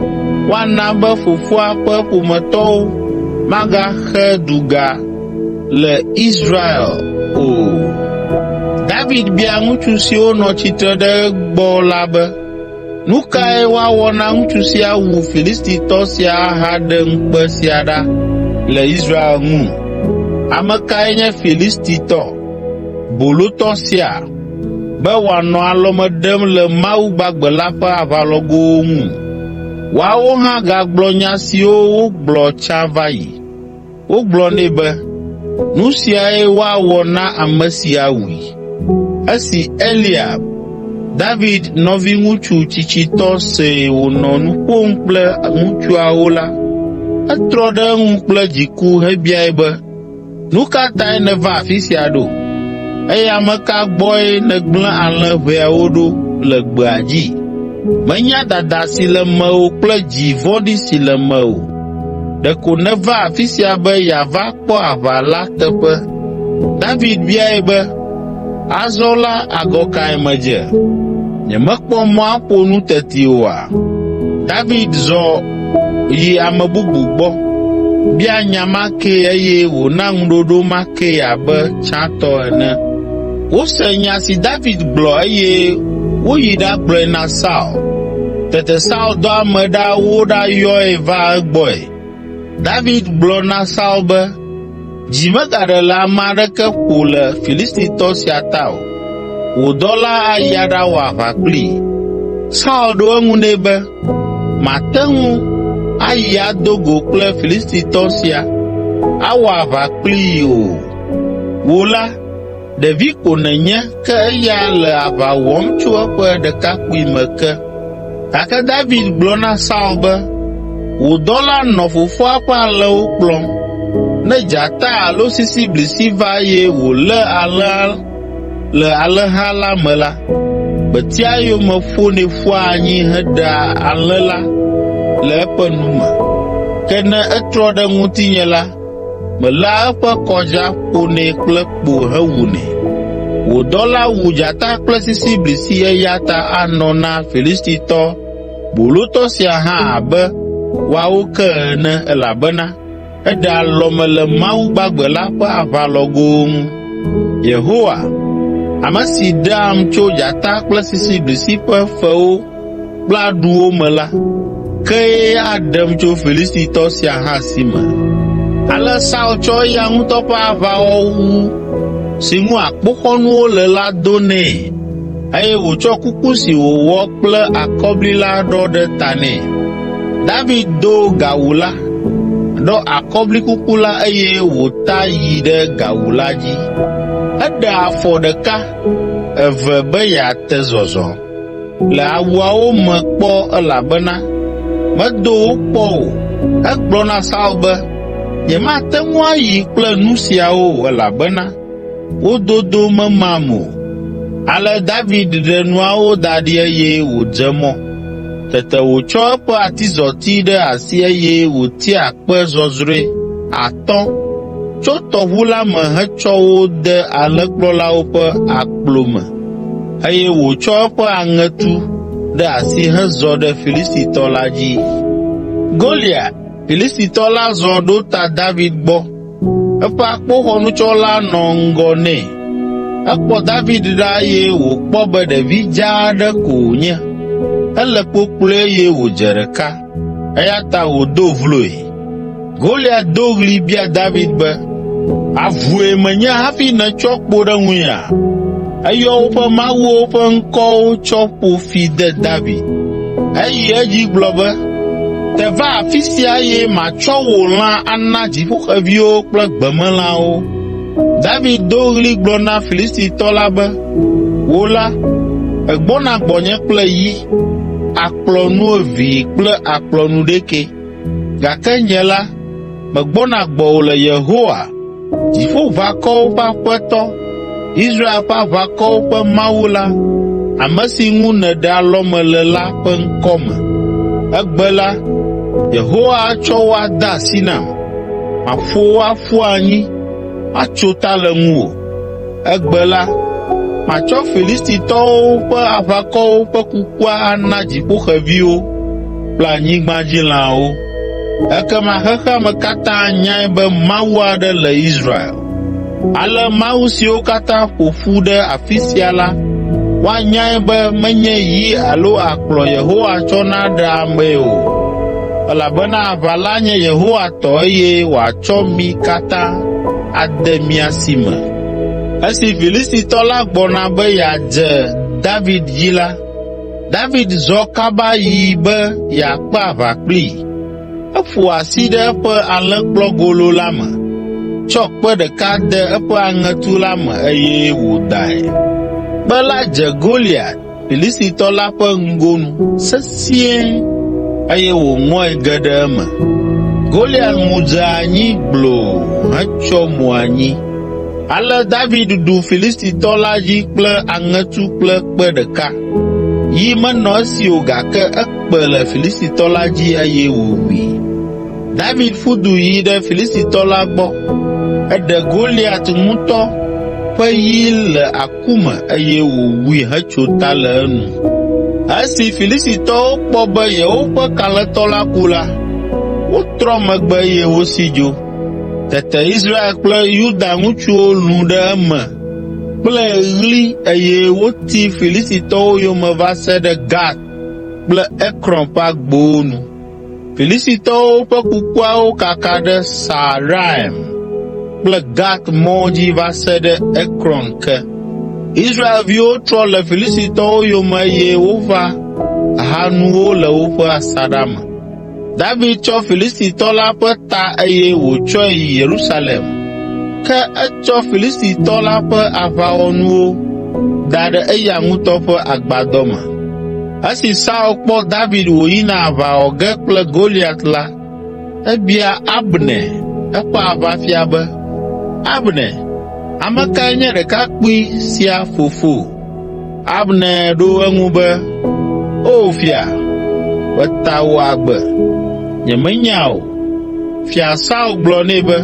A: woana be fofoa ƒe ƒometɔwo magaxe duga le Israel o.” David bia ŋutsu siwo nɔ tsitre ɖe egbɔ la be, “Nu kae woawɔ na ŋutsu si awu Filistitɔ sia ahaɖe ŋukpe sia ɖa le Israel ŋu? Ame kae nye Filistitɔ, bolotɔ sia, be wòanɔ alɔme ɖem le Mawu gbagbe la ƒe aʋalɔgowo ŋu?” Woawo hã gagblɔ nya siwo wogblɔ tsã va yi. Wogblɔ nɛ be, “Nu siae woawɔ na ame si awui.” Esi Eliab, David nɔviŋutsu tsitsitɔ see wònɔ nu ƒom kple ŋutsuawo la, etrɔ ɖe eŋu kple dziku hebiae be, “Nu ka tae nèva afi sia ɖo, eye ame ka gbɔe nègblẽ alẽ ʋɛawo ɖo le gbea dzi? Menya dada si le mewò kple dzi vɔ̃ɖi si le mewò. Ɖeko nèva afi sia be yeava kpɔ aʋa la teƒe.” David biae be, “Azɔ la agɔ kae medze? Nyemekpɔ mɔ aƒo nu teti oa?” David zɔ yi ame bubu gbɔ, bia nya ma kee eye wòna ŋuɖoɖo ma kee abe tsãtɔ ene. Wose nya si David gblɔ eye woyi ɖagblɔe na Saul. Tete Saul dɔ ame ɖa woɖayɔe va egbɔe. David gblɔ na Saul be, “Dzi megaɖe le ame aɖeke ƒo le Filistitɔ sia ta o. Wò dɔla ayi aɖawɔ aʋa kplii.” Saul ɖo eŋu nɛ be, “Màte ŋu ayi ado go kple Filistitɔ sia, awɔ aʋa kplii o. Wò la, ɖevi ko nènye ke eya le aʋa wɔm tso eƒe ɖekakpuime ke.” Gake David gblɔ na Saul be, “Wò dɔla nɔ fofoa ƒe alẽwo kplɔm. Ne dzata alo sisiblisi va eye wòlé alẽa le alẽha la me la, metia eyome ƒonɛ ƒua anyi heɖea alẽ la le eƒe nu me. Ke ne etrɔ ɖe ŋutinye la, meléa eƒe kɔdza ƒonɛ kple kpo hewunɛ. Wò dɔla wu dzata kple sisiblisi eya ta anɔ na Filistitɔ bolotɔ sia hã abe woawo ke ene elabena eɖe alɔme le Mawu gbagbe la ƒe aʋalɔgowo ŋu. Yehowa, ame si ɖeam tso dzata kple sisiblisi ƒe fewo kple aɖuwo me la, kee aɖem tso Filistitɔ sia hã si me.” Ale Saul tsɔ eya ŋutɔ ƒe aʋawɔwu si ŋu akpoxɔnuwo le la do nɛ eye wòtsɔ kuku si wòwɔ kple akɔbli la ɖɔ ɖe ta nɛ. David do gawu la, ɖɔ akɔblikuku la eye wòta yi ɖe gawu la dzi. Eɖe afɔ ɖeka, eve be yeate zɔzɔ le awuawo me kpɔ elabena medo wo kpɔ o. Egblɔ na Saul be, “Nyemate ŋu ayi kple nu siawo o elabena wo dodo memam o.” Ale David ɖe nuawo da ɖi eye wòdze mɔ. Tete wòtsɔ eƒe atizɔti ɖe asi eye wòtia kpe zɔzrɔ̃e atɔ̃ tso tɔʋu la me hetsɔ wo de alẽkplɔlawo ƒe akplo me, eye wòtsɔ eƒe aŋetu ɖe asi hezɔ ɖe Filistitɔ la dzi. Goliat, Filistitɔ la zɔ ɖo ta David gbɔ. Eƒe akpoxɔnutsɔla nɔ ŋgɔ nɛ. Ekpɔ David ɖa eye wòkpɔ be ɖevi dzaa aɖe ko wònye. Ele kpokploe eye wòdze ɖeka, eya ta wòdo vloe. Goliat do ɣli bia David be, “Avue menye hafi nètsɔ kpo ɖe ŋunyea?” Eyɔ woƒe mawuwo ƒe ŋkɔwo tsɔ ƒo fi de David. Eyi edzi gblɔ be, “Te va afi sia eye matsɔ wò lã ana dziƒoxeviwo kple gbemelãwo.” David do ɣli gblɔ na Filistitɔ la be, “Wò la, ègbɔna gbɔnye kple yi, akplɔ nuevee kple akplɔnuɖekɛ, gake nye la, megbɔna gbɔwò le Yehowa, Dziƒoʋakɔwo ƒe Aƒetɔ, Israel ƒe aʋakɔwo ƒe Mawu la, ame si ŋu nèɖe alɔme le la ƒe ŋkɔ me. Egbe la, Yehowa atsɔ wò ade asi nam. Maƒo wò aƒu anyi, atso ta le ŋuwò. Egbe la, matsɔ Filistitɔwo ƒe aʋakɔwo ƒe kukua ana dziƒoxeviwo kple anyigbadzilãwo. Ekema xexea me katã anyae be Mawu aɖe le Israel. Ale mawu siwo katã ƒo ƒu ɖe afi sia la, woanyae be menye yi alo akplɔ Yehowa tsɔna ɖea amee o, elabena aʋa la nye Yehowa tɔ eye wòatsɔ mi katã ade mía si me.” Esi Filistitɔ la gbɔna be yeadze David dzi la, David zɔ kaba yi be yeakpe aʋa kplii. Eƒo asi ɖe eƒe alẽkplɔgolo la me, tsɔ kpe ɖeka de eƒe aŋetu la me eye wòdae. Kpe la dze Goliat, Filistitɔ la ƒe ŋgonu sesĩe eye wòŋɔe ge ɖe eme. Goliat mu dze anyi gbloo hetsyɔ mo anyi. Ale David ɖu Filistitɔ la dzi kple aŋetu kple kpe ɖeka. Yi menɔ esi o gake ekpe le Filistitɔ la dzi eye wòwui. David ƒu du yi ɖe Filistitɔ la gbɔ. Eɖe Goliat ŋutɔ ƒe yi le aku me eye wòwui hetso ta le enu. Esi Filistitɔwo kpɔ be yewoƒe kalẽtɔ la ku la, wotrɔ megbe eye wosi dzo. Tete Israel kple Yuda ŋutsuwo lũ ɖe eme kple ɣli eye woti Filistitɔwo yome va se ɖe Gat kple Ekron ƒe agbowo nu. Filistitɔwo ƒe kukuawo kaka ɖe Saaraim kple Gat mɔ dzi va se ɖe Ekron ke. Israelviwo trɔ le Filistitɔwo yome eye wova ha nuwo le woƒe asaɖa me. David tsɔ Filistitɔ la ƒe ta eye wòtsɔe yi Yerusalem. Ke etsɔ Filistitɔ la ƒe aʋawɔnuwo da ɖe eya ŋutɔ ƒe agbadɔ me. Esi Saul kpɔ David wòyina aʋa wɔ ge kple Goliat la, ebia Abner, eƒe aʋafia be, “Abner, ame kae nye ɖekakpui sia fofo?” Abner ɖo eŋu be, “O fia, meta wò agbe, nyemenya o.” Fia Saul gblɔ nɛ be,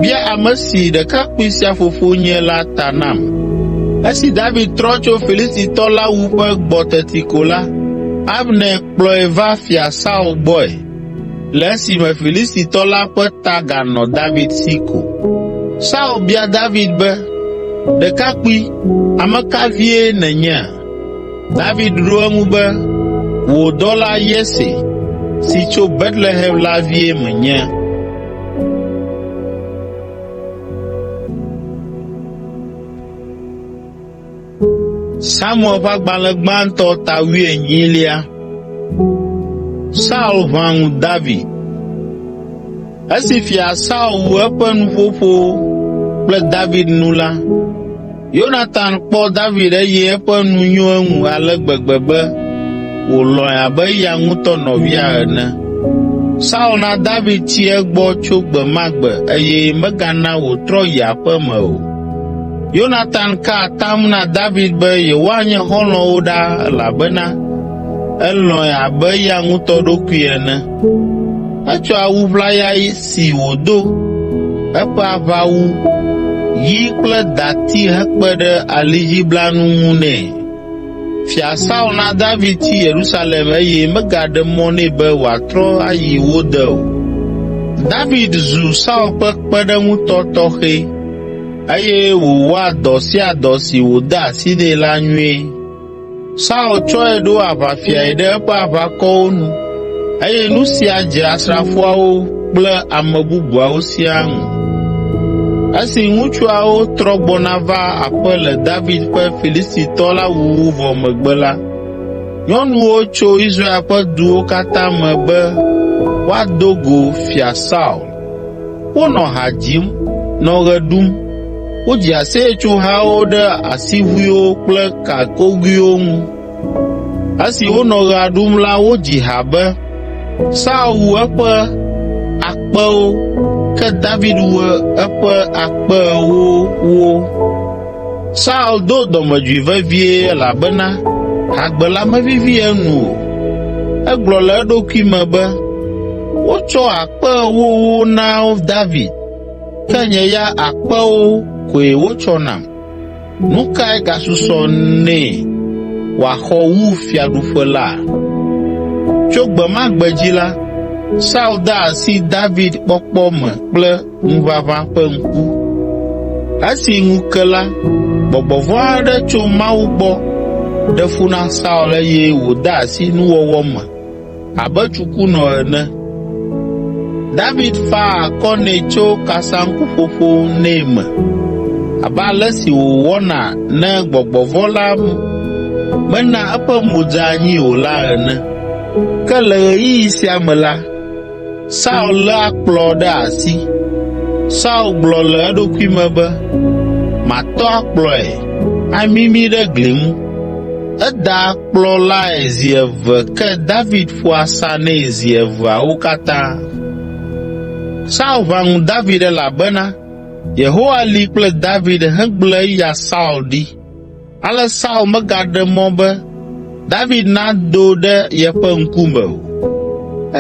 A: “Bia ame si ɖekakpui sia fofo nye la ta nam.” Esi David trɔ tso Filistitɔ la wuƒe gbɔ teti ko la, Abner kplɔe va Fia Saul gbɔe, le esime Filistitɔ la ƒe ta ganɔ David si ko. Saul bia David be, “Ɖekakpui, ame ka vie nènye?” David ɖo eŋu be, “Wò dɔla Yese si tso Betlehem la vie menye.” Samuel ƒe agbalẽ gbãtɔ ta wuienyilia. Saul ʋã ŋu David. Esi Fia Saul wu eƒe nuƒoƒo kple David nu la, Yonatan kpɔ David eye eƒe nu nyo eŋu ale gbegbe be wòlɔ̃e abe eya ŋutɔ nɔvia ene. Saul na David tsi egbɔ tso gbe ma gbe eye megana wòtrɔ yi aƒe me o. Yonatan ka atam na David be yewoanye xɔlɔ̃wo ɖaa elabena elɔ̃e abe eya ŋutɔ ɖokui ene. Etsɔ awu ʋlaya si wòdo, eƒe aʋawu, yi kple dati hekpe ɖe alidziblanu ŋu nɛ. Fia Saul na David tsi Yerusalem eye megaɖe mɔ nɛ be wòatrɔ ayi wo de o. David zu Saul ƒe kpeɖeŋutɔ tɔxɛ eye wòwɔa dɔ sia dɔ si wòde asi nɛ la nyuie. Saul tsɔe ɖo aʋafiae ɖe eƒe aʋakɔwo nu eye nu sia dze asrafoawo kple ame bubuawo siaa ŋu. Esi ŋutsuawo trɔ gbɔna va aƒe le David ƒe Filistitɔ la wuwu vɔ megbe la, nyɔnuwo tso Israel ƒe duwo katã me be woado go Fia Saul. Wonɔ ha dzim, nɔ ɣe ɖum. Wodzi aseyetsohawo ɖe asiʋuiwo kple gakogoewo ŋu. Esi wonɔ ɣea ɖum la wodzi ha be, “Saul wu eƒe akpewo, ke David wu eƒe akpe ewowo.” Saul do dɔmedzoe vevie elabena hagbe la mevivi enu o. Egblɔ le eɖokui me be, “Wotsɔ akpe ewowo na David, ke nye ya akpewo koe wotsɔ nam. Nu kae gasusɔ nɛ wòaxɔ wu fiaɖuƒe la?” Tso gbe ma gbe dzi la, Saul de asi David kpɔkpɔ me kple ŋuʋaʋã ƒe ŋku. Esi ŋu ke la, gbɔgbɔ vɔ̃ aɖe tso Mawu gbɔ ɖe fu na Saul eye wòde asi nuwɔwɔ me abe tsukunɔ ene. David faa akɔ nɛ tso kasaŋkuƒoƒo nɛ me abe ale si wòwɔna ne gbɔgbɔ vɔ̃ la mena eƒe mo dze anyi o la ene. Ke le ɣeyiɣi sia me la, Saul lé akplɔ ɖe asi. Saul gblɔ le eɖokui me be, “Matɔ akplɔe, amimii ɖe gli ŋu.” Eda akplɔ lae zi eve ke David ƒo asa nɛ zi eveawo katã. Saul ʋã ŋu David elabena Yehowa li kple David hegblẽ eya Saul ɖi. Ale Saul megaɖe mɔ be David nado ɖe yeƒe ŋkume o.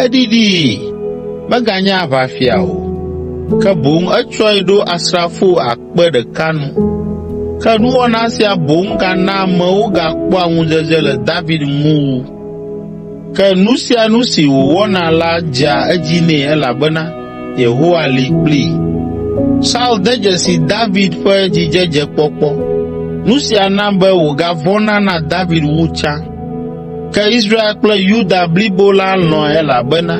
A: Eɖiɖii, meganye aʋafia o, ke boŋ etsɔe ɖo asrafo akpe ɖeka nu. Ke nuwɔna sia boŋ gana amewo gakpɔa ŋudzedze le David ŋu wu. Ke nu sia nu si wòwɔna la dzea edzi nɛ elabena Yehowa li kplii. Saul de dzesi David ƒe dzidzedzekpɔkpɔ. Nu sia na be wògavɔ̃na na David wu tsã. Ke Israel kple Yuda blibo la lɔ̃e elabena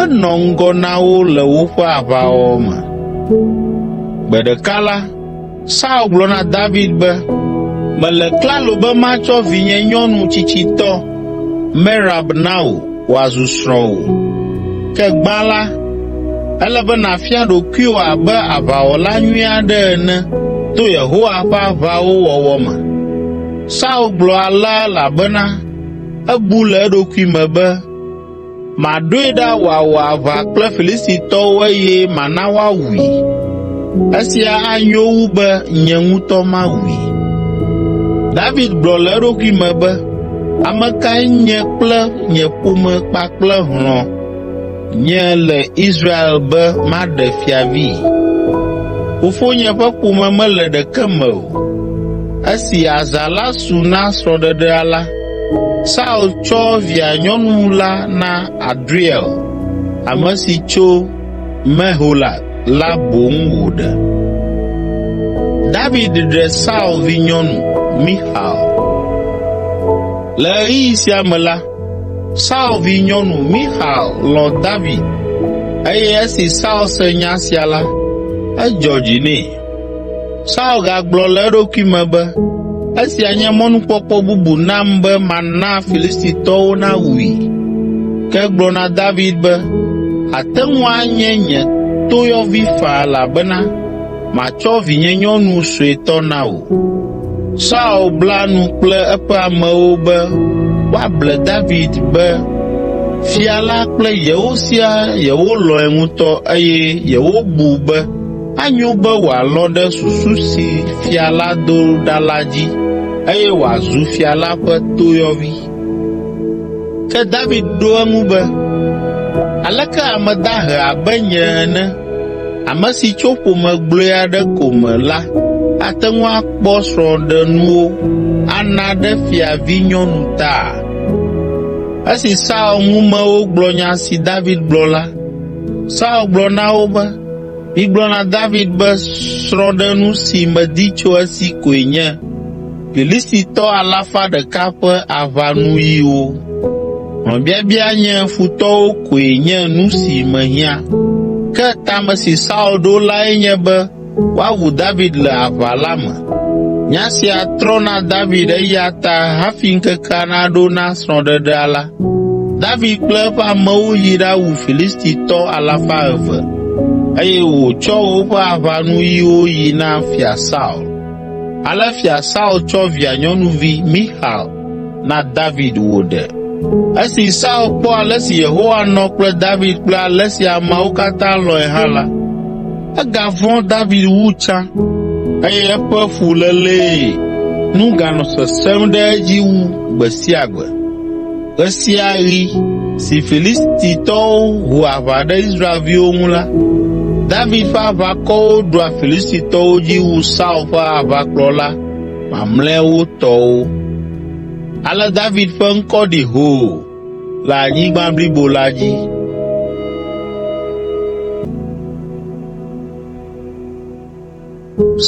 A: enɔ ŋgɔ na wo le woƒe aʋawɔwɔ me. Gbe ɖeka la, Saul gblɔ na David be, “Mele klalo be matsɔ vinyenyɔnu tsitsitɔ, Merab na wò wòazu srɔ̃wò. Ke gbã la, ele be nàfia ɖokuiwò abe aʋawɔla nyui aɖe ene to Yehowa ƒe aʋawo wɔwɔ me.” Saul gblɔ alea elabena ebu le eɖokui me be, “Maɖoe ɖa wòawɔ aʋa kple Filistitɔwo eye mana woawui. Esia anyo wu be nye ŋutɔ mawui.” David gblɔ le eɖokui me be, “Ame kae nye kple nye ƒome kpakple hlɔ̃ nye le Israel be maɖe fiavi? Fofonye ƒe ƒome mele ɖeke me o.” Esi azã la su na srɔ̃ɖeɖea la, Saul tsɔ via nyɔnu la na Adriel, ame si tso Mehola la boŋ wòɖe. David ɖe Saul vinyɔnu, Mixal. Le ɣeyiɣi sia me la, Saul vinyɔnu, Mixal lɔ̃ David eye esi Saul se nya sia la, edzɔ dzi nɛ. Saul gagblɔ le eɖokui me be, “Esia nye mɔnukpɔkpɔ bubu nam be mana Filistitɔwo nawui.” Ke egblɔ na David be, “Àte ŋu anye nye toyɔvi faa elabena matsɔ vinyenyɔnu suetɔ na wò.” Saul bla nu kple eƒe amewo be woable David be fia la kple yewo siaa yewolɔ̃e ŋutɔ eye yewobu be anyo be wòalɔ̃ ɖe susu si fia la do ɖa la dzi eye wòazu fia la ƒe toyɔvi. Ke David ɖo eŋu be, “Aleke ame dahe abe nye ene, ame si tso ƒome gblɔe aɖe ko me la ate ŋu akpɔ srɔ̃ɖenuwo ana ɖe fia vinyɔnu ta?” Esi Saul ŋumewo gblɔ nya si David gblɔ la, Saul gblɔ na wo be, “Migblɔ na David be srɔ̃ɖenu si medi tso esi koe nye Filistitɔ alafa ɖeka ƒe aʋanuyiwo. Hlɔ̃biabia nye futɔwo koe nye nu si mehiã.” Ke ta me si Saul ɖo lae nye be woawu David le aʋa la me. Nya sia trɔ na David eya ta hafi ŋkekea naɖo na srɔ̃ɖeɖea la, David kple eƒe amewo yi ɖawu Filistitɔ alafa eve, eye wòtsɔ woƒe aʋanuyiwo yi na Fia Saul. Ale Fia Saul tsɔ via nyɔnuvi Mixal na David wòɖe. Esi Saul kpɔ ale si Yehowa nɔ kple David kple ale si ameawo katã lɔ̃e hã la, egavɔ̃ David wu tsã, eye eƒe fulélee nu ganɔ sesẽm ɖe edzi wu gbe sia gbe. Ɣe sia ɣi si Filistitɔwo ho aʋa ɖe Israelviwo ŋu la, David ƒe aʋakɔwo ɖua Filistitɔwo dzi wu Saul ƒe aʋakplɔla mamlɛawo tɔwo. Ale David ƒe ŋkɔ ɖi hoo le anyigba blibo la dzi.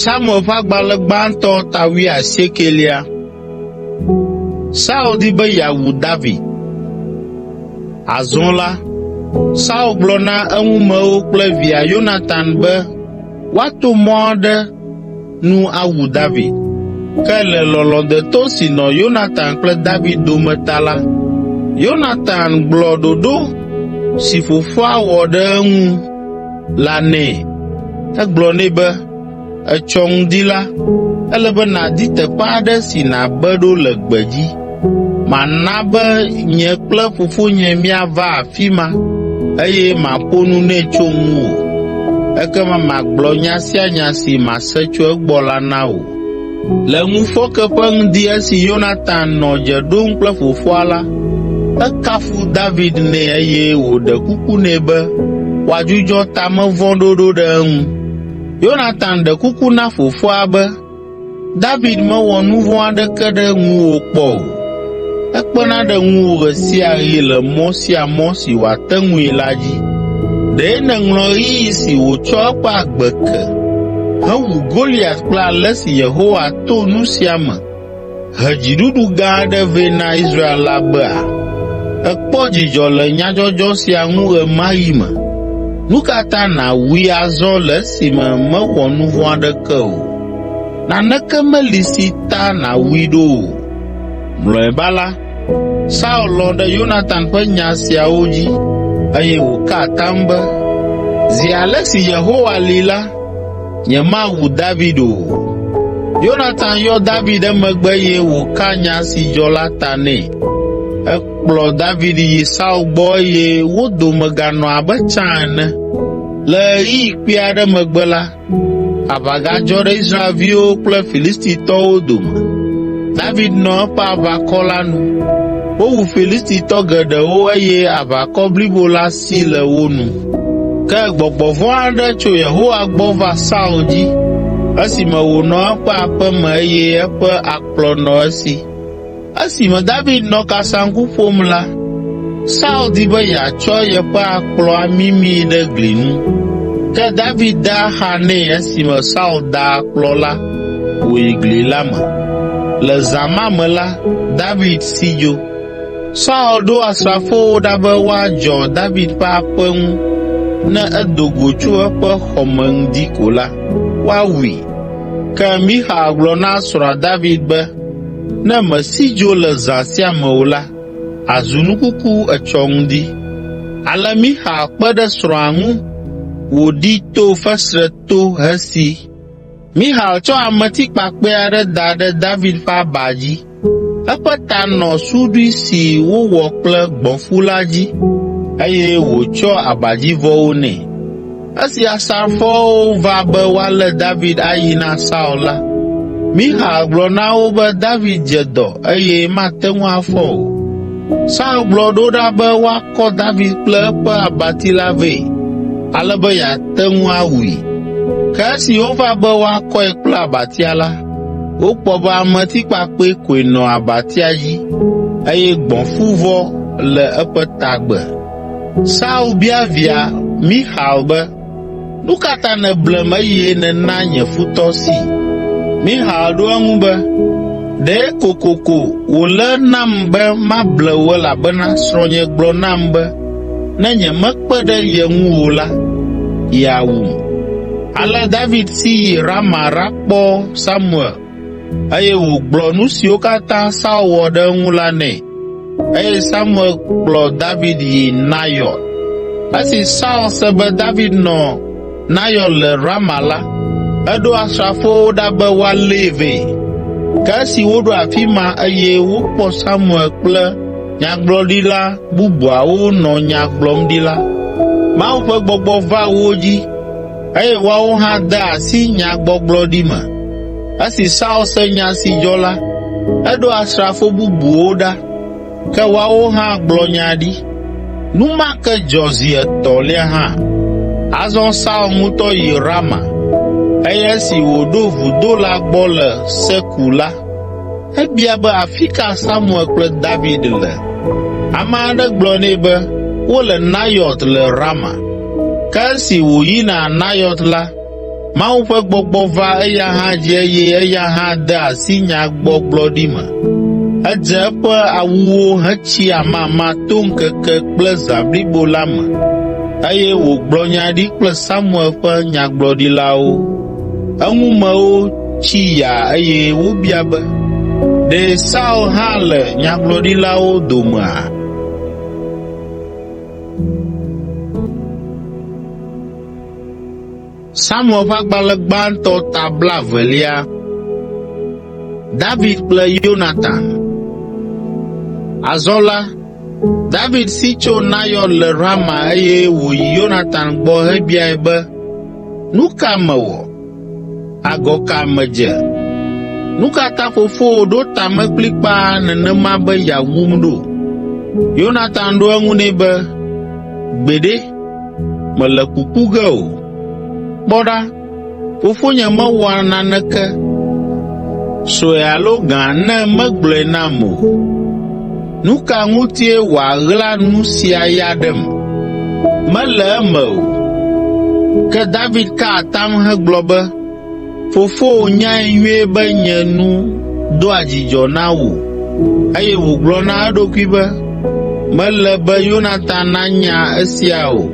A: Samuel ƒe agbalẽ gbãtɔ ta wuiasiekelia. Saul di be yeawu David. Azɔ la, Saul gblɔ na eŋumewo kple via Yonatan be woato mɔ aɖe nu awu David. Ke le lɔlɔ̃ deto si nɔ Yonatan kple David dome ta la, Yonatan gblɔ ɖoɖo si fofoa wɔ ɖe eŋu la nɛ. Egblɔ nɛ be, “Etsɔ ŋdi la, ele be nàdi teƒe aɖe si nàbe ɖo le gbedzi. Mana be nye kple fofonye míava afi ma eye maƒo nu nɛ tso ŋuwò. Ekema magblɔ nya sia nya si mase tso egbɔ la na wò.” Le ŋufɔke ƒe ŋdi esi Yonatan nɔ dze ɖom kple fofoa la, ekafu David nɛ eye wòɖe kuku nɛ be wòadzudzɔ ta me vɔ̃ ɖoɖo ɖe eŋu. Yonatan ɖe kuku na fofoa be, “David mewɔ nu vɔ̃ aɖeke ɖe ŋuwò kpɔ o. Ekpena ɖe ŋuwò ɣe sia ɣi le mɔ sia mɔ si wòate ŋui la dzi. Ɖe nèŋlɔ ɣeyiɣi si wòtsɔ eƒe agbe ke hewu Goliat kple ale si Yehowa to nu sia me he dziɖuɖu gã aɖe vɛ na Israel la bea? Èkpɔ dzidzɔ le nyadzɔdzɔ sia ŋu ɣe ma ɣi me. Nu ka ta nàwui azɔ le esime mewɔ nu vɔ̃ aɖeke o? Naneke meli si ta nàwui ɖo o.” Mlɔeba la, Saul lɔ̃ ɖe Yonatan ƒe nya siawo dzi, eye wòka atam be, “Zi ale si Yehowa li la, nyemawu David o.” Yonatan yɔ David emegbe eye wòka nya si dzɔ la ta nɛ. Ekplɔ David yi Saul gbɔ eye wo dome ganɔ abe tsã ene. Le ɣeyiɣi kpui aɖe megbe la, aʋa gadzɔ ɖe Israelviwo kple Filistitɔwo dome. David nɔ eƒe aʋakɔ la nu. Wowu Filistitɔ geɖewo eye aʋakɔ blibo la si le wo nu. Ke gbɔgbɔ vɔ̃ aɖe tso Yehowa gbɔ va Saul dzi esime wònɔ eƒe aƒe me eye eƒe akplɔ nɔ esi. Esime David nɔ kasaŋku ƒom la, Saul di be yeatsɔ yeƒe akplɔ amimii ɖe gli ŋu. Ke David de axa nɛ esime Saul da akplɔ la wòyi gli la me. Le zã ma me la, David si dzo. Saul ɖo asrafowo ɖa be woadzɔ David ƒe aƒe ŋu ne edo go tso eƒe xɔ me ŋdi ko la, woawui. Ke Mixal gblɔ na srɔ̃a David be, “Ne mèsi dzo le zã sia me o la, àzu nu kuku etsɔ ŋdi.” Ale Mixal kpe ɖe srɔ̃a ŋu wòɖi to fesre to hesi. Mixal tsɔ ametikpakpɛ aɖe da ɖe David ƒe aba dzi. Eƒe ta nɔ suɖui si wowɔ kple gbɔ̃fu la dzi, eye wòtsɔ abadzivɔwo nɛ. Esi asrafoawo va be woalé David ayi na Saul la, Mixal gblɔ na wo be David dze dɔ eye mate ŋu afɔ o. Saul gblɔ ɖo ɖa be woakɔ David kple eƒe abati la vɛ, ale be yeate ŋu awui. Ke esi wova be woakɔe kple abatia la, wokpɔ be ametikpakpɛ koe nɔ abatia dzi, eye gbɔ̃fuvɔ le eƒe tagbe. Saul bia via Mixal be, “Nu ka ta nèblem eye nèna nye futɔ si?” Mixal ɖo eŋu be, “Ɖe kokoko wòle nam be mable wò elabena srɔ̃nye gblɔ nam be ne nyemekpe ɖe ye ŋu o la, yeawum.” Ale David si yi Rama ɖakpɔ Samuel eye wògblɔ nu siwo katã Saul wɔ ɖe eŋu la nɛ. Eye Samuel kplɔ David yi Nayɔt. Esi Saul se be David nɔ Nayɔt le Rama la, eɖo asrafowo ɖa be woalée vɛ. Ke esi woɖo afi ma eye wokpɔ Samuel kple nyagblɔɖila bubuawo nɔ nya gblɔm ɖi la, Mawu ƒe gbɔgbɔ va wo dzi eye woawo hã de asi nyagbɔgblɔɖi me. Esi Saul se nya si dzɔ la, eɖo asrafo bubuwo ɖa, ke woawo hã gblɔ nya ɖi. Nu ma ke dzɔ zi etɔ̃lia hã. Azɔ Saul ŋutɔ yi Rama, eye esi wòɖo vudo la gbɔ le Seku la, ebia be afi ka Samuel kple David le. Ame aɖe gblɔ nɛ be wole Nayɔt le Rama. Ke esi wòyina Nayɔt la, Mawu ƒe gbɔgbɔ va eya hã dzi eye eya hã de asi nyagbɔgblɔɖi me. Edze eƒe awuwo hetsi amama to ŋkeke kple zã blibo la me eye wògblɔ nya ɖi kple Samuel ƒe nyagblɔɖilawo. Eŋumewo tsi yaa eye wobia be, “Ɖe Saul hã le nyagblɔɖilawo domea?” Samuel ƒe agbalẽ gbãtɔ ta blaevelia. David kple Yonatan. Azɔ la, David si tso Nayɔt le Rama eye wòyi Yonatan gbɔ hebiae be, “Nu ka mewɔ? Agɔ ka medze? Nu ka ta fofowò ɖo ta me kplikpaa nenema be yeawum ɖo?” Yonatan ɖo eŋu nɛ be, “Gbeɖe, mèle kuku ge o. Kpɔ ɖa, fofonye mewɔa naneke, sue alo gã ne megblɔe nam o. Nu ka ŋutie wòaɣla nu sia ya ɖem? Mele eme o.” Ke David ka atam hegblɔ be, “Fofowò nyae nyuie be nye nu doa dzidzɔ na wò eye wògblɔ na eɖokui be, ‘Mele be Yonatan nanya esia o.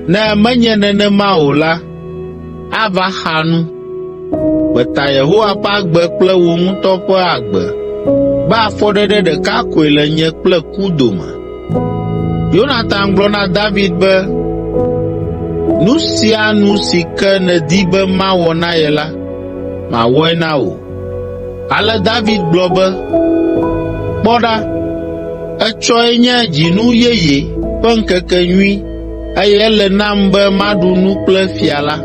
A: Ne menye nenema o la, ava xa nu.’ Meta Yehowa ƒe agbe kple wò ŋutɔ ƒe agbe be afɔɖeɖe ɖeka koe le nye kple ku dome.” Yonatan gblɔ na David be, “Nu sia nu si ke nèdi be mawɔ na ye la, mawɔe na wò.” Ale David gblɔ be, “Kpɔ ɖa, etsɔe nye dzinu yeye ƒe ŋkekenyui eye ele nam be maɖu nu kple fia la.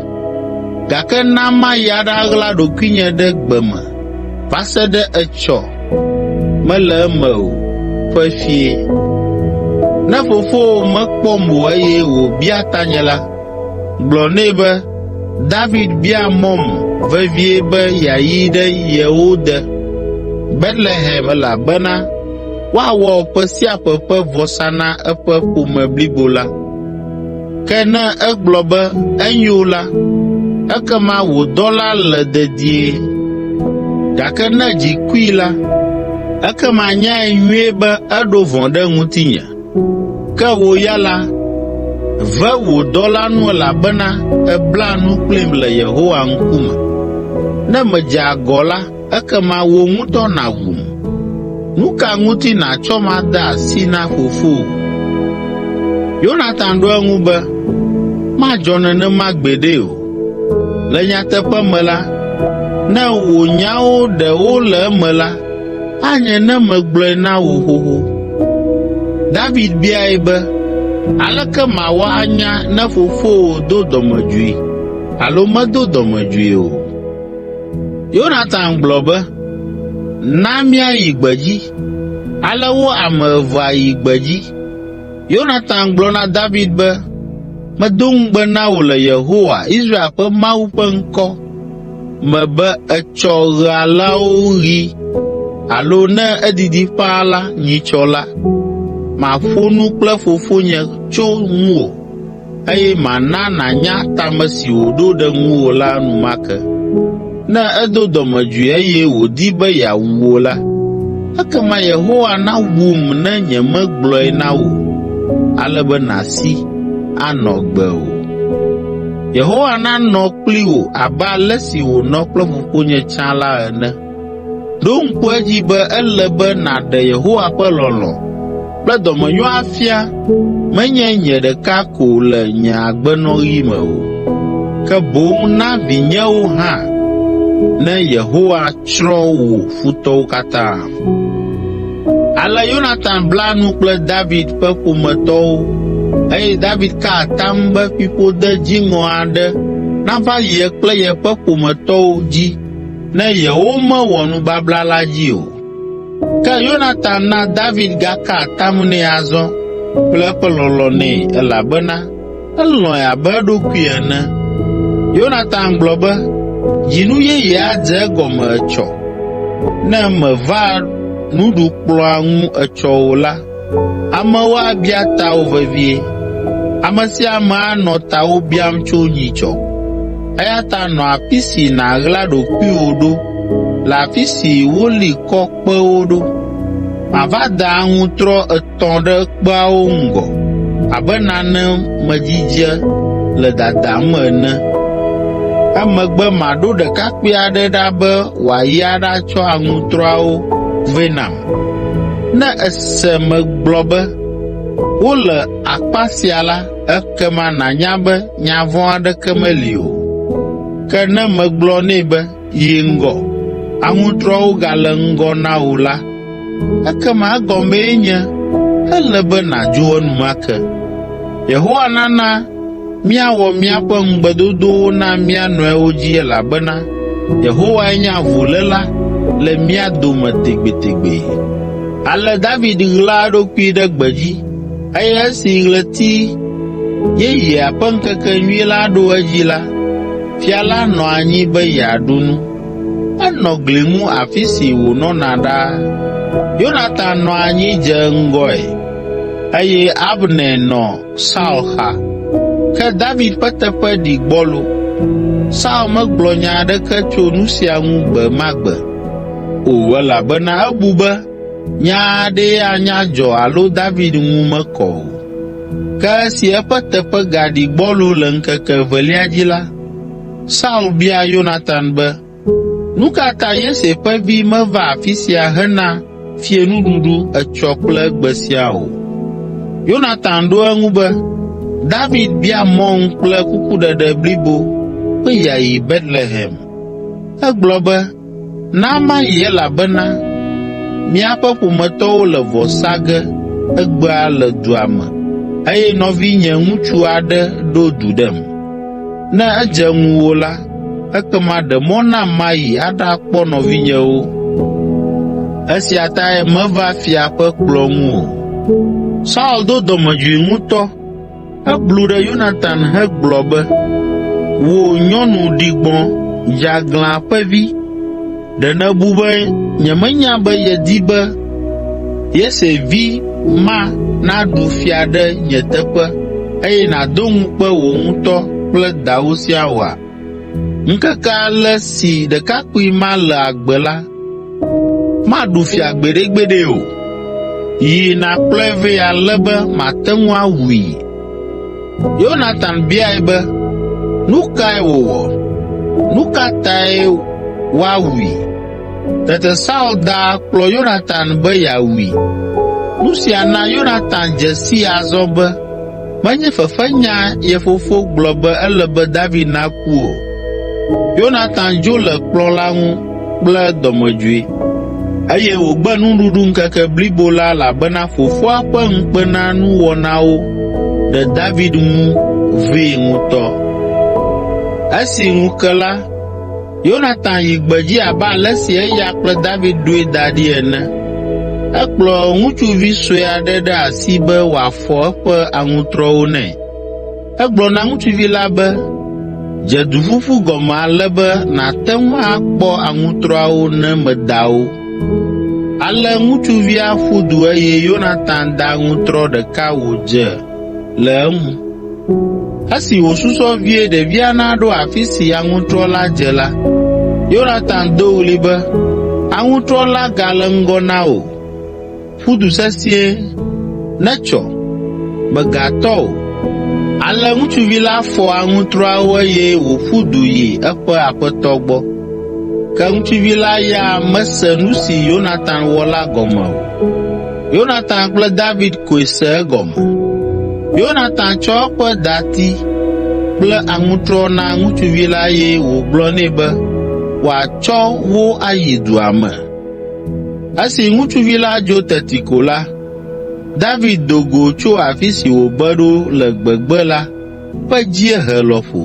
A: Gake na mayi aɖaɣla ɖokuinye ɖe gbe me va se ɖe etsɔ mele eme o ƒe fiẽ. Ne fofowò mekpɔm o eye wòbia tanye la, gblɔ nɛ be David bia mɔm vevie be yeayi ɖe yewo de, Betlehem elabena woawɔ ƒe sia ƒe ƒe vɔsa na eƒe ƒome blibo la. Ke ne egblɔ be, ‘Enyo’ la, ekema wò dɔla le dedie. Gake ne dzi kui la, ekema nyae nyuie be eɖo vɔ̃ ɖe ŋutinye. Ke wò ya la, ve wò dɔla nu elabena èbla nu kplim le Yehowa ŋkume. Ne medze agɔ la, ekema wò ŋutɔ nàwum. Nu ka ŋuti nàtsɔm ade asi na fofowò?” Yonatan ɖo eŋu be, “Madzɔ nenema gbeɖe o! Le nyateƒe me la, ne wò nyawo ɖe wole eme la, anye ne megblɔe na wò xoxo.” David biae be, “Aleke mawɔ anya ne fofowò do dɔmedzoe alo medo dɔmedzoe o?” Yonatan gblɔ be, “Na míayi gbedzi.” Ale wo ame evea yi gbedzi. Yonatan gblɔ na David be, “Medo ŋugbe na wò le Yehowa, Israel ƒe Mawu ƒe ŋkɔ me be etsɔ ɣe aleawo ɣi alo ne edidi ƒãa la nyitsɔ la, maƒo nu kple fofonye tso ŋuwò eye mana nànya ta me si wòɖo ɖe ŋuwò la enumake. Ne edo dɔmedzoe eye wòdi be yeawu wò la, ekema Yehowa nawum ne nyemegblɔe na wò, ale be nàsi, anɔ agbe o. Yehowa nanɔ kpli wò abe ale si wònɔ kple fofonye tsã la ene. Ɖo ŋku edzi be ele be nàɖe Yehowa ƒe lɔlɔ̃ kple dɔmenyo afia menye nye ɖeka ko le nye agbenɔɣi me o, ke boŋ na vinyewo hã ne Yehowa tsrɔ̃ wò futɔwo katã.” Ale Yonatan bla nu kple David ƒe ƒometɔwo eye David ka atam be fiƒode dziŋɔ aɖe nava ye kple yeƒe ƒometɔwo dzi ne yewomewɔ nubabla la dzi o. Ke Yonatan na David gaka atam nɛ azɔ kple eƒe lɔlɔ̃ nɛ elabena elɔ̃e abe eɖokui ene. Yonatan gblɔ be, “Dzinu yeye adze egɔme etsɔ. Ne mèva nuɖukplɔ̃a ŋu etsɔ o la, amewo abia tawò vevie. Ame sia ame anɔ tawò biam tso nyitsɔ. Eya ta nɔ afi si nàɣla ɖokuiwò ɖo le afi si woli kɔ kpewo ɖo. Mava da aŋutrɔ etɔ̃ ɖe kpeawo ŋgɔ abe nane medzidze le dadam ene.” Emegbe maɖo ɖekakpui aɖe ɖa be wòayi aɖatsɔ aŋutrɔawo vɛ nam. Ne èse megblɔ be, ‘Wole akpa sia la,’ ekema nànya be nya vɔ̃ aɖeke meli o. Ke ne megblɔ nɛ be, ‘Yi ŋgɔ, aŋutrɔawo gale ŋgɔ na wò’ la, ekema egɔmee nye ele be nàdzo enumake. Yehowa nana míawɔ míaƒe ŋugbedodowo na mía nɔewo dzi elabena Yehowae nye avuléla le mía dome tegbetegbe.” Ale David ɣla eɖokui ɖe gbedzi, eye esi ɣleti yeyea ƒe ŋkekenyui la ɖo edzi la, fia la nɔ anyi be yeaɖu nu. Enɔ gli ŋu afi si wònɔna ɖaa. Yonatan nɔ anyi dze ŋgɔe, eye Abner nɔ Saul xa. Ke David ƒe teƒe ɖi gbɔlo. Saul megblɔ nya aɖeke tso nu sia ŋu gbe ma gbe o elabena ebu be nya aɖee anya dzɔ alo David ŋu mekɔ o. Ke esi eƒe teƒe gaɖi gbɔlo le ŋkeke evelia dzi la, Saul bia Yonatan be, “Nu ka ta Yese ƒe vi meva afi sia hena fiẽnuɖuɖu etsɔ kple egbe siaa o?” Yonatan ɖo eŋu be, “David bia mɔm kple kukuɖeɖe blibo be yeayi Betlehem. Egblɔ be, ‘Na mayi elabena míaƒe ƒometɔwo le vɔ sa ge egbea le dua me eye nɔvinye ŋutsu aɖe ɖo du ɖem.’ Ne edze ŋuwò la, ekema ɖe mɔ nam mayi aɖakpɔ nɔvinyewo. Esia tae meva fia ƒe kplɔ̃ ŋu o.” Saul do dɔmedzoe ŋutɔ. Eblu ɖe Yonatan hegblɔ be, “Wò nyɔnu ɖigbɔ̃ dzeaglã ƒe vi! Ɖe nèbu be nyemenya be yedi be Yese vi ma naɖu fia ɖe nye teƒe eye nàdo ŋukpe wò ŋutɔ kple dawò siaa oa? Ŋkeke ale si ɖekakpui ma le agbe la, maɖu fia gbeɖegbeɖe o. Yi nàkplɔe vɛ ale be mate ŋu awui.” Yonatan biae be, “Nu kae wòwɔ? Nu ka tae woawui?” Tete Saul da akplɔ Yonatan be yeawui. Nu sia na Yonatan dze sii azɔ be menye fefenya ye fofo gblɔ be ele be David naku o. Yonatan dzo le kplɔ̃ la ŋu kple dɔmedzoe, eye wògbe nuɖuɖu ŋkeke blibo la elabena fofoa ƒe ŋukpenanuwɔnawo ɖe David ŋu vee ŋutɔ. Esi ŋu ke la, Yonatan yi gbedzi abe ale si eya kple David ɖoe da ɖi ene. Ekplɔ ŋutsuvi sue aɖe ɖe asi be wòafɔ eƒe aŋutrɔwo nɛ. Egblɔ na ŋutsuvi la be, “Dze duƒuƒu gɔme ale be nàte ŋu akpɔ aŋutrɔawo ne meda wo.” Ale ŋutsuvia ƒu du eye Yonatan da aŋutrɔ ɖeka wòdze le eŋu. Esi wòsusɔ vie ɖevia naɖo afi si aŋutrɔ la dze la, Yonatan do ɣli be, “Aŋutrɔ la gale ŋgɔ na wò! Ƒu du sesĩe, netsɔ, mègatɔ o!” Ale ŋutsuvi la fɔ aŋutrɔawo eye wòƒu du yi eƒe aƒetɔ gbɔ. Ke ŋutsuvi la ya mese nu si Yonatan wɔ la gɔme o. Yonatan kple David koe se egɔme. Yonatan tsɔ eƒe dati kple aŋutrɔ na ŋutsuvi la eye wògblɔ nɛ be wòatsɔ wo ayi dua me. Esi ŋutsuvi la dzo teti ko la, David do go tso afi si wòbe ɖo le gbegbe la ƒe dziehe lɔƒo.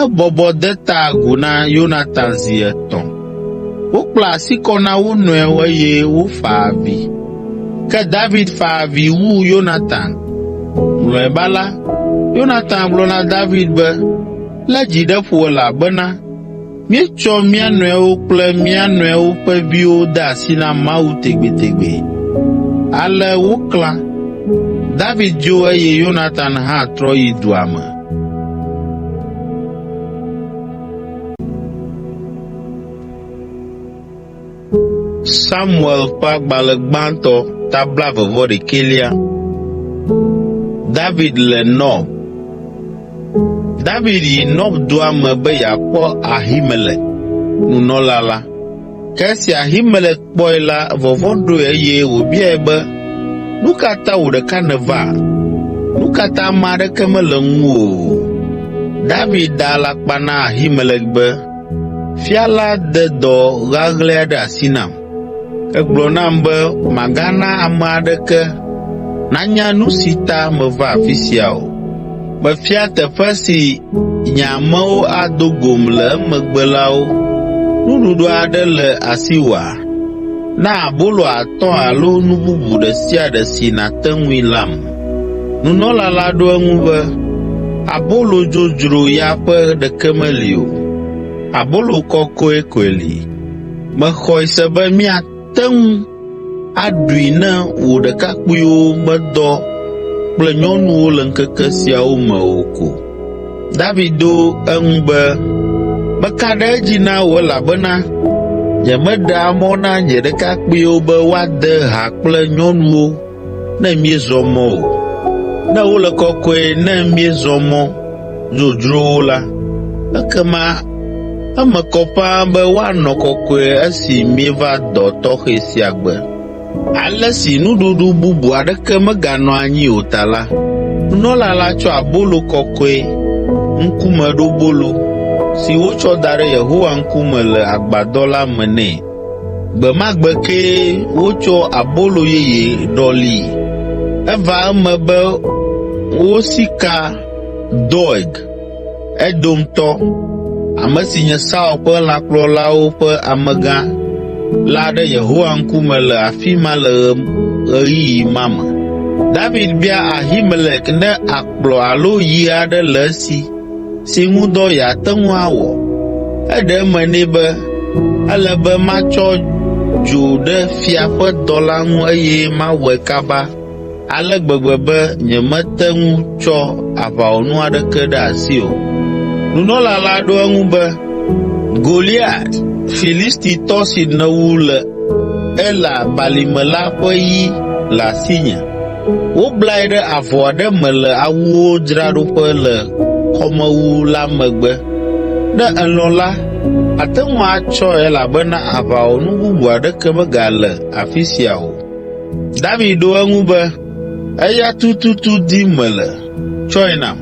A: Ebɔbɔ de ta agu na Yonatan zi etɔ̃. Wokpla asi kɔ na wo nɔewo eye wofa avi. Ke David fa avi wu Yonatan. Mlɔeba la, Yonatan gblɔ na David be, “Lé dzi ɖe ƒo elabena míetsɔ mía nɔewo kple mía nɔewo ƒe viwo de asi na Mawu tegbetegbe.” Ale woklã. David dzo eye Yonatan hã trɔ yi dua me. Samuel ƒe agbalẽ gbãtɔ ta blaeve-vɔ-ɖekɛlia. David le Nɔb. David yi Nɔb dua me be yeakpɔ Ahimelek, nunɔla la. Ke esi Ahimelek kpɔe la, vɔvɔ̃ ɖoe eye wòbiae be, “Nu ka ta wò ɖeka nèva? Nu ka ta ame aɖeke mele ŋuwò o?” David da alakpa na Ahimelek be, “Fia la de dɔ ɣaɣlɛ aɖe asi nam. Egblɔ nam be magana ame aɖeke nanya nu si ta meva afi sia o. Mefia teƒe si nye amewo ado gom le emegbe la wo. Nuɖuɖu aɖe le asiwòa? Na abolo atɔ̃ alo nu bubu ɖe sia ɖe si nàte ŋui lam.” Nunɔla la ɖo eŋu be, “Abolo dzodzro ya ƒe ɖeke meli o, abolo kɔkɔe koe li. Mexɔe se be míate ŋu aɖui ne wò ɖekakpuiwo medɔ kple nyɔnuwo le ŋkeke siawo me o ko.” David ɖo eŋu be, “Meka ɖe edzi na wò elabena nyemeɖea mɔ na nye ɖekakpuiwo be woade ha kple nyɔnuwo ne míezɔ mɔ o. Ne wole kɔkɔe ne míezɔ mɔ dzodzrowo la, ekema eme kɔ ƒãa be woanɔ kɔkɔe esi míeva dɔ tɔxɛ sia gbe.” Ale si nuɖuɖu bubu aɖeke meganɔ anyi o ta la, nunɔla la tsɔ abolo kɔkɔe, ŋkumeɖobolo, si wotsɔ da ɖe Yehowa ŋkume le agbadɔ la me nɛ. Gbe ma gbe kee wotsɔ abolo yeye ɖɔlii. Eva eme be wosika Doeg, Edomtɔ, ame si nye Saul ƒe lãkplɔlawo ƒe amegã la ɖe Yehowa ŋkume le afi ma le ɣeyiɣi ma me. David bia Ahimelek ne akplɔ alo yi aɖe le esi si ŋu dɔ yeate ŋu awɔ. Eɖe eme nɛ be, “Ele be matsɔ dzo ɖe fia ƒe dɔ la ŋu eye mawɔe kaba ale gbegbe be nyemete ŋu tsɔ aʋawɔnu aɖeke ɖe asi o.” Nunɔla la ɖo eŋu be, “Goliat, Filistitɔ si nèwu le Ela balime la ƒe yi le asinye. Woblae ɖe avɔ aɖe me le awuwo dzraɖoƒe le xɔmewu la megbe. Ne èlɔ̃ la, àte ŋu atsɔe elabena aʋawɔnu bubu aɖeke megale afi sia o.” David ɖo eŋu be, “Eya tututu dim mele, tsɔe nam.”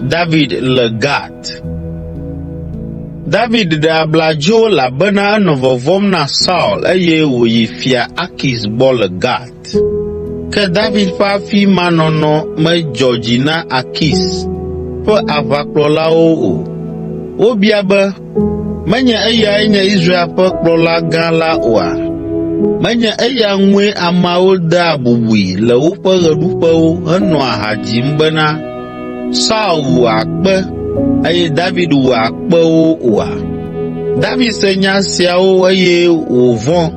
A: David le Gat David ɖe abla dzo elabena enɔ vɔvɔ̃m na Saul eye wòyi Fia Akis gbɔ le Gat. Ke David ƒe afi ma nɔnɔ medzɔ dzi na Akis ƒe aʋakplɔlawo o. Wobia be, “Menye eyae nye Israel ƒe kplɔla gã la oa? Menye eya ŋue ameawo dea bubui le woƒe ɣeɖuƒewo henɔa ha dzim bena, ‘Saul wu akpe eye David wu akpewo’ oa?” David se nya siawo eye wòvɔ̃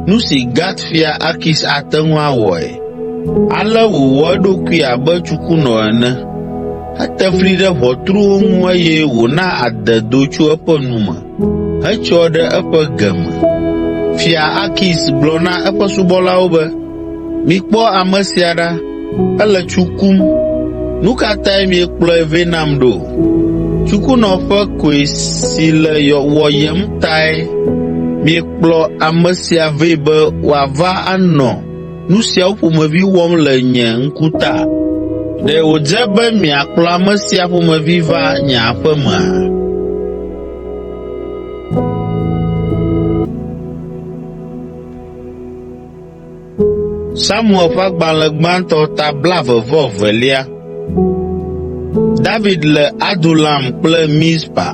A: nu si Gat fia Akis ate ŋu awɔe. Ale wòwɔ eɖokui abe tsukunɔ ene. Ete fli ɖe ʋɔtruwo ŋu eye wòna ade do tso eƒe nu me hetsyɔ ɖe eƒe ge me. Fia Akis gblɔ na eƒe subɔlawo be, “Mikpɔ ame sia ɖa, ele tsu kum. Nu ka tae miekplɔe vɛ nam ɖo? Tsukunɔ ƒe koe si le wɔyem tae miekplɔ ame sia vɛ be wòava anɔ nu siawo ƒomevi wɔm le nye ŋkuta? Ɖe wòdze be miakplɔ ame sia ƒomevi va nye aƒe mea?” Samuel ƒe agbalẽ gbãtɔ ta blaeve-vɔ-evelia. David le Adulam kple Mizpa.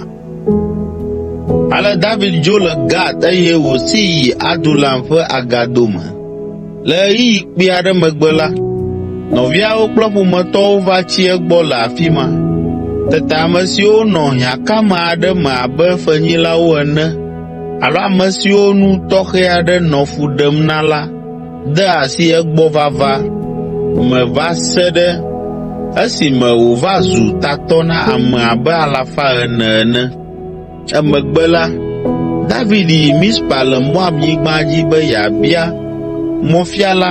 A: Ale David dzo le Gat eye wòsi yi Adulam ƒe agado me. Le ɣeyiɣi kpui aɖe megbe la, nɔviawo kple ƒometɔwo va tsi egbɔ le afi ma. Tete ame siwo nɔ hiãkame aɖe me abe fenyilawo ene alo ame siwo nu tɔxɛ aɖe nɔ fu ɖem na la de asi egbɔ vava me va se ɖe esime wòva zu tatɔ na ame abe alafa ene ene. Emegbe la, David yi Mizpa le Moabnyigba dzi be yeabia mɔfiala.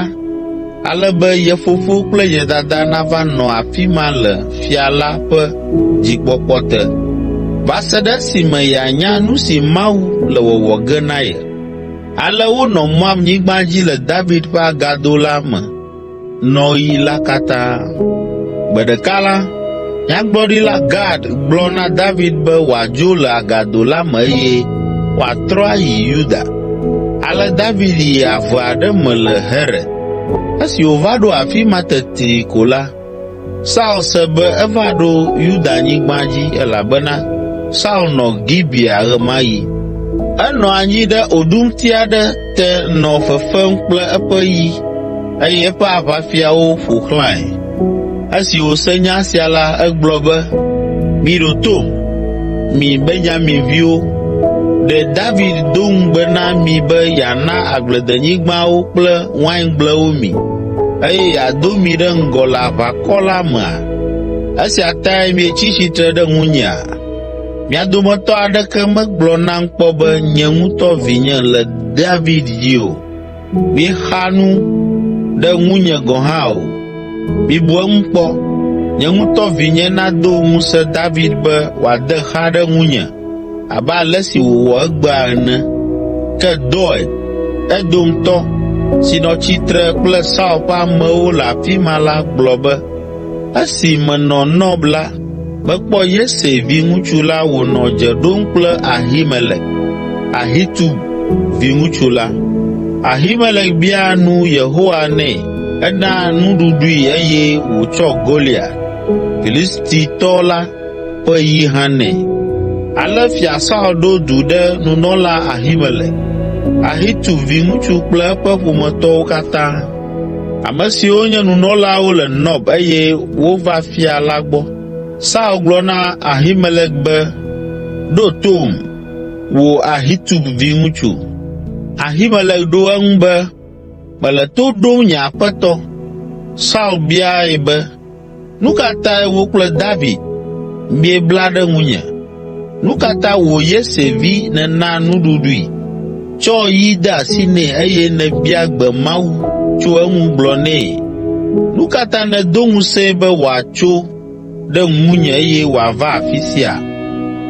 A: ale be ye fofo kple ye dada nava nɔ afi ma le fia la ƒe dzikpɔkpɔ te, va se ɖe esime yeanya nu si Mawu le wɔwɔ ge na ye. Ale wonɔ Moabnyigba dzi le David ƒe agado la me nɔɣi la katã. Gbe ɖeka la, nyagblɔɖila Gad gblɔ na David be wòadzo le agado la me eye wòatrɔ ayi Yuda. Ale David yi ave aɖe me le Heret. Esi wòva ɖo afi ma teti ko la, Saul se be eva ɖo Yudanyigba dzi elabena Saul nɔ Gibea ɣe ma ɣi. Enɔ anyi ɖe oɖumti aɖe te nɔ fefem kple eƒe yi eye eƒe aʋafiawo ƒo xlãe. Esi wòse nya sia la, egblɔ be, “Miɖo tom, mi Benyaminviwo! Ɖe David do ŋugbe na mi be yeana agbledenyigbawo kple waingblewo mi, eye yeado mi ɖe ŋgɔ le aʋakɔ la mea? Esia tae mietsi tsitre ɖe ŋunyea? Mia dometɔ aɖeke megblɔ nam kpɔ be nye ŋutɔ vinye le David dzi o. Miexa nu ɖe ŋunye gɔ̃ hã o. Mibu eŋu kpɔ, nye ŋutɔ vinye nado ŋusẽ David be wòade xa ɖe ŋunye abe ale si wòwɔ egbea ene.” Ke Doeg, Edomtɔ, si nɔ tsitre kple Saul ƒe amewo le afi ma la gblɔ be, “Esi menɔ Nɔb la, mekpɔ Yese viŋutsu la wònɔ dze ɖom kple Ahimelek, Ahitub viŋutsu la. Ahimelek bia nu Yehowa nɛ, ena nuɖuɖui eye wòtsɔ Goliat, Filistitɔ la ƒe yi hã nɛ.” Ale Fia Saul ɖo du ɖe nunɔla Ahimelek, Ahitub viŋutsu kple eƒe ƒometɔwo katã, ame siwo nye nunɔlawo le Nɔb eye wova fia la gbɔ. Saul gblɔ na Ahimelek be, “Ɖo tom, wò Ahitub viŋutsu.” Ahimelek ɖo eŋu be, “Mele to ɖom nye aƒetɔ.” Saul biae be, “Nu ka tae wò kple David miebla ɖe ŋunye? Nu ka ta wò Yese vi nèna nuɖuɖui, tsɔ yi de asi nɛ eye nèbia gbe Mawu tso eŋu gblɔ nɛ? Nu ka ta nèdo ŋusẽe be wòatso ɖe ŋunye eye wòava afi sia,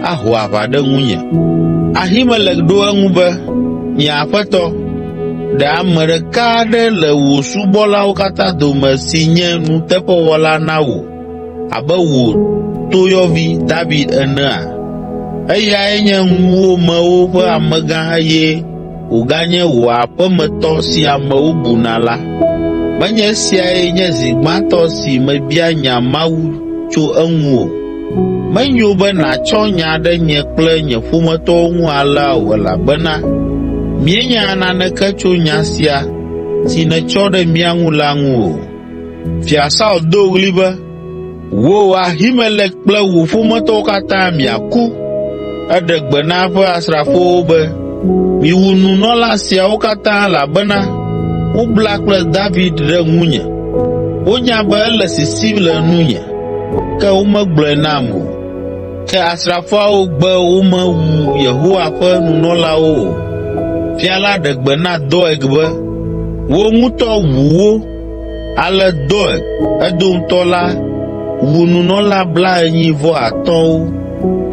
A: aho aʋa ɖe ŋunye?” Ahimelek ɖo eŋu be, “Nye aƒetɔ, ɖe ame ɖeka aɖe le wò subɔlawo katã dome si nye nuteƒewɔla na wò abe wò toyɔvi David enea? Eyae nye ŋuwòmewo ƒe amegã eye wòganye wò aƒemetɔ si amewo buna la. Menye esiae nye zi gbãtɔ si mebia nya Mawu tso eŋu o. Menyo be nàtsɔ nya ɖe nye kple nye ƒometɔwo ŋu alea o elabena míenya naneke tso nya sia si nètsɔ ɖe mía ŋu la ŋu o.” Fia Saul do ɣli be, “Wò Ahimelek kple wò ƒometɔwo katã miaku!” Eɖe gbe na eƒe asrafowo be, “Miwu nunɔla siawo katã elabena wobla kple David ɖe ŋunye. Wonya be ele sisim le nunye, ke womegblɔe nam o.” Ke asrafoawo gbe womewu Yehowa ƒe nunɔlawo o. Fia la ɖe gbe na Doeg be, “Wò ŋutɔ wu wo!” Ale Doeg, Edomtɔ la wu nunɔla blaenyi-vɔ-atɔ̃wo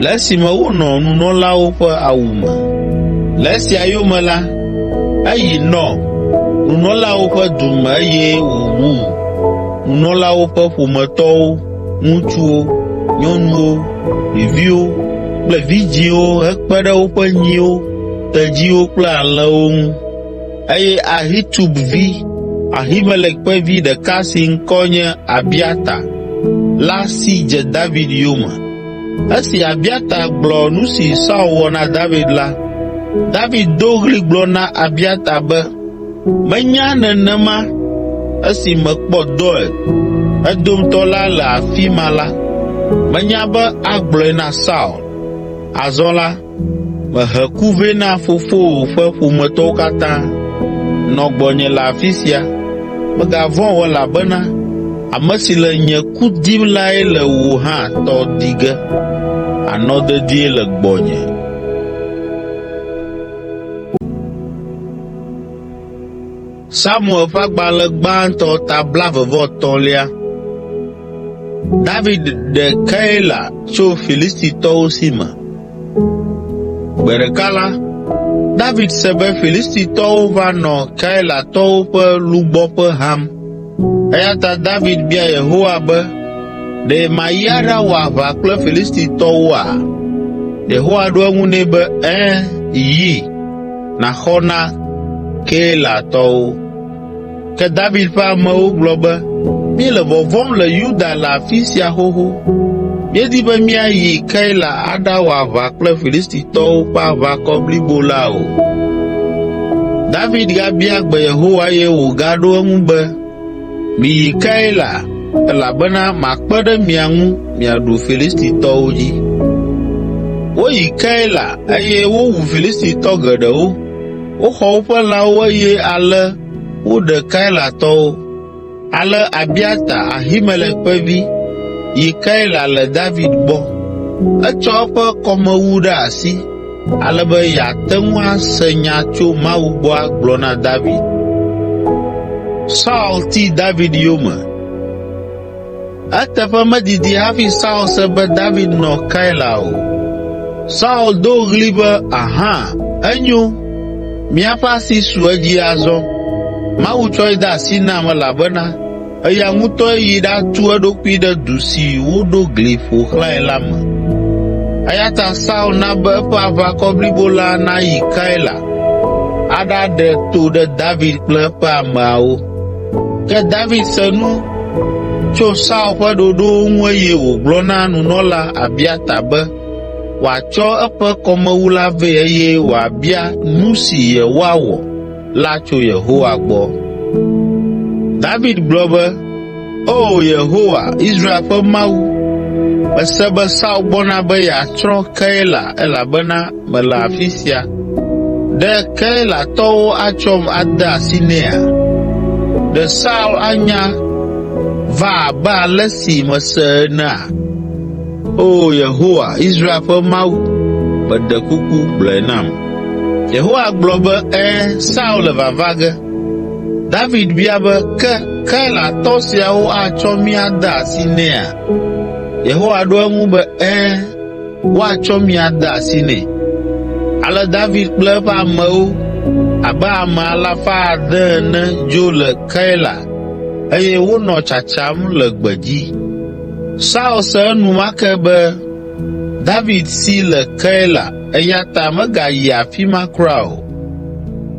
A: le esime wonɔ nunɔlawo ƒe awu me. Le esia yome la, eyi Nɔb, nunɔlawo ƒe du me eye wòwu nunɔlawo ƒe ƒometɔwo, ŋutsuwo, nyɔnuwo, ɖeviwo kple vidzĩwo hekpe ɖe woƒe nyiwo, tedziwo kple alẽwo ŋu. Eye Ahitub vi, Ahimelek ƒe vi ɖeka si ŋkɔ nye Abiata la si dze David yome. Esi Abiata gblɔ nu si Saul wɔ na David la, David do ɣli gblɔ na Abiata be, “Menya nenema esi mekpɔ Doeg, Edomtɔ la le afi ma la, menya be agblɔe na Saul. Azɔ la, Mehe ku vɛ na fofowò ƒe ƒometɔwo katã. Nɔ gbɔnye le afi sia. Mègavɔ̃ o elabena ame si le nye ku dim lae le wò hã tɔ di ge. Ànɔ dedie le gbɔnye.” Samuel ƒe agbalẽ gbãtɔ ta blaeve-vɔ-etɔ̃lia. David ɖe Keila tso Filistitɔwo si me. Gbe ɖeka la, David se be Filistitɔwo va nɔ Keilatɔwo ƒe lugbɔƒe ham. Eya ta David bia Yehowa be, “Ɖe mayi aɖawɔ aʋa kple Filistitɔwoa?” Yehowa ɖo eŋu nɛ be, “Ɛ̃, yi, nàxɔ na Keilatɔwo.” Ke David ƒe amewo gblɔ be, “Míele vɔvɔ̃m le Yuda le afi sia xoxo. Míedi be míayi Keila aɖawɔ aʋa kple Filistitɔwo ƒe aʋakɔ blibo la o.” David gabia gbe Yehowa eye wògaɖo eŋu be, “Miyi Keila, elabena makpe ɖe mia ŋu miaɖu Filistitɔwo dzi.” Woyi Keila eye wowu Filistitɔ geɖewo. Woxɔ woƒe lãwo eye ale woɖe Keilatɔwo. Ale Abiata, Ahimelek ƒe vi, yi Keila le David gbɔ. Etsɔ eƒe kɔmewu ɖe asi, ale be yeate ŋu ase nya tso Mawu gbɔ agblɔ na David. Saul ti David yome. Eteƒe medidi hafi Saul se be David nɔ Keila o. Saul do ɣli be, “Ahã, enyo! Míaƒe asi su edzi azɔ. Mawu tsɔe de asi nam elabena eya ŋutɔe yi ɖatu eɖokui ɖe du si woɖo gli ƒo xlãe la me.” Eya ta Saul na be eƒe aʋakɔ blibo la nayi Keila aɖaɖe to ɖe David kple eƒe ameawo. Ke David se nu tso Saul ƒe ɖoɖowo ŋu eye wògblɔ na nunɔla Abiata be wòatsɔ eƒe kɔmewu la vɛ eye wòabia nu si yewoawɔ la tso Yehowa gbɔ. David gblɔ be, “O Yehowa, Israel ƒe Mawu, mese be Saul gbɔna be yeatsrɔ̃ Keila elabena mele afi sia. Ɖe Keilatɔwo atsɔm ade asi nɛa? Ɖe Saul anya va abe ale si mese enea? O Yehowa, Israel ƒe Mawu, meɖe kuku, gblɔe nam.” Yehowa gblɔ be, “Ɛ̃, Saul le vava ge.” David bia be, “Ke Keilatɔ siawo atsɔ mí ade asi nɛa?” Yehowa ɖo eŋu be, “Ɛ̃, woatsɔ mi ade asi nɛ.” Ale David kple eƒe amewo, abe ame alafa ade ene dzo le Keila eye wonɔ tsatsam le gbedzi. Saul se enumake be David si le Keila eya ta megayi afi ma kura o.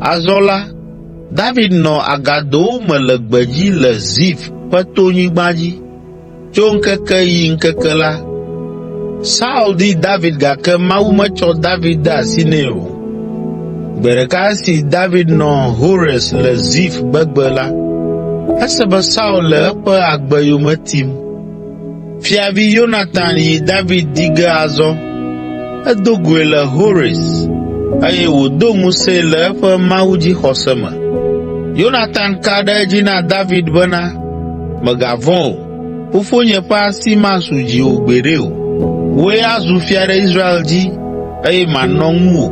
A: Azɔ la, David nɔ agadowo me le gbedzi le Zif ƒe tonyigba dzi. Tso ŋkeke yi ŋkeke la, Saul di David gake Mawu metsɔ David de asi nɛ o. Gbe ɖeka esi David nɔ Hores le Zif gbegbe la, ese be Saul le eƒe agbe yome tim. Fiavi Yonatan yi David di ge azɔ. Edo goe le Hores, eye wòdo ŋusẽe le eƒe mawudzixɔse me. Yonatan ka ɖe edzi na David bena, “Mègavɔ̃ o, fofonye ƒe asi masu dziwò gbeɖe o. Wòe azu fia ɖe Israel dzi, eye manɔ ŋuwò.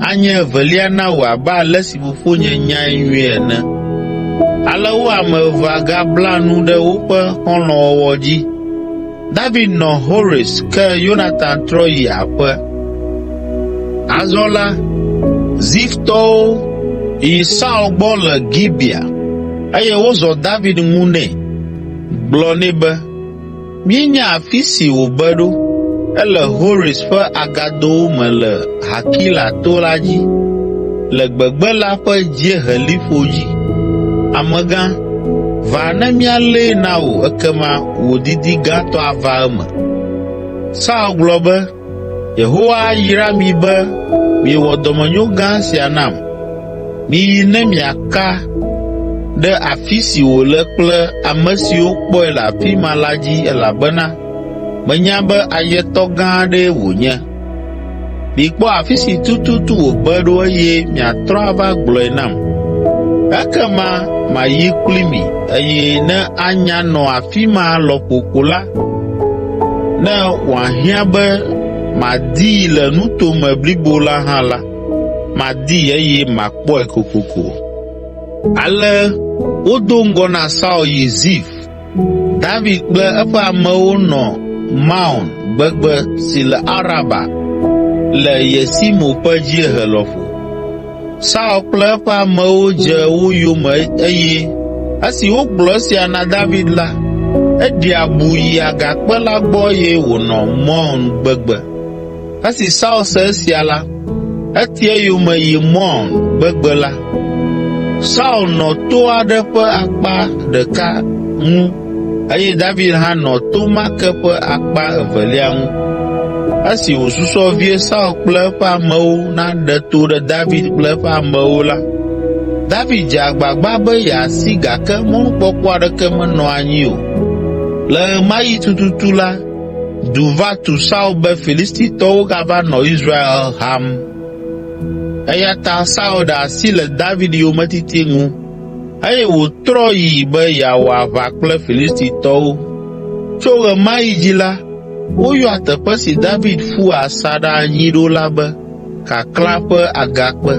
A: Anye evelia na wò abe ale si fofonye nyae nyuie ene.” Ale wo ame evea gabla nu ɖe woƒe xɔlɔ̃wɔwɔ dzi. David nɔ Hores ke Yonatan trɔ yi aƒe. Azɔ la, Ziftɔwo yi Saul gbɔ le Gibea, eye wozɔ David ŋu nɛ, gblɔ nɛ be, “Míenya afi si wòbe ɖo; ele Hores ƒe agadowo me le Hakila to la dzi, le gbegbe la ƒe dzieheliƒo dzi. Amegã, va ne míalée na wò ekema wò didi gãtɔ ava eme.” Saul gblɔ be, “Yehowa ayra mi be miewɔ dɔmenyo gã sia nam. Miyi ne miaka ɖe afi si wòle kple ame siwo kpɔe le afi ma la dzi elabena menya be ayetɔ gã aɖee wònye. Mikpɔ afi si tututu wòbe ɖo eye miatrɔ ava gblɔe nam. Ekema mayi kpli mi eye ne anya nɔ afi ma lɔƒo ko la, ne wòahiã be madii le nuto me blibo la hã la, madii eye makpɔe kokoko.” Ale wodo ŋgɔ na Saul yi Zif. David kple eƒe amewo nɔ Maon gbegbe si le Araba le Yesimo ƒe dziehe lɔƒo. Saul kple eƒe amewo dze wo yome eye esi wogblɔ esia na David la, eɖi abu yi agakpe la gbɔ eye wònɔ Maon gbegbe. Esi Saul se esia la, eti eyome yi Maon gbegbe la. Saul nɔ to aɖe ƒe akpa ɖeka ŋu eye David hã nɔ to ma ke ƒe akpa evelia ŋu. Esi wòsusɔ vie Saul kple eƒe amewo naɖe to ɖe David kple eƒe amewo la, David dze agbagba be yeasi gake mɔnukpɔkpɔ aɖeke menɔ anyi o. Le ɣe ma ɣi tututu la, du va tu Saul be Filistitɔwo gava nɔ Israel ham. Eya ta Saul ɖe asi le David yometiti ŋu, eye wòtrɔ yi be yeawɔ aʋa kple Filistitɔwo. Tso ɣe ma ɣi dzi la, woyɔa teƒe si David ƒu asaɖa anyi ɖo la be Kaklã ƒe Agakpe.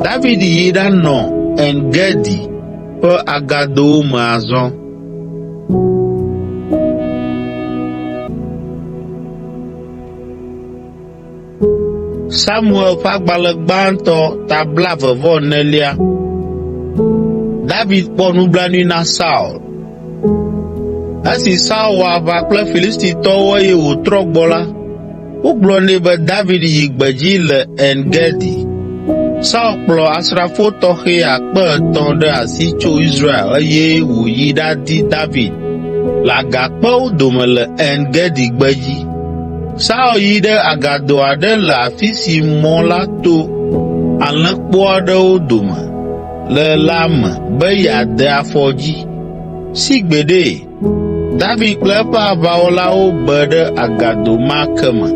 A: David yi ɖanɔ En Gedi ƒe agadowo me azɔ. Samuel ƒe agbalẽ gbãtɔ ta blaeve-vɔ-enelia. David kpɔ nublanui na Saul. Esi Saul wɔ aʋa kple Filistitɔwo eye wòtrɔ gbɔ la, wogblɔ nɛ be David yi gbedzi le En Gedi. Saul kplɔ asrafo tɔxɛ 300 ɖe asi tso Israel eye wòyi ɖadi David le agakpewo dome le En Gedi gbedzi. Saul yi ɖe agado aɖe le afi si mɔ la to alẽkpo aɖewo dome le la me be yeade afɔdzi. Sigbeɖe, David kple eƒe aʋawɔlawo be ɖe agado ma ke me.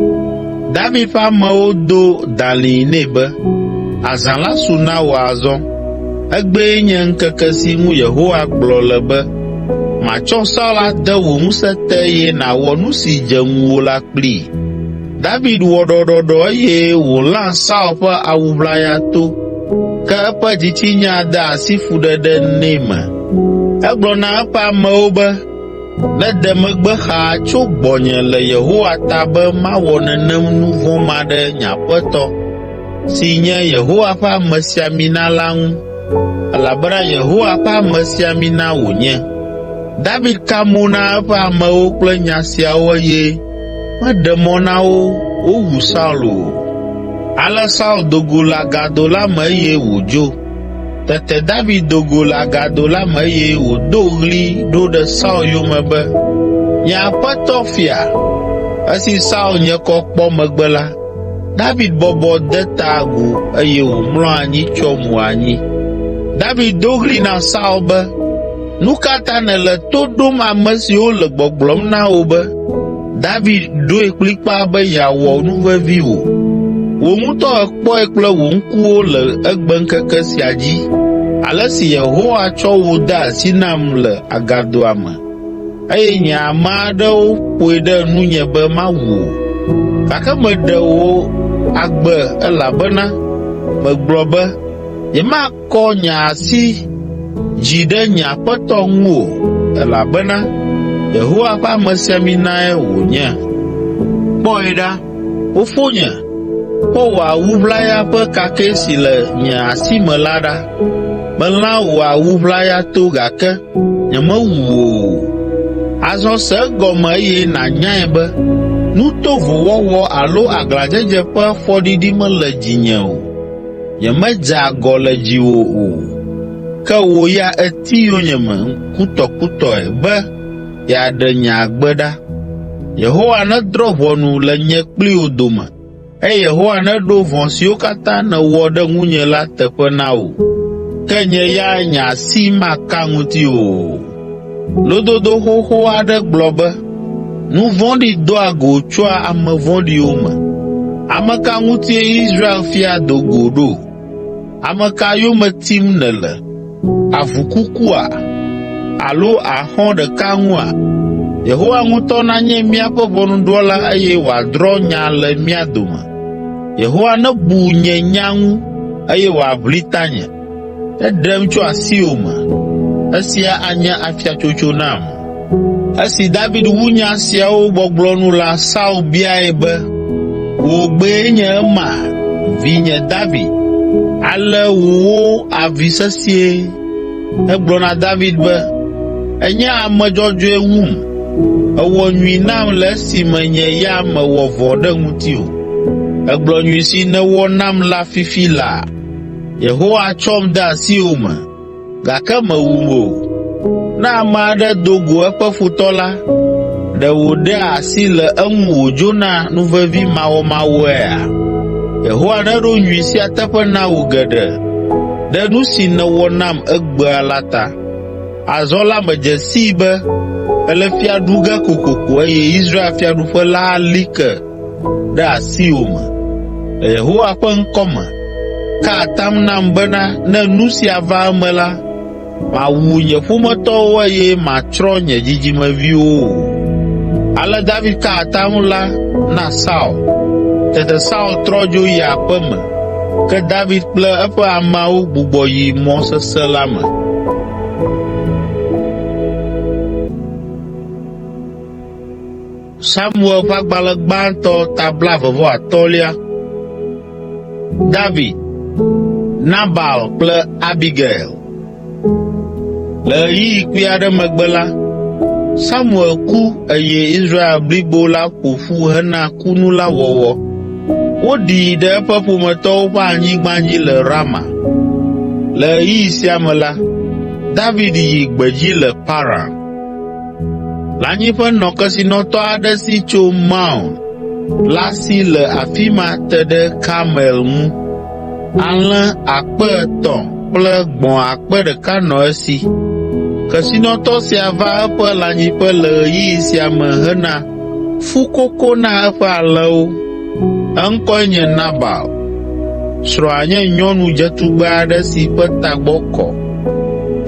A: David ƒe amewo do dalĩ nɛ be, “Azã la su na wò azɔ. Egbee nye ŋkeke si ŋu Yehowa gblɔ le be, ‘Matsɔ Saul ade wò ŋusẽ te eye nàwɔ nu si dze ŋuwò la kplii.’ ” David wɔ ɖɔɖɔɖɔ eye wòlã Saul ƒe awu ʋlaya to, ke eƒe dzitsinya de asi fuɖeɖe nɛ me. Egblɔ na eƒe amewo be, “Nede megbe xaa tso gbɔnye le Yehowa ta be mawɔ nenem nu vɔ̃ ma ɖe nye aƒetɔ si nye Yehowa ƒe amesiamina la ŋu, elabena Yehowa ƒe amesiamina wònye.” David ka mo na eƒe amewo kple nya siawo eye meɖe mɔ na wo wowu Saul o. Ale Saul do go le agado la me eye wòdzo. Tete David do go le agado la me eye wòdo ɣli ɖo ɖe Saul yome be, “Nye aƒetɔ fia!” Esi Saul nye kɔ kpɔ megbe la, David bɔbɔ de ta agu eye wòmlɔ anyi tsyɔ mo anyi. David do ɣli na Saul be, “Nu ka ta nèle to ɖom ame siwo le gbɔgblɔm na wò be, ‘David ɖoe kplikpaa be yeawɔ nuvevi wò?’ Wò ŋutɔ èkpɔe kple wò ŋkuwo le egbeŋkeke sia dzi ale si Yehowa tsɔ wò de asi nam le agadoa me, eye nye ame aɖewo ƒoe ɖe nunye be mawu wò, gake meɖe wò agbe elabena megblɔ be, ‘Nyemakɔ nye asi dzi ɖe nye aƒetɔ ŋu o, elabena Yehowa ƒe amesiaminae wònye.’ Kpɔe ɖa, fofonye, kpɔ wò awu ʋlaya ƒe kakɛ si le nye asi me la ɖa. Melã wò awu ʋlaya to gake nyemewu wò o. Azɔ se egɔme eye nànyae be nu tovo wɔwɔ alo aglãdzedze ƒe fɔɖiɖi mele dzinye o. Nyemedze agɔ le dziwò o, ke wò ya èti yonyeme kutɔkutɔe be yeaɖe nye agbe ɖa. Yehowa nedrɔ̃ ʋɔnu le nye kpli wò dome eye Yehowa neɖo vɔ̃ siwo katã nèwɔ ɖe ŋunye la teƒe na wò. Ke nye ya nye asi maka ŋutiwò o.” Lododo xoxo aɖe gblɔ be, “Nu vɔ̃ɖi doa go tsoa ame vɔ̃ɖiwo me.” Ame ka ŋutie Israel fia do go ɖo? Ame ka yome tim nèle? Avu kukua? Alo axɔ̃ ɖeka ŋua? Yehowa ŋutɔ nanye míaƒe ʋɔnudrɔ̃la eye wòadrɔ̃ nya le mía dome. Yehowa nebu nye nya ŋu eye wòaʋli tanye.” Eɖem tso asiwò me. Esia anye afiatsotso nam.” Esi David wu nya siawo gbɔgblɔ nu la, Saul biae be, “Wò gbee nye ema, vinye David?” Ale wòwó avi sesĩe. Egblɔ na David be, “Ènye ame dzɔdzɔe wum. Èwɔ nyui nam le esime nye ya mewɔ vɔ̃ ɖe ŋutiwò. Ègblɔ nyui si nèwɔ nam la fifi laa. Yehowa tsɔm de asiwò me, gake mèwum o. Ne ame aɖe do go eƒe futɔ la, ɖe wòɖea asi le eŋu wòdzona nuvevi mawɔmawɔea? Yehowa neɖo nyui sia teƒe na wò geɖe ɖe nu si nèwɔ nam egbea la ta. Azɔ la medze sii be èle fia ɖu ge kokoko eye Israel fiaɖuƒe la ali ke ɖe asiwò me. Le Yehowa ƒe ŋkɔ me, ka atam nam bena ne nu sia va eme la, màwu nye ƒometɔwo eye màtsrɔ̃ nye dzidzimeviwo o.” Ale David ka atam la na Saul. Tete Saul trɔ dzo yi aƒe me, ke David kple eƒe ameawo gbugbɔ yi mɔ sesẽ la me. Samuel ƒe agbalẽ gbãtɔ ta blaeve-vɔ-atɔ̃lia. David, Nabal kple Abigail. Le ɣeyiɣi kpui aɖe megbe la, Samuel ku eye Israel blibo la ƒo ƒu hena kunu la wɔwɔ. Woɖii ɖe eƒe ƒometɔwo ƒe anyigba dzi le Rama. Le ɣeyiɣi sia me la, David yi gbedzi le Paran. Lãnyiƒe nɔ kesinɔtɔ aɖe si tso Maon la si le afi ma te ɖe Karmel ŋu. Alẽ 300 kple gbɔ̃ 1000 nɔ esi. Kesinɔtɔ sia va eƒe lãnyiƒe le ɣeyiɣi sia me hena fukoko na eƒe alẽwo. Eŋkɔe nye Nabal. Srɔ̃a nye nyɔnu dzetugbe aɖe si ƒe tagbɔ kɔ.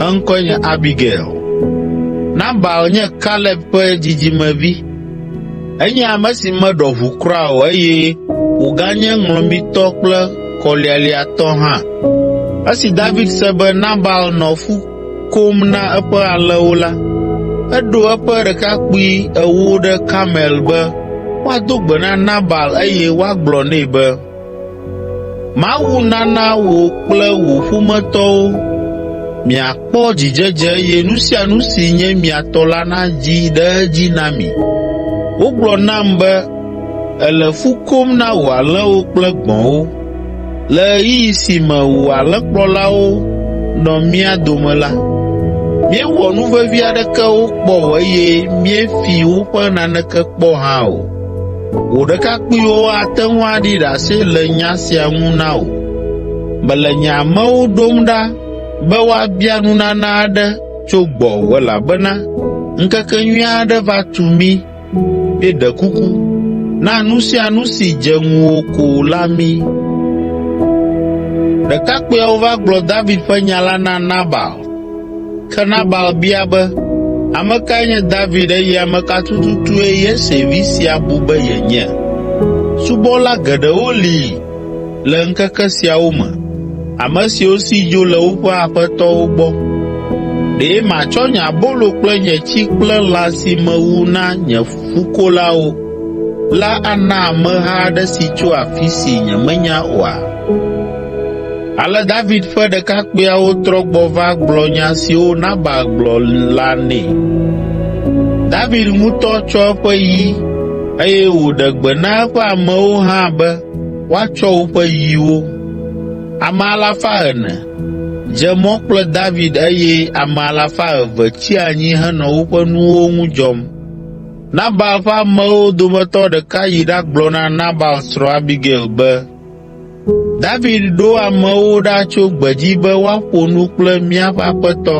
A: Eŋkɔe nye Abigail. Nabal nye Kaleb ƒe dzidzimevi. Enye ame si meɖɔ ʋu kura o eye wòganye ŋlɔmitɔ kple kɔlialiatɔ hã. Esi David se be Nabal nɔ fu kom na eƒe alẽwo la, eɖo eƒe ɖekakpui ewo ɖe Karmel be woado gbe na Nabal eye woagblɔ nɛ be, “Mawu nana wò kple wò ƒometɔwo miakpɔ dzidzedze eye nu sia nu si nye mia tɔ la nadzi ɖe edzi na mi. Wogblɔ nam be èle fu kom na wò alẽwo kple gbɔ̃wo. Le ɣeyiɣi si me wò alẽkplɔlawo nɔ mía dome la, míewɔ nu vevi aɖeke wo kpɔ o eye míefi woƒe naneke kpɔ hã o. Wò ɖekakpuiwo ate ŋu aɖi ɖase le nya sia ŋu na wò. Mele nye amewo ɖom ɖa be woabia nunana aɖe tso gbɔwò elabena ŋkekenyui aɖe va tu mí. Míeɖe kuku, na nu sia nu si dze ŋuwò ko la mí.” Ɖekakpuiawo va gblɔ David ƒe nya la na Nabal. Ke Nabal bia be, “Ame kae nye David eye ame ka tututue Yese vi sia bu be yenye? Subɔla geɖewo li le ŋkeke siawo me, ame siwo si dzo le woƒe aƒetɔwo gbɔ. Ɖe matsɔ nye abolo kple nye tsi kple lã si mewu na nye fukolawo la ana ameha aɖe si tso afi si nyemenya oa?” Ale David ƒe ɖekakpuiawo trɔ gbɔ va gblɔ nya siwo Nabal gblɔ la nɛ. David ŋutɔ tsɔ eƒe yi, eye wòɖe gbe na eƒe amewo hã be woatsɔ woƒe yiwo. Ame 400 dze mɔ kple David eye ame 200 tsi anyi henɔ woƒe nuwo ŋu dzɔm. Nabal ƒe amewo dometɔ ɖeka yi ɖagblɔ na Nabal srɔ̃ Abigail be, “David ɖo amewo ɖa tso gbedzi be woaƒo nu kple míaƒe aƒetɔ,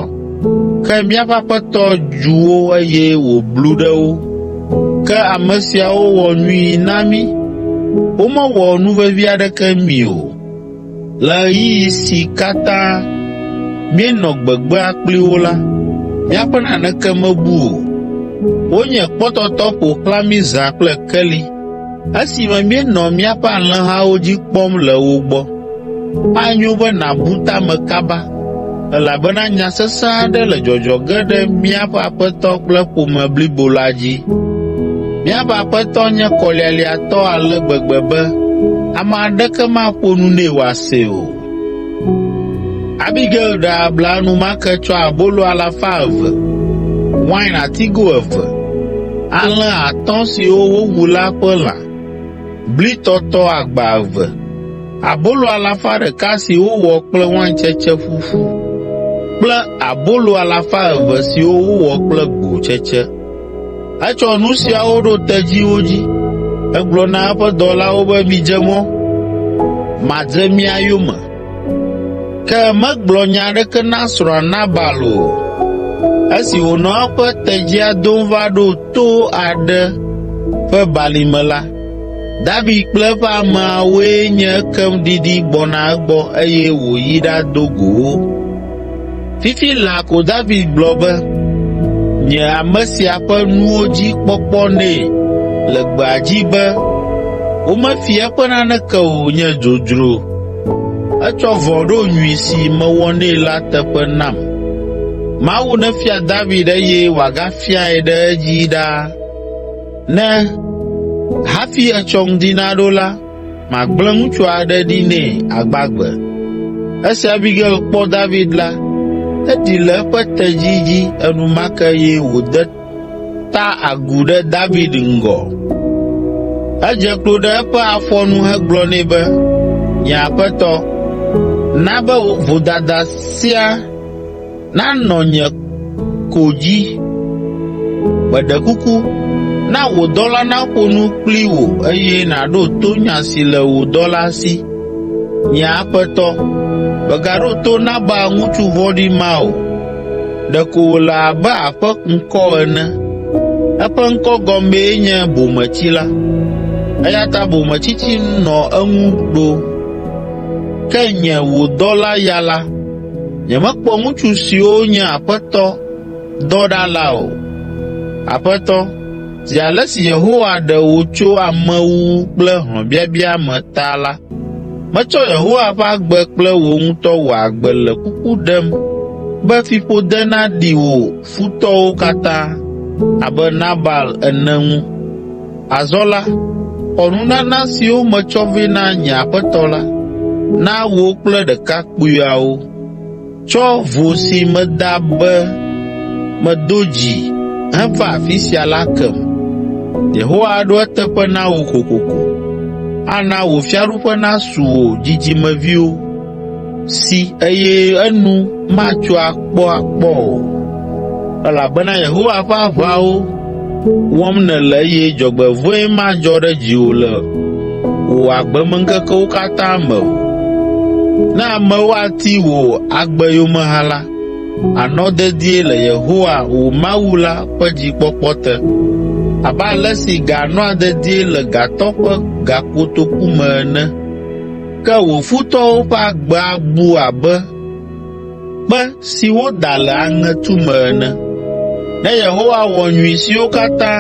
A: ke míaƒe aƒetɔ dzu wo eye wòblu ɖe wo. Ke ame siawo wɔ nyui na mí. Womewɔ nuvevi aɖeke mí o. Le ɣeyiɣi si katã míenɔ gbegbea kpli wo la, míaƒe naneke mebu o. Wonye kpɔtɔtɔ ƒo xlã mí zã kple keli esime míenɔ míaƒe alẽhawo dzi kpɔm le wo gbɔ. Anyo be nàbu ta me kaba. elabena nya sesẽ aɖe le dzɔdzɔ ge ɖe míaƒe aƒetɔ kple ƒome blibo la dzi. Míaƒe aƒetɔ nye kɔlialiatɔ ale gbegbe be ame aɖeke maƒo nu nɛ wòasee o.” Abigail ɖe abla enumake tsɔ abolo 100, wain atigo eve, alẽ atɔ̃ siwo wowu la ƒe lã, bli tɔtɔ agba eve, abolo 100 si wowɔ kple waintsetse ƒuƒu kple abolo 200 siwo wowɔ kple gbotsetse. Etsɔ nu siawo ɖo tedziwo dzi. Egblɔ na eƒe dɔlawo be, “Midze mɔ, madze mia yome.” Ke megblɔ nya aɖeke na srɔ̃a Nabal o. Esi wònɔ eƒe tedzia dom va ɖo to aɖe ƒe balime la, David kple eƒe ameawoe nye ekem ɖiɖi gbɔna egbɔ eye wòyi ɖado go wo. Fifi laa ko David gblɔ be, “Nye ame sia ƒe nuwo dzi kpɔkpɔ nɛ le gbea dzi be womefi eƒe naneke o nye dzodzro. Etsɔ vɔ̃ ɖo nyui si mewɔ nɛ la teƒe nam. Mawu nefia David eye wòagafiae ɖe edzi ɖaa, ne hafi etsɔ ŋdi naɖo la, magblẽ ŋutsu aɖe ɖi nɛ agbagbe.” Esi Abigail kpɔ David la, eɖi le eƒe tedzi dzi enumake eye wòde ta agu ɖe David ŋgɔ. Edze klo ɖe eƒe afɔ nu hegblɔ nɛ be, “Nye aƒetɔ, na be vodada sia nanɔ nye ko dzi. Meɖe kuku, na wò dɔla naƒo nu kpli wò eye nàɖo to nya si le wò dɔla si. Nye aƒetɔ, mègaɖo to Nabal ŋutsu vɔ̃ɖi ma o. Ɖeko wòle abe aƒe ŋkɔ ene. Eƒe ŋkɔ gɔmee nye ‘bometsila,’ eya ta bometsitsi nɔ eŋu ɖo. Ke nye wò dɔla ya la, nyemekpɔ ŋutsu siwo nye aƒetɔ dɔ ɖa la o. Aƒetɔ, zi ale si Yehowa ɖe wò tso amewuwu kple hlɔ̃biabia me ta la, metsɔ Yehowa ƒe agbe kple wò ŋutɔ wò agbe le kuku ɖem be fiƒode naɖi wò futɔwo katã abe Nabal ene ŋu. Azɔ la, xɔ nunana siwo metsɔ vɛ na nye aƒetɔ la, na wò kple ɖekakpuiawo. Tsɔ vo si meda be medo dzi heva afi sia la kem. Yehowa aɖo eteƒe na wò kokoko, ana wò fiaɖuƒe nasu wò dzidzimeviwo si eye enu matso akpɔakpɔ o, elabena Yehowa ƒe aʋawo wɔm nèle eye dzɔgbevɔ̃e madzɔ ɖe dziwò le wò agbemeŋkekewo katã me o. Ne amewo ati wò agbe yome hã la, ànɔ dedie le Yehowa, wò Mawu la ƒe dzikpɔkpɔ te abe ale si ga nɔa dedie le gatɔ ƒe gakotoku me ene. Ke wò futɔwo ƒe agbe abu abe kpe si woda le aŋetu me ene. Ne Yehowa wɔ nyui siwo katã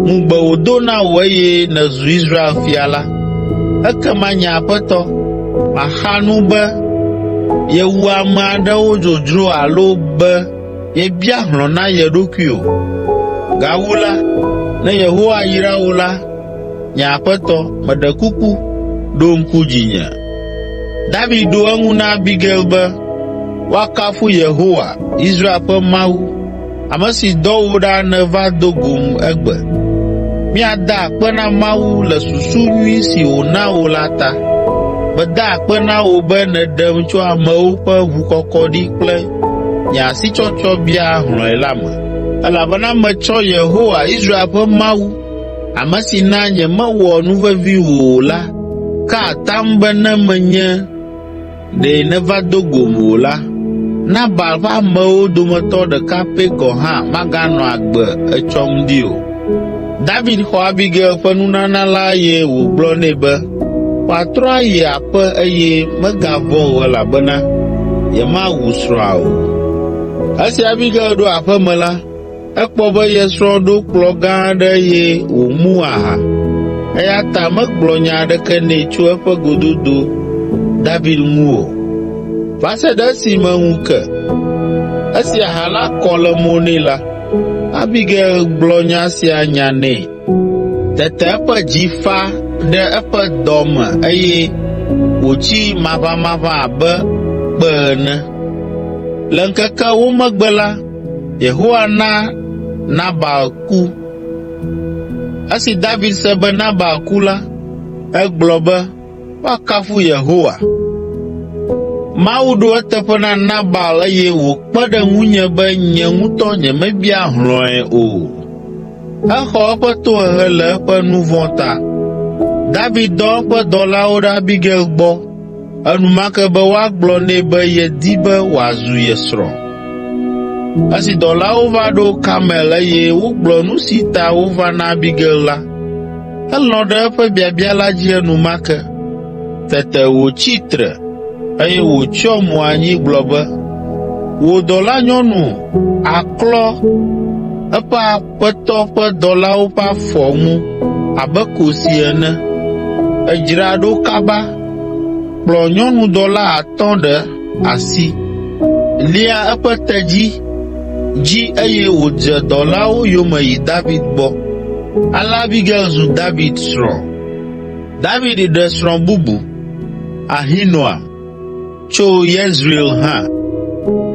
A: ŋugbe wòdo na wò eye nèzu Israel fia la, ekema nye aƒetɔ, màxa nu be yewu ame aɖewo dzodzro alo be yebia hlɔ̃ na ye ɖokui o. Gawu la, ne Yehowa yra wò la, nye aƒetɔ, meɖe kuku, ɖo ŋku dzinye.” David ɖo eŋu na Abigail be, “Woakafu Yehowa, Israel ƒe Mawu, ame si dɔ wò ɖa nèva do gom egbe. Míada akpe na Mawu le susu nyui si wòna wò la ta. Meda akpe na wò be nèɖem tso amewo ƒe ʋukɔkɔɖi kple nye asitsɔtsɔ bia hlɔ̃e la me, elabena metsɔ Yehowa, Israel ƒe Mawu, ame si na nyemewɔ nuvevi wò o la, ka atam be ne menye ɖe nèva do gom o la, Nabal ƒe amewo dometɔ ɖeka pɛ gɔ̃ hã maganɔ agbe etsɔ ŋdi o.” David xɔ Abigail ƒe nunana la eye wògblɔ nɛ be wòatrɔ ayi aƒe eye megavɔ̃ o elabena yemawu srɔ̃a o. Esi Abigail ɖo aƒe me la, Ekpɔ be ye srɔ̃ ɖo kplɔ̃ gã aɖe eye wòmu aha, eya ta megblɔ nya aɖeke nɛ tso eƒe gododo David ŋu o, va se ɖe esime ŋu ke. Esi aha la kɔ le mo nɛ la, Abigail gblɔ nya sia nya nɛ. Tete eƒe dzi fa ɖe eƒe dɔ me eye wòtsi maʋamaʋã abe kpe ene. Le ŋkeke ewo megbe la, Yehowa na Nabal ku. Esi David se be Nabal ku la, egblɔ be, “Woakafu Yehowa. Mawu ɖo eteƒe na Nabal eye wòkpe ɖe ŋunye be nye ŋutɔ nyemebia hlɔ̃e o. Exɔ eƒe tohehe le eƒe nu vɔ̃ ta.” David dɔ eƒe dɔlawo ɖe Abigail gbɔ enumake be woagblɔ nɛ be yedi be wòazu ye srɔ̃. Esi dɔlawo va ɖo Karmel eye wogblɔ nu si ta wova na Abigail la, elɔ̃ ɖe eƒe biabia la dzi enumake. Tete wòtsi tre, eye wòtsyɔ mo anyi gblɔ be, “Wò dɔlanyɔnu aklɔ eƒe aƒetɔ ƒe dɔlawo ƒe afɔ ŋu abe kosi ene.” Èdzra ɖo kaba, kplɔ nyɔnudɔla atɔ̃ ɖe asi, lia eƒe tedzi dzi eye wòdze dɔlawo yome yi David gbɔ. Ale Abigail zu David srɔ̃. David ɖe srɔ̃ bubu, Ahinoam, tso Yezreel hã.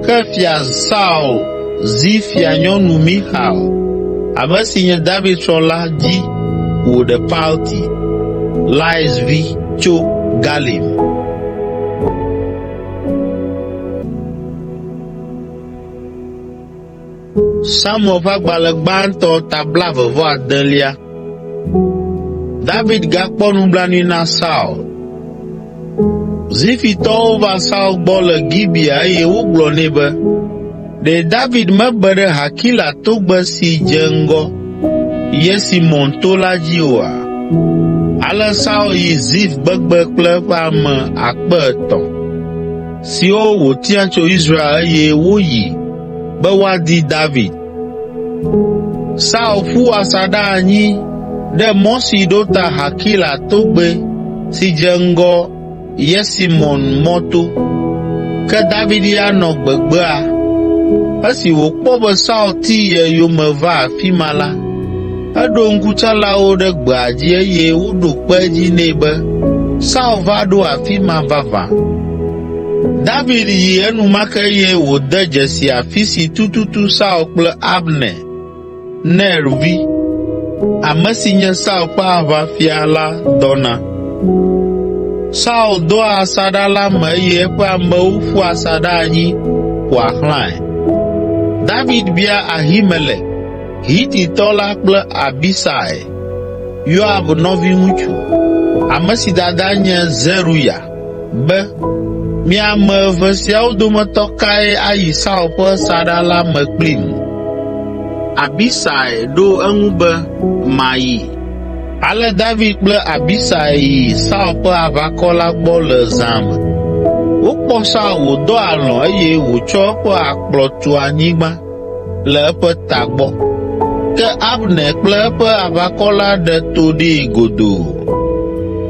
A: Ke Fia Saul zi Fianyɔnu Mixal, ame si nye David srɔ̃ la dzi wòɖe Palti, Lais vi tso Galim. Samuel ƒe agbalẽ gbãtɔ ta blaeve-vɔ-adelia. David gakpɔ nublanui na Saul. Zifitɔwo va Saul gbɔ le Gibea eye wogblɔ nɛ be, “Ɖe David mebe ɖe Hakila togbɛ si dze ŋgɔ Yesimon to la dzi oa?” Ale Saul yi Zif gbegbe kple eƒe ame 300 siwo wòtia tso Israel eye woyi be woadi David. Saul ƒu asaɖa anyi ɖe mɔ si ɖo ta Hakila togbɛ si dze ŋgɔ Yesimon mɔto. Ke David ya nɔ gbegbea. Esi wòkpɔ be Saul ti ye yome va afi ma la, eɖo ŋkutsalawo ɖe gbea dzi eye woɖo kpe edzi nɛ be Saul va ɖo afi ma vavã. David yi enumake eye wòde dzesi afi si tututu Saul kple Abner, Ner vi, ame si nye Saul ƒe aʋafia la dɔna. Saul dɔa asaɖa la me eye eƒe amewo ƒua asaɖa anyi ƒoa xlãe. David bia Ahimelek, Hititɔ la kple Abisai, Yoab nɔviŋutsu, ame si dada nye Zeruya, be, “Mi ame eve siawo dometɔ kae ayi Saul ƒe saɖa la me kplim?” Abisai ɖo eŋu be, “Mayi.” Ale David kple Abisai yi Saul ƒe aʋakɔ la gbɔ le zã me. Wokpɔ Saul wòdɔ alɔ̃ eye wòtsɔ eƒe akplɔ tu anyigba le eƒe tagbɔ. Ke Abner kple eƒe aʋakɔ la ɖe to ɖee godoo.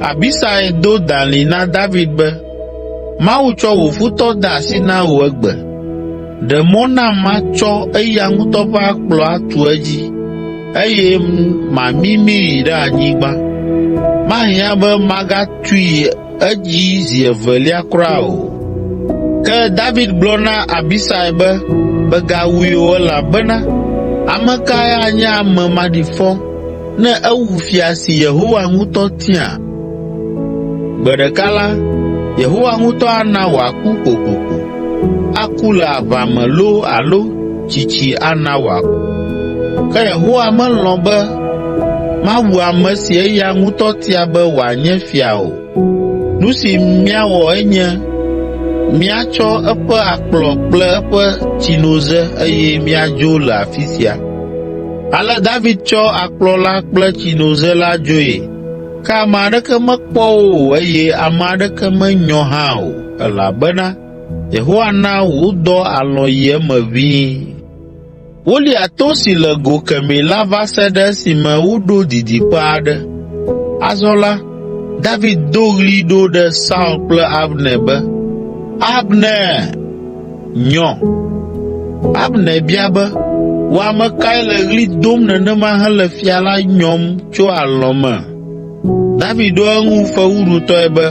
A: Abisai do dalĩ na David be, “Mawu tsɔ wò futɔ de asi na wò egbe. Ɖe mɔ nam matsɔ eya ŋutɔ ƒe akplɔ atu edzi, eye mamimii ɖe anyigba. Mahiã be magatui edzi zi evelia kura o.” Ke David gblɔ na Abisai be, “Mègawui o elabena ame kae anye ame maɖifɔ ne ewu fia si Yehowa ŋutɔ tia? Gbe ɖeka la, Yehowa ŋutɔ ana wòaku kokoko, aku le aʋa me loo alo tsitsi ana wòaku. Ke Yehowa melɔ̃ be mawu ame si eya ŋutɔ tia be wòanye fia o. Nu si míawɔ enye míatsɔ eƒe akplɔ kple eƒe tsinoze eye míadzo le afi sia.” Ale David tsɔ akplɔ la kple tsinoze la dzoe, ke ame aɖeke mekpɔ wo o eye ame aɖeke menyɔ hã o, elabena Yehowa na wòdɔ alɔ̃ yi eme ʋĩi. Wolia to si le go kemɛ la va se ɖe esime woɖo didiƒe aɖe. Azɔ la, David do ɣli ɖo ɖe Saul kple Abner be, “Abner, nyɔ!” Abner bia be, “Wò ame kae le ɣli dom nenema hele fia la nyɔm tso alɔ̃ me?” David ɖo eŋu fewuɖutɔe be,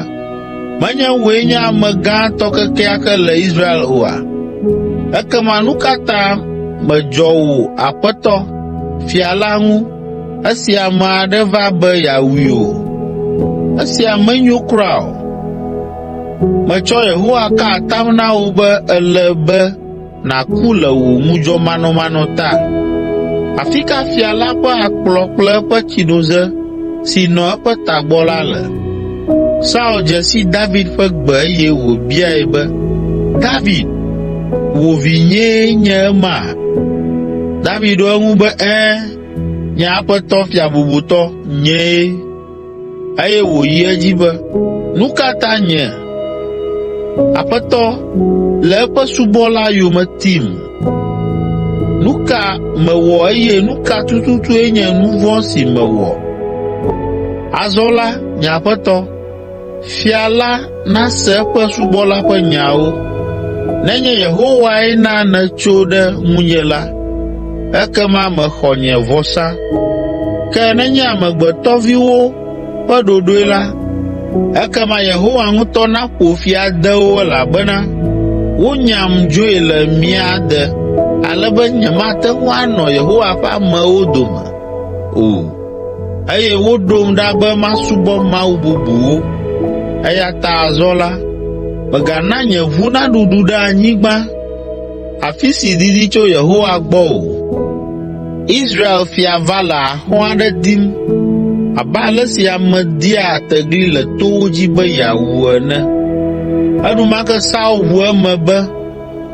A: “Menye wòe nye ame gãtɔ kekeake le Israel oa? Ekema nu ka ta mèdzɔ wò aƒetɔ, fia la ŋu esi ame aɖe va be yeawui o? Esia menyo kura o! Metsɔ Yehowa ka atam na wò be ele be nàku le wò ŋudzɔmanɔmanɔ ta. Afi ka fia la ƒe akplɔ kple eƒe tsinoze si nɔ eƒe tagbɔ la le?” Saul dze si David ƒe gbe eye wòbiae be, “David, wò vinyee nye ema?” David ɖo eŋu be, “Ɛ̃, nye aƒetɔ fia bubutɔ, nyee.” Eye wòyi edzi be, “Nu ka ta nye aƒetɔ le eƒe subɔla yome tim? Nu ka mewɔ eye nu ka tututue nye nu vɔ̃ si mewɔ? Azɔ la, nye aƒetɔ, fia la nase eƒe subɔla ƒe nyawo. Nenye Yehowae na nètso ɖe ŋunye la, ekema mexɔ nye vɔsa. Ke nenye amegbetɔviwo ƒe ɖoɖoe la, ekema Yehowa ŋutɔ naƒo fi ade wo elabena wonyam dzoe le mía de ale be nyemate ŋu anɔ Yehowa ƒe amewo dome o, eye woɖom ɖa be masubɔ mawu bubuwo. Eya ta azɔ la, mègana nye ʋu naɖuɖu ɖe anyigba, afi si didi tso Yehowa gbɔ o. Israel fia va le axɔ̃ aɖe dim abe ale si ame dia tegli le towo dzi be yeawu ene. Enumake Saul ʋu eme be,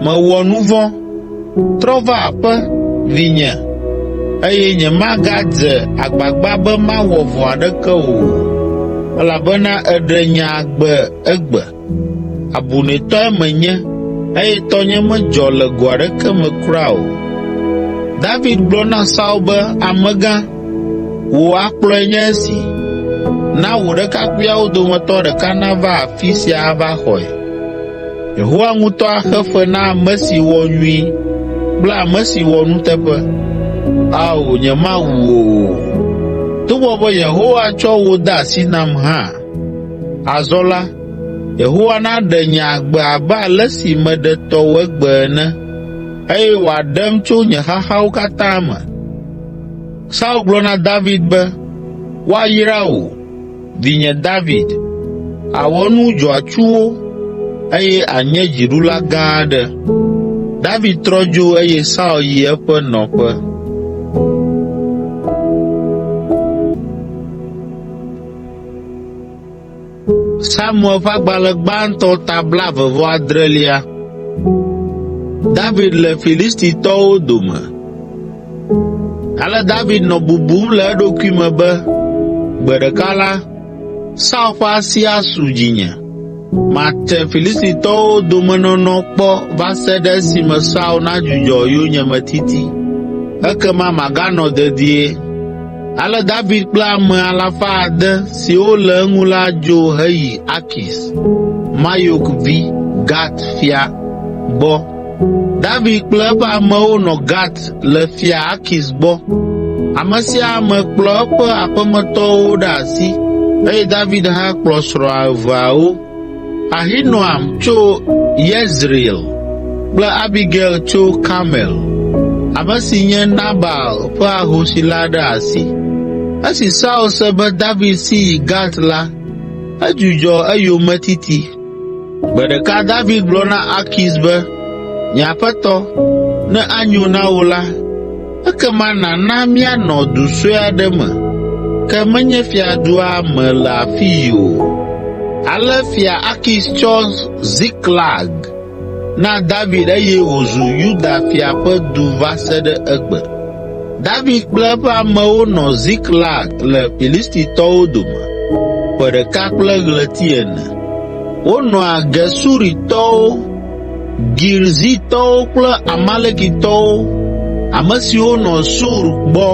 A: “Mewɔ nu vɔ̃. Trɔ va aƒe, vinye, eye nyemagadze agbagba be mawɔ vɔ̃ aɖeke o, elabena èɖe nye agbe egbe. Abunɛtɔe menye eye tɔnye medzɔ le go aɖeke me kura o.” David gblɔ na Saul be, “Amegã, wò akplɔe nye esi. Na wò ɖekakpuiawo dometɔ ɖeka nava afi sia ava xɔe. Yehowa ŋutɔ axe fe na ame si wɔ nyui kple ame si wɔ nuteƒe. Ao, nyemawu wò o, togbɔ be Yehowa tsɔ wò de asi nam hã. Azɔ la, Yehowa naɖe nye agbe abe ale si meɖe tɔwò egbe ene, eye wòaɖem tso nye xaxawo katã me.” Saul gblɔ na David be, “Woayra wò, vinye David, àwɔ nu dzɔatsuwo, eye ànye dziɖula gã aɖe.” David trɔ dzo eye Saul yi eƒe nɔƒe. Samuel ƒe agbalẽ gbãtɔ ta blaeve-vɔ-adrelia. David le Filistitɔwo dome. Ale David nɔ bubum le eɖokui me be, “Gbe ɖeka la, Saul ƒe asi asu dzinye. Mate Filistitɔwo domenɔnɔ kpɔ va se ɖe esime Saul nadzudzɔ yonyemetiti, ekema maganɔ dedie.” Ale David kple ame alafa ade siwo le eŋu la dzo heyi Akis, Mayok vi, Gat fia, gbɔ. David kple eƒe amewo nɔ Gat le Fia Akis gbɔ. Ame sia ame kplɔ eƒe aƒemetɔwo ɖe asi eye David hã kplɔ srɔ̃a eveawo, Ahinoam tso Yezreel kple Abigail tso Karmel, ame si nye Nabal ƒe ahosi la ɖe asi. Esi Saul se be David si yi Gat la, edzudzɔ eyometiti. Gbe ɖeka David gblɔ na Akis be, “Nye aƒetɔ, ne anyo na wò la, ekema nàna míanɔ du sue aɖe me, ke menye fiadua me le afii o.” Ale Fia Akis tsɔ Ziklag na David eye wòzu Yuda fia ƒe du va se ɖe egbe. David kple eƒe amewo nɔ Ziklag le Filistitɔwo dome ƒe ɖeka kple ɣleti ene. Wonɔa Gesuritɔwo, Girzitɔwo kple Amalekitɔwo, ame siwo nɔ Sur gbɔ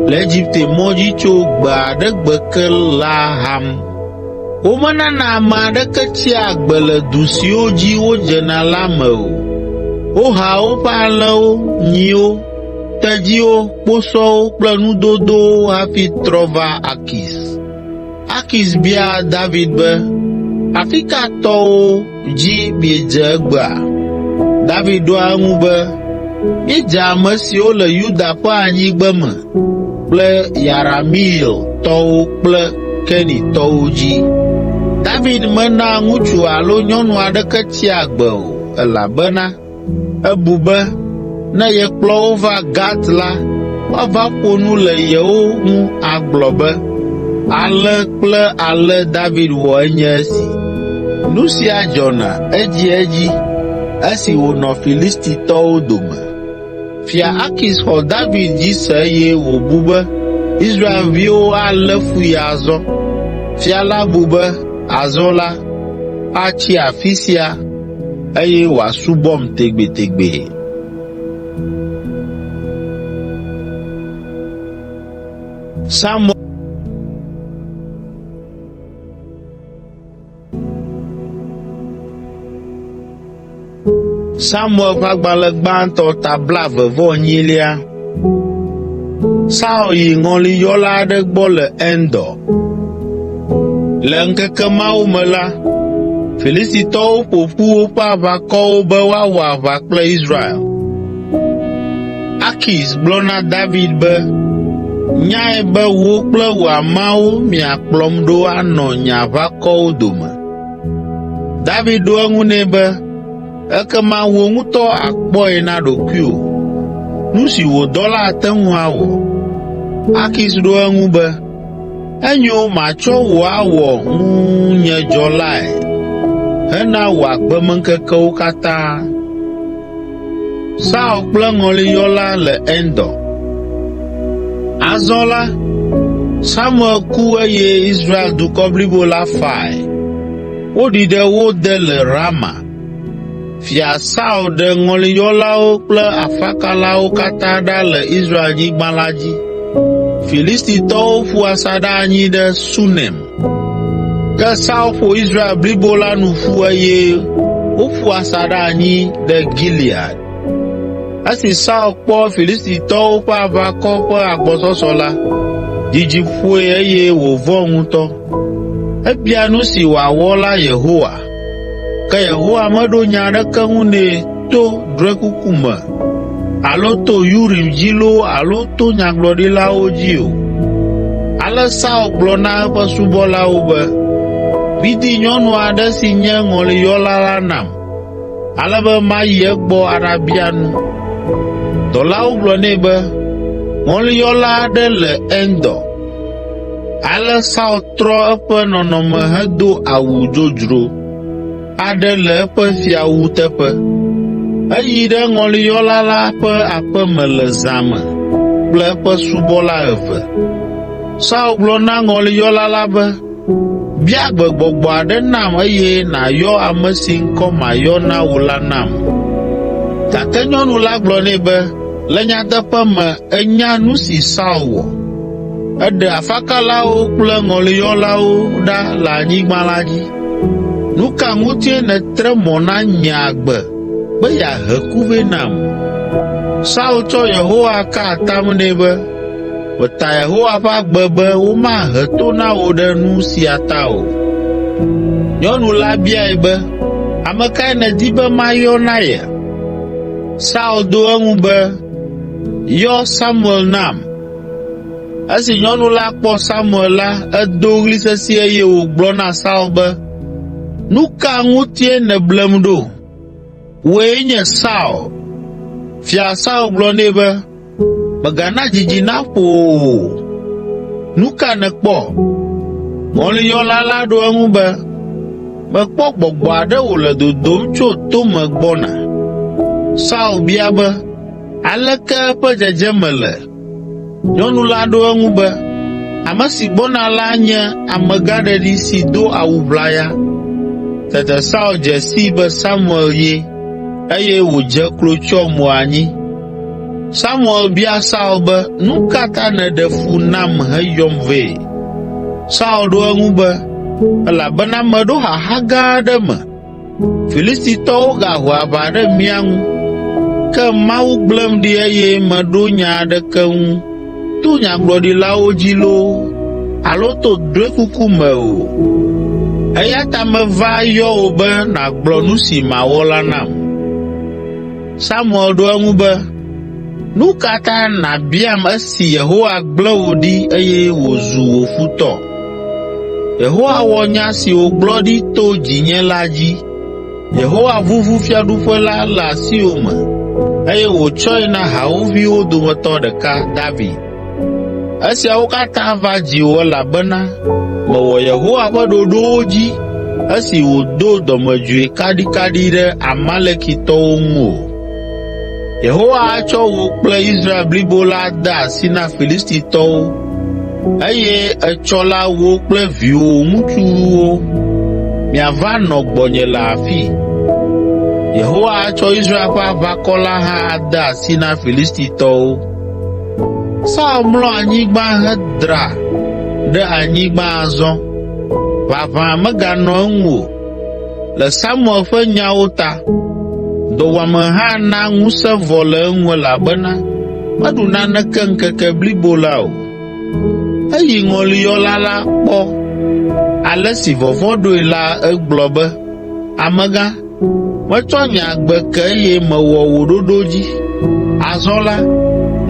A: le Egipte mɔ dzi tso gbe aɖe gbe ke la ham. Womenana ame aɖeke tsia agbe le du siwo dzi wodzena la me o. Woha woƒe alẽwo, nyiwo, tedziwo, kposɔwo kple nudodowo hafi trɔ va Akis. Akis bia David be, “Afi ka tɔwo dzi miedze egbea?” David ɖo eŋu be, “Míedze ame siwo le Yuda ƒe anyigbeme kple Yerameeltɔwo kple Kenitɔwo dzi.” David mena ŋutsu alo nyɔnu aɖeke tsia agbe o, elabena ebu be, ne yekplɔ wo va Gat la, woava ƒo nu le yewo ŋu agblɔ be, “Ale kple ale David wɔ enye esi.” Nu sia dzɔna edziedzi esi wònɔ Filistitɔwo dome. Fia Akis xɔ David dzi se eye wòbu be Israelviwo alé fui azɔ. Fia la bu be, “Azɔ la, atsi afi sia eye wòasubɔm tegbetegbe.” Samuel ƒe agbalẽ gbãtɔ ta blaeve-vɔ-enyilia. Saul yi ŋɔliyɔla aɖe gbɔ le Endor. Le ŋkeke mawo me la, Filistitɔwo ƒo ƒu woƒe aʋakɔwo be woawɔ aʋa kple Israel. Akis gblɔ na David be, “Nyae be wò kple wò ameawo miakplɔm ɖo anɔ nye aʋakɔwo dome.” David ɖo eŋu nɛ be, “Ekema wò ŋutɔ àkpɔe na ɖokuiwò, nu si wò dɔla ate ŋu awɔ.” Akis ɖo eŋu be, “Enyo matsɔ wò awɔ ŋunyedzɔlae hena wò agbemeŋkekewo katã.” Saul kple ŋɔliyɔla le Endor. Azɔ la, Samuel ku eye Israel dukɔ blibo la fae. Woɖii ɖe wo de le Rama. Fia Saul ɖe ŋɔliyɔlawo kple afakalawo katã ɖa le Israelnyigba la dzi. Filistitɔwo ƒu asaɖa anyi ɖe Sunem. Ke Saul ƒo Israel blibo la nu ƒu eye woƒu asaɖa anyi ɖe Gilead. Esi Saul kpɔ Filistitɔwo ƒe aʋakɔ ƒe agbɔsɔsɔ la, dzidzi ƒoe eye wòvɔ̃ ŋutɔ. Ebia nu si wòawɔ la Yehowa, ke Yehowa meɖo nya aɖeke ŋu nɛ to drɔ̃ekuku me alo to Urim dzi loo alo to nyagblɔɖilawo dzi o. Ale Saul gblɔ na eƒe subɔlawo be, “Midi nyɔnu aɖe si nye ŋɔliyɔla la nam, ale be mayi egbɔ aɖabia nu.” Dɔlawo gblɔ nɛ be, “Ŋɔliyɔla aɖe le Endor.” Ale Saul trɔ eƒe nɔnɔme hedo awu dzodzro aɖe le eƒe fiawu teƒe. Eyi ɖe ŋɔliyɔla la ƒe aƒe me le zã me kple eƒe subɔla eve. Saul gblɔ na ŋɔliyɔla la be, “Bia gbe gbɔgbɔ aɖe nam eye nàyɔ ame si ŋkɔ mayɔ na wò la nam.” Gake nyɔnu la gblɔ nɛ be, “Le nyateƒe me ènya nu si Saul wɔ. Eɖe afakalawo kple ŋɔliyɔlawo ɖa le anyigba la dzi. Nu ka ŋutie nètre mɔ na nye agbe be yeahe ku vɛ nam?” Saul tsɔ Yehowa ka atam nɛ be, “Meta Yehowa ƒe agbe be womahe to na wò ɖe nu sia ta o.” Nyɔnu la biae be, “Ame kae nèdi be mayɔ na ye?” Saul do eŋu be, “Yɔ Samuel nam.” Esi nyɔnu la kpɔ Samuel la, edo ɣli sesĩe eye wògblɔ na Saul be, “Nu ka ŋutie nèblem ɖo? Wòe nye Saul!” Fia Saul gblɔ nɛ be, “Mègana dzidzi naƒo wò o. Nu ka nèkpɔ?” Ŋɔliyɔla la ɖo eŋu be, “Mekpɔ gbɔgbɔ aɖe wòle dodom tso tome gbɔna.” Saul bia be, “Aleke eƒe dzedzeme le?” Nyɔnu la ɖo eŋu be, “Ame si gbɔna la nye amegãɖeɖi si do awu ʋlaya.” Tete Saul dze sii be Samuel ye, eye wòdze klo tsyɔ mo anyi. Samuel bia Saul be, “Nu ka ta nèɖe fu nam heyɔm vɛ?” Saul ɖo eŋu be, “Elabena meɖo xaxa gã aɖe me. Filistitɔwo gaho aʋa ɖe mía ŋu. Ke Mawu gblẽm ɖi eye meɖo nya aɖeke ŋu to nyagblɔɖilawo dzi loo alo to drɔ̃ekuku me o. Eya ta meva yɔ wò be nàgblɔ nu si mawɔ la nam.” Samuel ɖo eŋu be, “Nu ka ta nàbiam esi Yehowa gblẽ wò ɖi eye wòzu wò futɔ? Yehowa wɔ nya si wògblɔ ɖi to dzinye la dzi. Yehowa vuvu fiaɖuƒe la le asiwò me, eye wòtsɔe na hawòviwo dometɔ ɖeka, David. Esiawo katã va dziwò elabena mèwɔ Yehowa ƒe ɖoɖowo dzi esi wòdo dɔmedzoe kaɖikaɖi ɖe Amalekitɔwo ŋu o. Yehowa atsɔ wò kple Israel blibo la ade asi na Filistitɔwo, eye etsɔ la wò kple viwò ŋutsuwo miava nɔ gbɔnye le afii. Yehowa atsɔ Israel ƒe aʋakɔ la hã ade asi na Filistitɔwo.” Saul mlɔ anyigba hedra ɖe anyigba azɔ, ʋaʋã meganɔ eŋu o le Samuel ƒe nyawo ta. Dɔwuame hã na ŋusẽ vɔ le eŋu elabena meɖu naneke ŋkeke blibo la o. Eyi ŋɔliyɔla la kpɔ ale si vɔvɔ̃ ɖoe la egblɔ be, “Amegã, metsɔ nye agbe ke eye mewɔ wò ɖoɖo dzi. Azɔ la,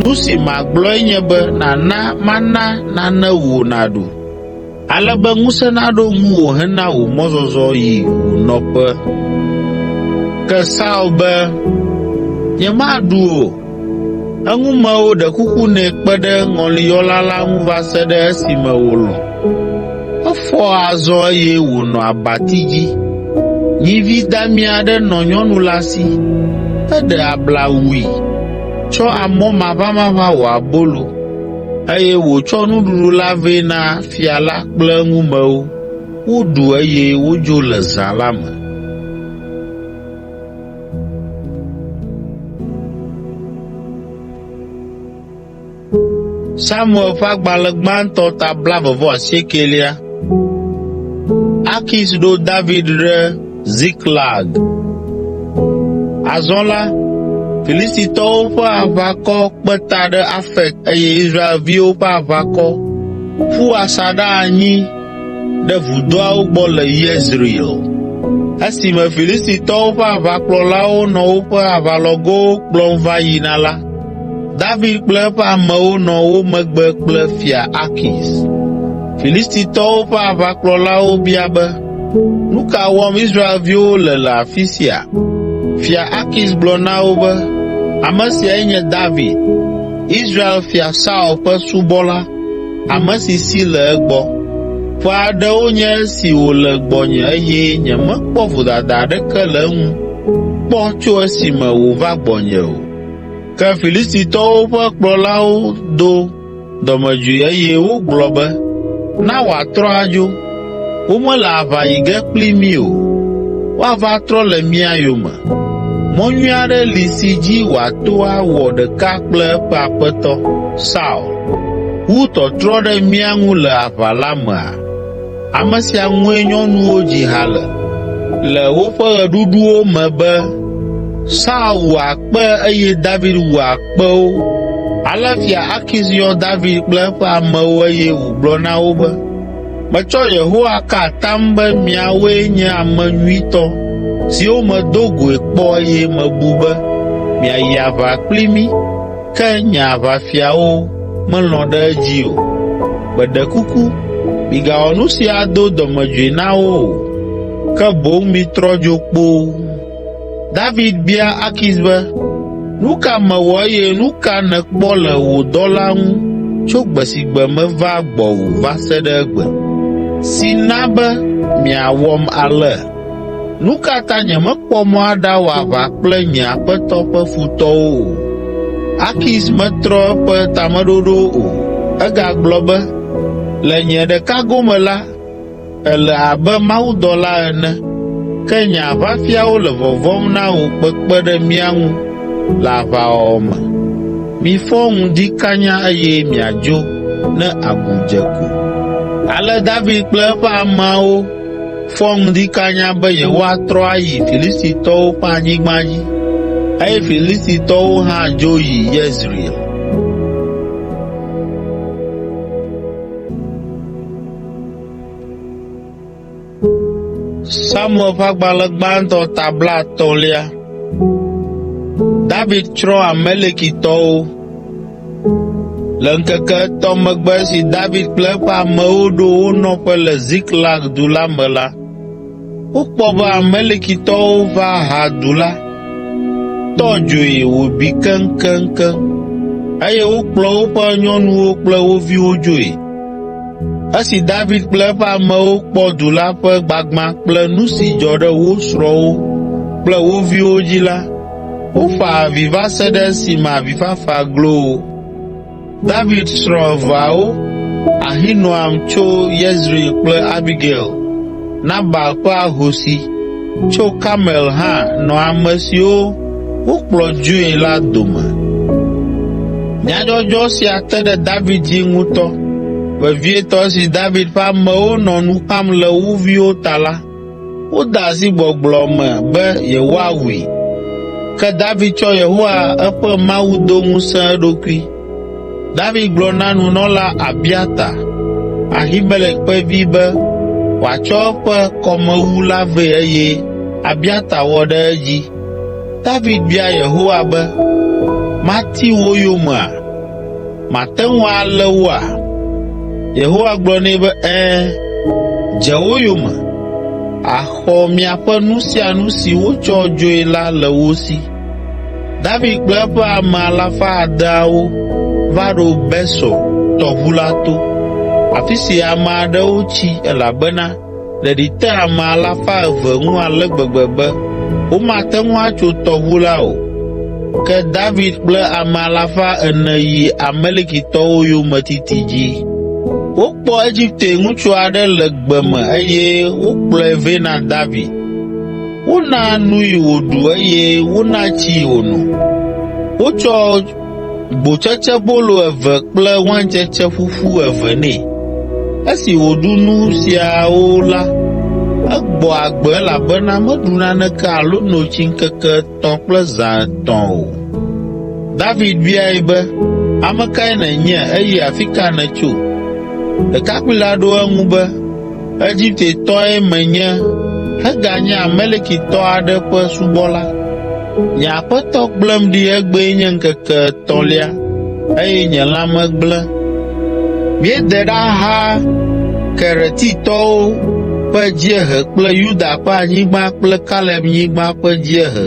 A: nu si magblɔe nye be nàna mana nane wò nàɖu, ale be ŋusẽ naɖo ŋuwò hena wò mɔzɔzɔ yi wò nɔƒe.” Ke Saul be, “Nyemaɖu o.” Eŋumewo ɖe kuku nɛ kpe ɖe ŋɔliyɔla la ŋu va se ɖe esime wòlɔ̃. Efɔ azɔ eye wònɔ abati dzi. Nyivi dami aɖe nɔ nyɔnu la si. Eɖe abla wui, tsɔ amɔ maʋamaʋã wɔ abolo, eye wòtsɔ nuɖuɖu la vɛ na fia la kple eŋumewo woɖu eye wodzo le zã la me. Samuel ƒe agbalẽ gbãtɔ ta blaeve-vɔ-asiekelia. Akis ɖo David ɖe Ziklag. Azɔ la, Filistitɔwo ƒe aʋakɔ kpe ta ɖe Afek eye Israelviwo ƒe aʋakɔ ƒu asaɖa anyi ɖe vudoawo gbɔ le Yezreel. Esime Filistitɔwo ƒe aʋakplɔlawo nɔ woƒe aʋalɔgowo kplɔm va yina la, David kple eƒe amewo nɔ wo megbe kple Fia Akis. Filistitɔwo ƒe aʋakplɔlawo bia be, “Nu ka wɔm Israelviwo le le afi sia?” Fia Akis gblɔ na wo be, “Ame siae nye David, Israel fia Saul ƒe subɔla, ame si si le egbɔ. Ƒe aɖewo nye esi wòle gbɔnye eye nyemekpɔ vodada aɖeke le eŋu kpɔ tso esime wòva gbɔnye o.” Ke Filistitɔwo ƒe kplɔlawo do dɔmedzoe eye wogblɔ be, “Na wòatrɔ adzo! Womele aʋa yi ge kpli mí o. Woava trɔ le mía yome. Mɔ nyui aɖe li si dzi wòato awɔ ɖeka kple eƒe aƒetɔ, Saul, wu tɔtrɔ ɖe mía ŋu le aʋa la mea? Ame sia ŋue nyɔnuwo dzi ha le, le woƒe ɣeɖuɖuwo me be, ‘Saul wu akpe eye David wu akpewo.’ ” Ale Fia Akis yɔ David kple eƒe amewo eye wògblɔ na wo be, “Metsɔ Yehowa ka atam be miawoe nye ame nyuitɔ siwo medo goe kpɔ eye mebu be miayi aʋa kpli mí, ke nye aʋafiawo melɔ̃ ɖe edzi o. Meɖe kuku, migawɔ nu si ado dɔmedzoe na wo o, ke boŋ mitrɔ dzo kpoo.” David bia Akis be, “Nu ka mewɔ eye nu ka nèkpɔ le wò dɔla ŋu tso gbe si gbe meva gbɔwò va se ɖe egbe, si na be miawɔm ale? Nu ka ta nyemekpɔ mɔ aɖawɔ aʋa kple nye aƒetɔ ƒe futɔwo o?” Akis metrɔ eƒe tameɖoɖo o. Egagblɔ be, “Le nye ɖeka gome la, èle abe mawudɔla ene, ke nye aʋafiawo le vɔvɔ̃m na wò kpekpe ɖe mía ŋu le aʋawɔwɔ me. Mifɔ ŋdi kanya eye miadzo ne agu dze ko.” Ale David kple eƒe ameawo fɔ ŋdi kanya be yewoatrɔ ayi Filistitɔwo ƒe anyigba dzi. eye Filistitɔwo hã dzo yi Yezreel. Samuel ƒe agbalẽ gbãtɔ ta blaetɔ̃lia. David tsrɔ̃ Amalekitɔwo. Le ŋkeke etɔ̃ megbe esi David kple eƒe amewo ɖo wo nɔƒe le Ziklag du la me la, wokpɔ be Amalekitɔwo va ha du la, tɔ dzoe wòbi keŋkeŋkeŋ, eye wokplɔ woƒe nyɔnuwo kple wo viwo dzoe. Esi David kple eƒe amewo kpɔ du la ƒe gbagbã kple nu si dzɔ ɖe wo srɔ̃wo kple wo viwo dzi la, wofa avi va se ɖe esime avifafa glo wo. David srɔ̃ eveawo, Ahinoam tso Yezreel kple Abigail, Nabal ƒe ahosi, tso Karmel hã nɔ ame siwo wokplɔ dzoe la dome. Nyadzɔdzɔ sia te ɖe David dzi ŋutɔ, vevietɔ esi David ƒe amewo nɔ nu xam le wo viwo ta la, wode asi gbɔgblɔ me be yewoawui. Ke David tsɔ Yehowa eƒe Mawu do ŋusẽ eɖokui. David gblɔ na nunɔla Abiata, Ahimelek ƒe vi be wòatsɔ eƒe kɔmewu la vɛ eye Abiata wɔ ɖe edzi. David bia Yehowa be, “Mati wo yomea? Mate ŋu alé woa?” Yehowa gblɔ nɛ be, “Ɛ̃, dze wo yome, àxɔ miaƒe nu sia nu si wotsɔ dzoe la le wo si.” David kple eƒe ame alafa adeawo va ɖo Besor tɔʋu la to, afi si ame aɖewo tsi elabena ɖeɖi te ame 200 ŋu ale gbegbe be womate ŋu atso tɔʋu la o. Ke David kple ame 400 yi Amalekitɔwo yometiti dzi. Wokpɔ Egipte ŋutsu aɖe le gbe me eye wokplɔe vɛ na David. Wona nui wòɖu eye wona tsii wòno. Wotsɔ gbotsetsebolo eve kple waintsetse ƒuƒu eve nɛ. Esi wòɖu nu siawo la, egbɔ agbe elabena meɖu naneke alo no tsi ŋkeke etɔ̃ kple zã etɔ̃ o. David biae be, “Ame kae nènye eye afi ka nètso?” Ɖekakpui la ɖo eŋu be, “Egiptetɔe menye heganye Amalekitɔ aɖe ƒe subɔla. Nye aƒetɔ gblẽm ɖi egbee nye ŋkeke etɔ̃lia eye nye lãme gblẽ. Míede ɖaha Keretitɔwo ƒe dziehe kple Yuda ƒe anyigba kple Kaleb nyigba ƒe dziehe.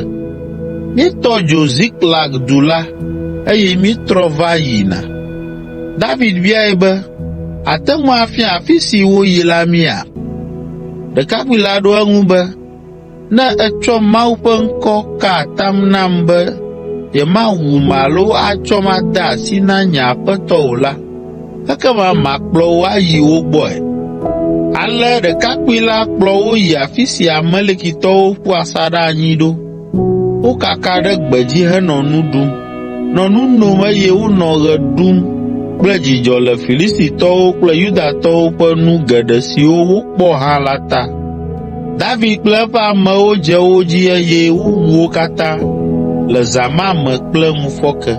A: Míetɔ dzo Ziklag du la eye míetrɔ va yina.” David biae be, “Àte ŋu afia afi si woyi la mía?” Ɖekakpui la ɖo eŋu be, “Ne ètsɔ Mawu ƒe ŋkɔ ka atam nam be yemawum alo atsɔm ade asi na nye aƒetɔ o la, ekema makplɔ wò ayi wo gbɔe.” Ale ɖekakpui la kplɔ wo yi afi si Amalekitɔwo ƒu asaɖa anyi ɖo. Wokaka ɖe gbedzi henɔ nu ɖum, nɔ nu nom eye wonɔ ɣe ɖum kple dzidzɔ le Filistitɔwo kple Yudatɔwo ƒe nu geɖe siwo wokpɔ hã la ta. David kple eƒe amewo dze wo dzi eye wowu wo katã le zã ma me kple ŋufɔke.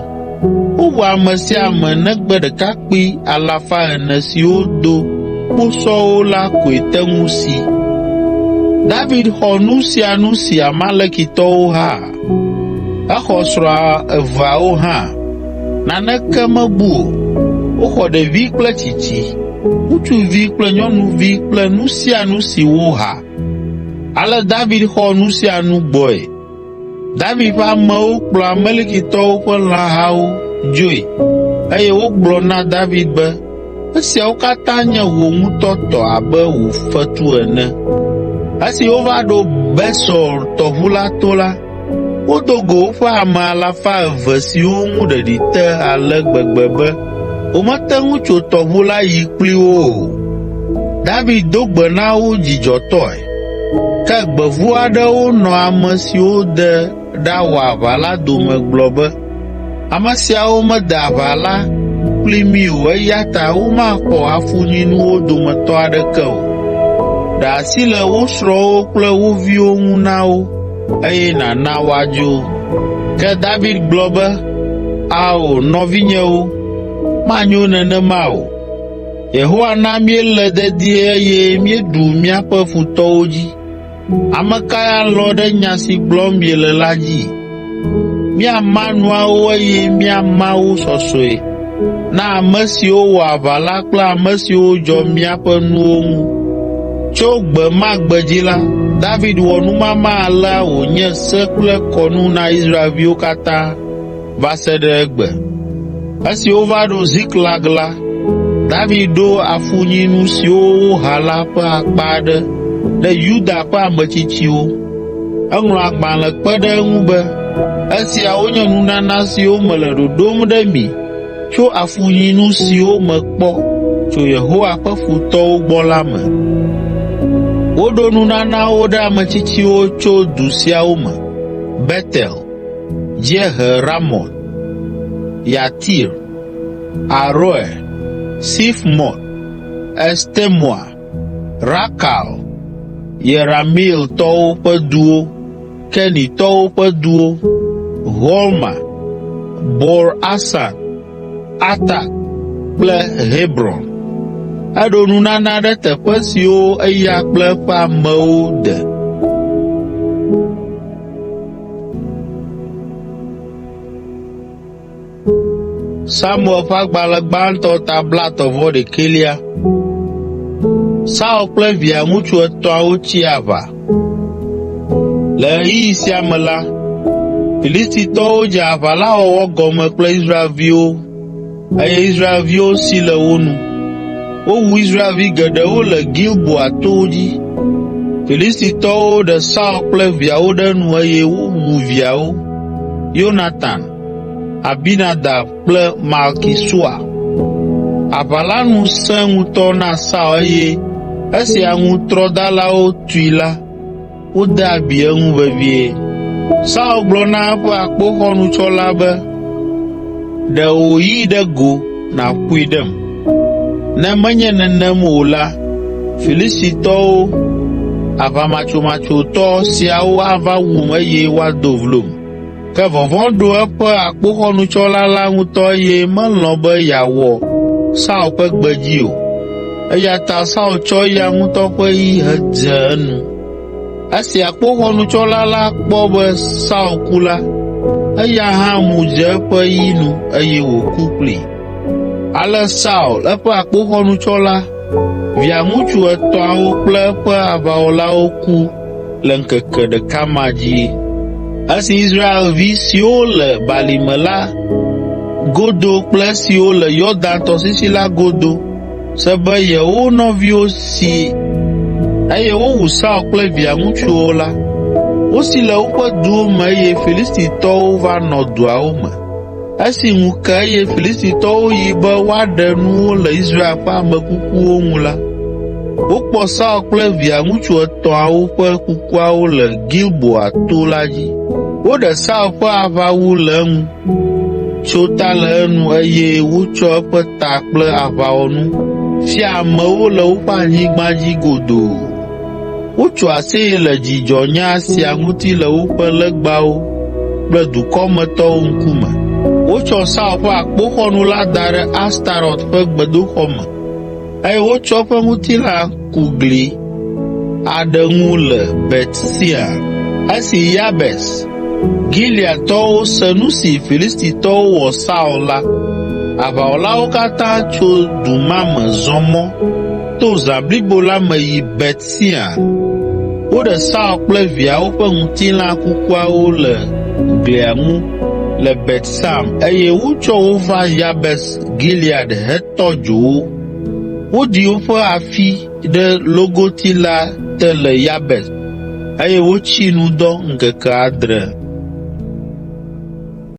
A: Wowu ame sia ame negbe ɖekakpui 400 siwo do kposɔwo la koe te ŋu si. David xɔ nu sia nu si Amalekitɔwo ha. Exɔ srɔ̃a eveawo hã, naneke mebu o. Woxɔ ɖevi kple tsitsi, ŋutsuvi kple nyɔnuvi kple nu sia nu si woha. Ale David xɔ nu sia nu gbɔe. David ƒe amewo kplɔ Amalekitɔwo ƒe lãhawo dzoe eye wogblɔ na David be, “Esiawo katã nye wò ŋutɔ tɔ abe wò fetu ene.” Esi wova ɖo Besor tɔʋu la to la, wodo go woƒe ame 200 siwo ŋu ɖeɖi te ale gbegbe be womete ŋu tso tɔʋu la yi kpli wo o. David do gbe na wo dzidzɔtɔe. Ke gbevu aɖewo nɔ ame siwo de ɖawɔ aʋa la dome gblɔ be, “Ame siawo mede aʋa la kpli mí o eya ta womaxɔ afunyinuwo dometɔ aɖeke o. Ɖe asi le wo srɔ̃wo kple wo viwo ŋu na wo, eye nàna woadzo.” Ke David gblɔ be, “Ao, nɔvinyewo, manyo nenema o. Yehowa na míele dedie eye míeɖu míaƒe futɔwo dzi. Ame kae alɔ̃ ɖe nya si gblɔm miele la dzi? Míama nuawo eye míama wo sɔsɔe na ame siwo wɔ aʋa la kple ame siwo dzɔ míaƒe nuwo ŋu.” Tso gbe ma gbe dzi la, David wɔ numama alea wònye se kple kɔnu na Israelviwo katã va se ɖe egbe. Esi wova ɖo Ziklag la, David ɖo afunyinu siwo woha la ƒe akpa aɖe ɖe Yuda ƒe ametsitsiwo. Eŋlɔ agbalẽ kpe ɖe eŋu be, “Esiawo nye nunana siwo mele ɖoɖom ɖe mi tso afunyinu siwo mekpɔ tso Yehowa ƒe futɔwo gbɔ la me.” Woɖo nunanawo ɖe ametsitsiwo tso du siawo me: Betel, dziehe Ramot, Yatir, Aroer, Sifmot, Estemoa, Rakal, Yerameeltɔwo ƒe duwo, Kenitɔwo ƒe duwo, Horma, Bor Asan, Atak kple Hebron. Eɖo nunana ɖe teƒe siwo eya kple eƒe amewo de. Samuel ƒe agbalẽ gbãtɔ ta blaetɔ̃-vɔ-ɖekɛlia. Saul kple via ŋutsu etɔ̃awo tsi aʋa. Le ɣeyiɣi sia me la, Filistitɔwo dze aʋa la wɔwɔ gɔme kple Israelviwo eye Israelviwo si le wo nu. Wowu Israelvi geɖewo le Gilboa towo dzi. Filistitɔwo ɖe Saul kple viawo ɖe nu eye wowu viawo, Yonatan, Abinadab kple Malki Sua. Aʋa la nu sẽ ŋutɔ na Saul eye esi aŋutrɔdalawo tui la, wode abi eŋu vevie. Saul gblɔ na eƒe akpoxɔnutsɔla be, “Ɖe wò yi ɖe go nàƒoe ɖem. Ne menye nenem o la, Filistitɔwo, aʋamatsomatsotɔ siawo ava wum eye woado vlom.” Ke vɔvɔ̃ ɖo eƒe akpoxɔnutsɔla la ŋutɔ eye melɔ̃ be yeawɔ Saul ƒe gbe dzi o. Eya ta Saul tsɔ eya ŋutɔ ƒe yi hedze enu. Esi akpoxɔnutsɔla la kpɔ be Saul ku la, eya hã mu dze eƒe yi nu eye wòku kplii. Ale Saul, eƒe akpoxɔnutsɔla, via ŋutsu etɔ̃awo kple eƒe aʋawɔlawo ku le ŋkeke ɖeka ma dzi. Esi Israelvi siwo le balime la godo kple esiwo le Yɔdan tɔsisi la godo se be yewo nɔviwo si eye wowu Saul kple via ŋutsuwo la, wosi le woƒe duwo me eye Filistitɔwo va nɔ duawo me. Esi ŋu ke eye Filistitɔwo yi be woaɖe nuwo le Israel ƒe ame kukuwo ŋu la, wokpɔ Saul kple via ŋutsu etɔ̃awo ƒe kukuawo le Gilboa to la dzi. Woɖe Saul ƒe aʋawu le eŋu, tso ta le enu eye wotsɔ eƒe ta kple aʋawɔnu fia amewo le woƒe anyigba dzi godoo. Wotso aseye le dzidzɔnya sia ŋuti le woƒe legbawo kple dukɔmetɔwo ŋkume. Wotsɔ Saul ƒe akpoxɔnu la da ɖe Astarɔt ƒe gbedoxɔ me eye wotsɔ eƒe ŋutilã ku gli aɖe ŋu le Bet Sean. Esi Yabes, Gileadtɔwo se nu si Filistitɔwo wɔ Saul la, aʋawɔlawo katã tso du ma me zɔ mɔ to zã blibo la me yi Bet Sean. Woɖe Saul kple viawo ƒe ŋutilã kukuawo le glia ŋu le Bet Sam eye wotsɔ wo va Yabes Gilead hetɔ dzo wo. Woɖi woƒe afi ɖe logoti la te le Yabes eye wotsi nu dɔ ŋkeke adre.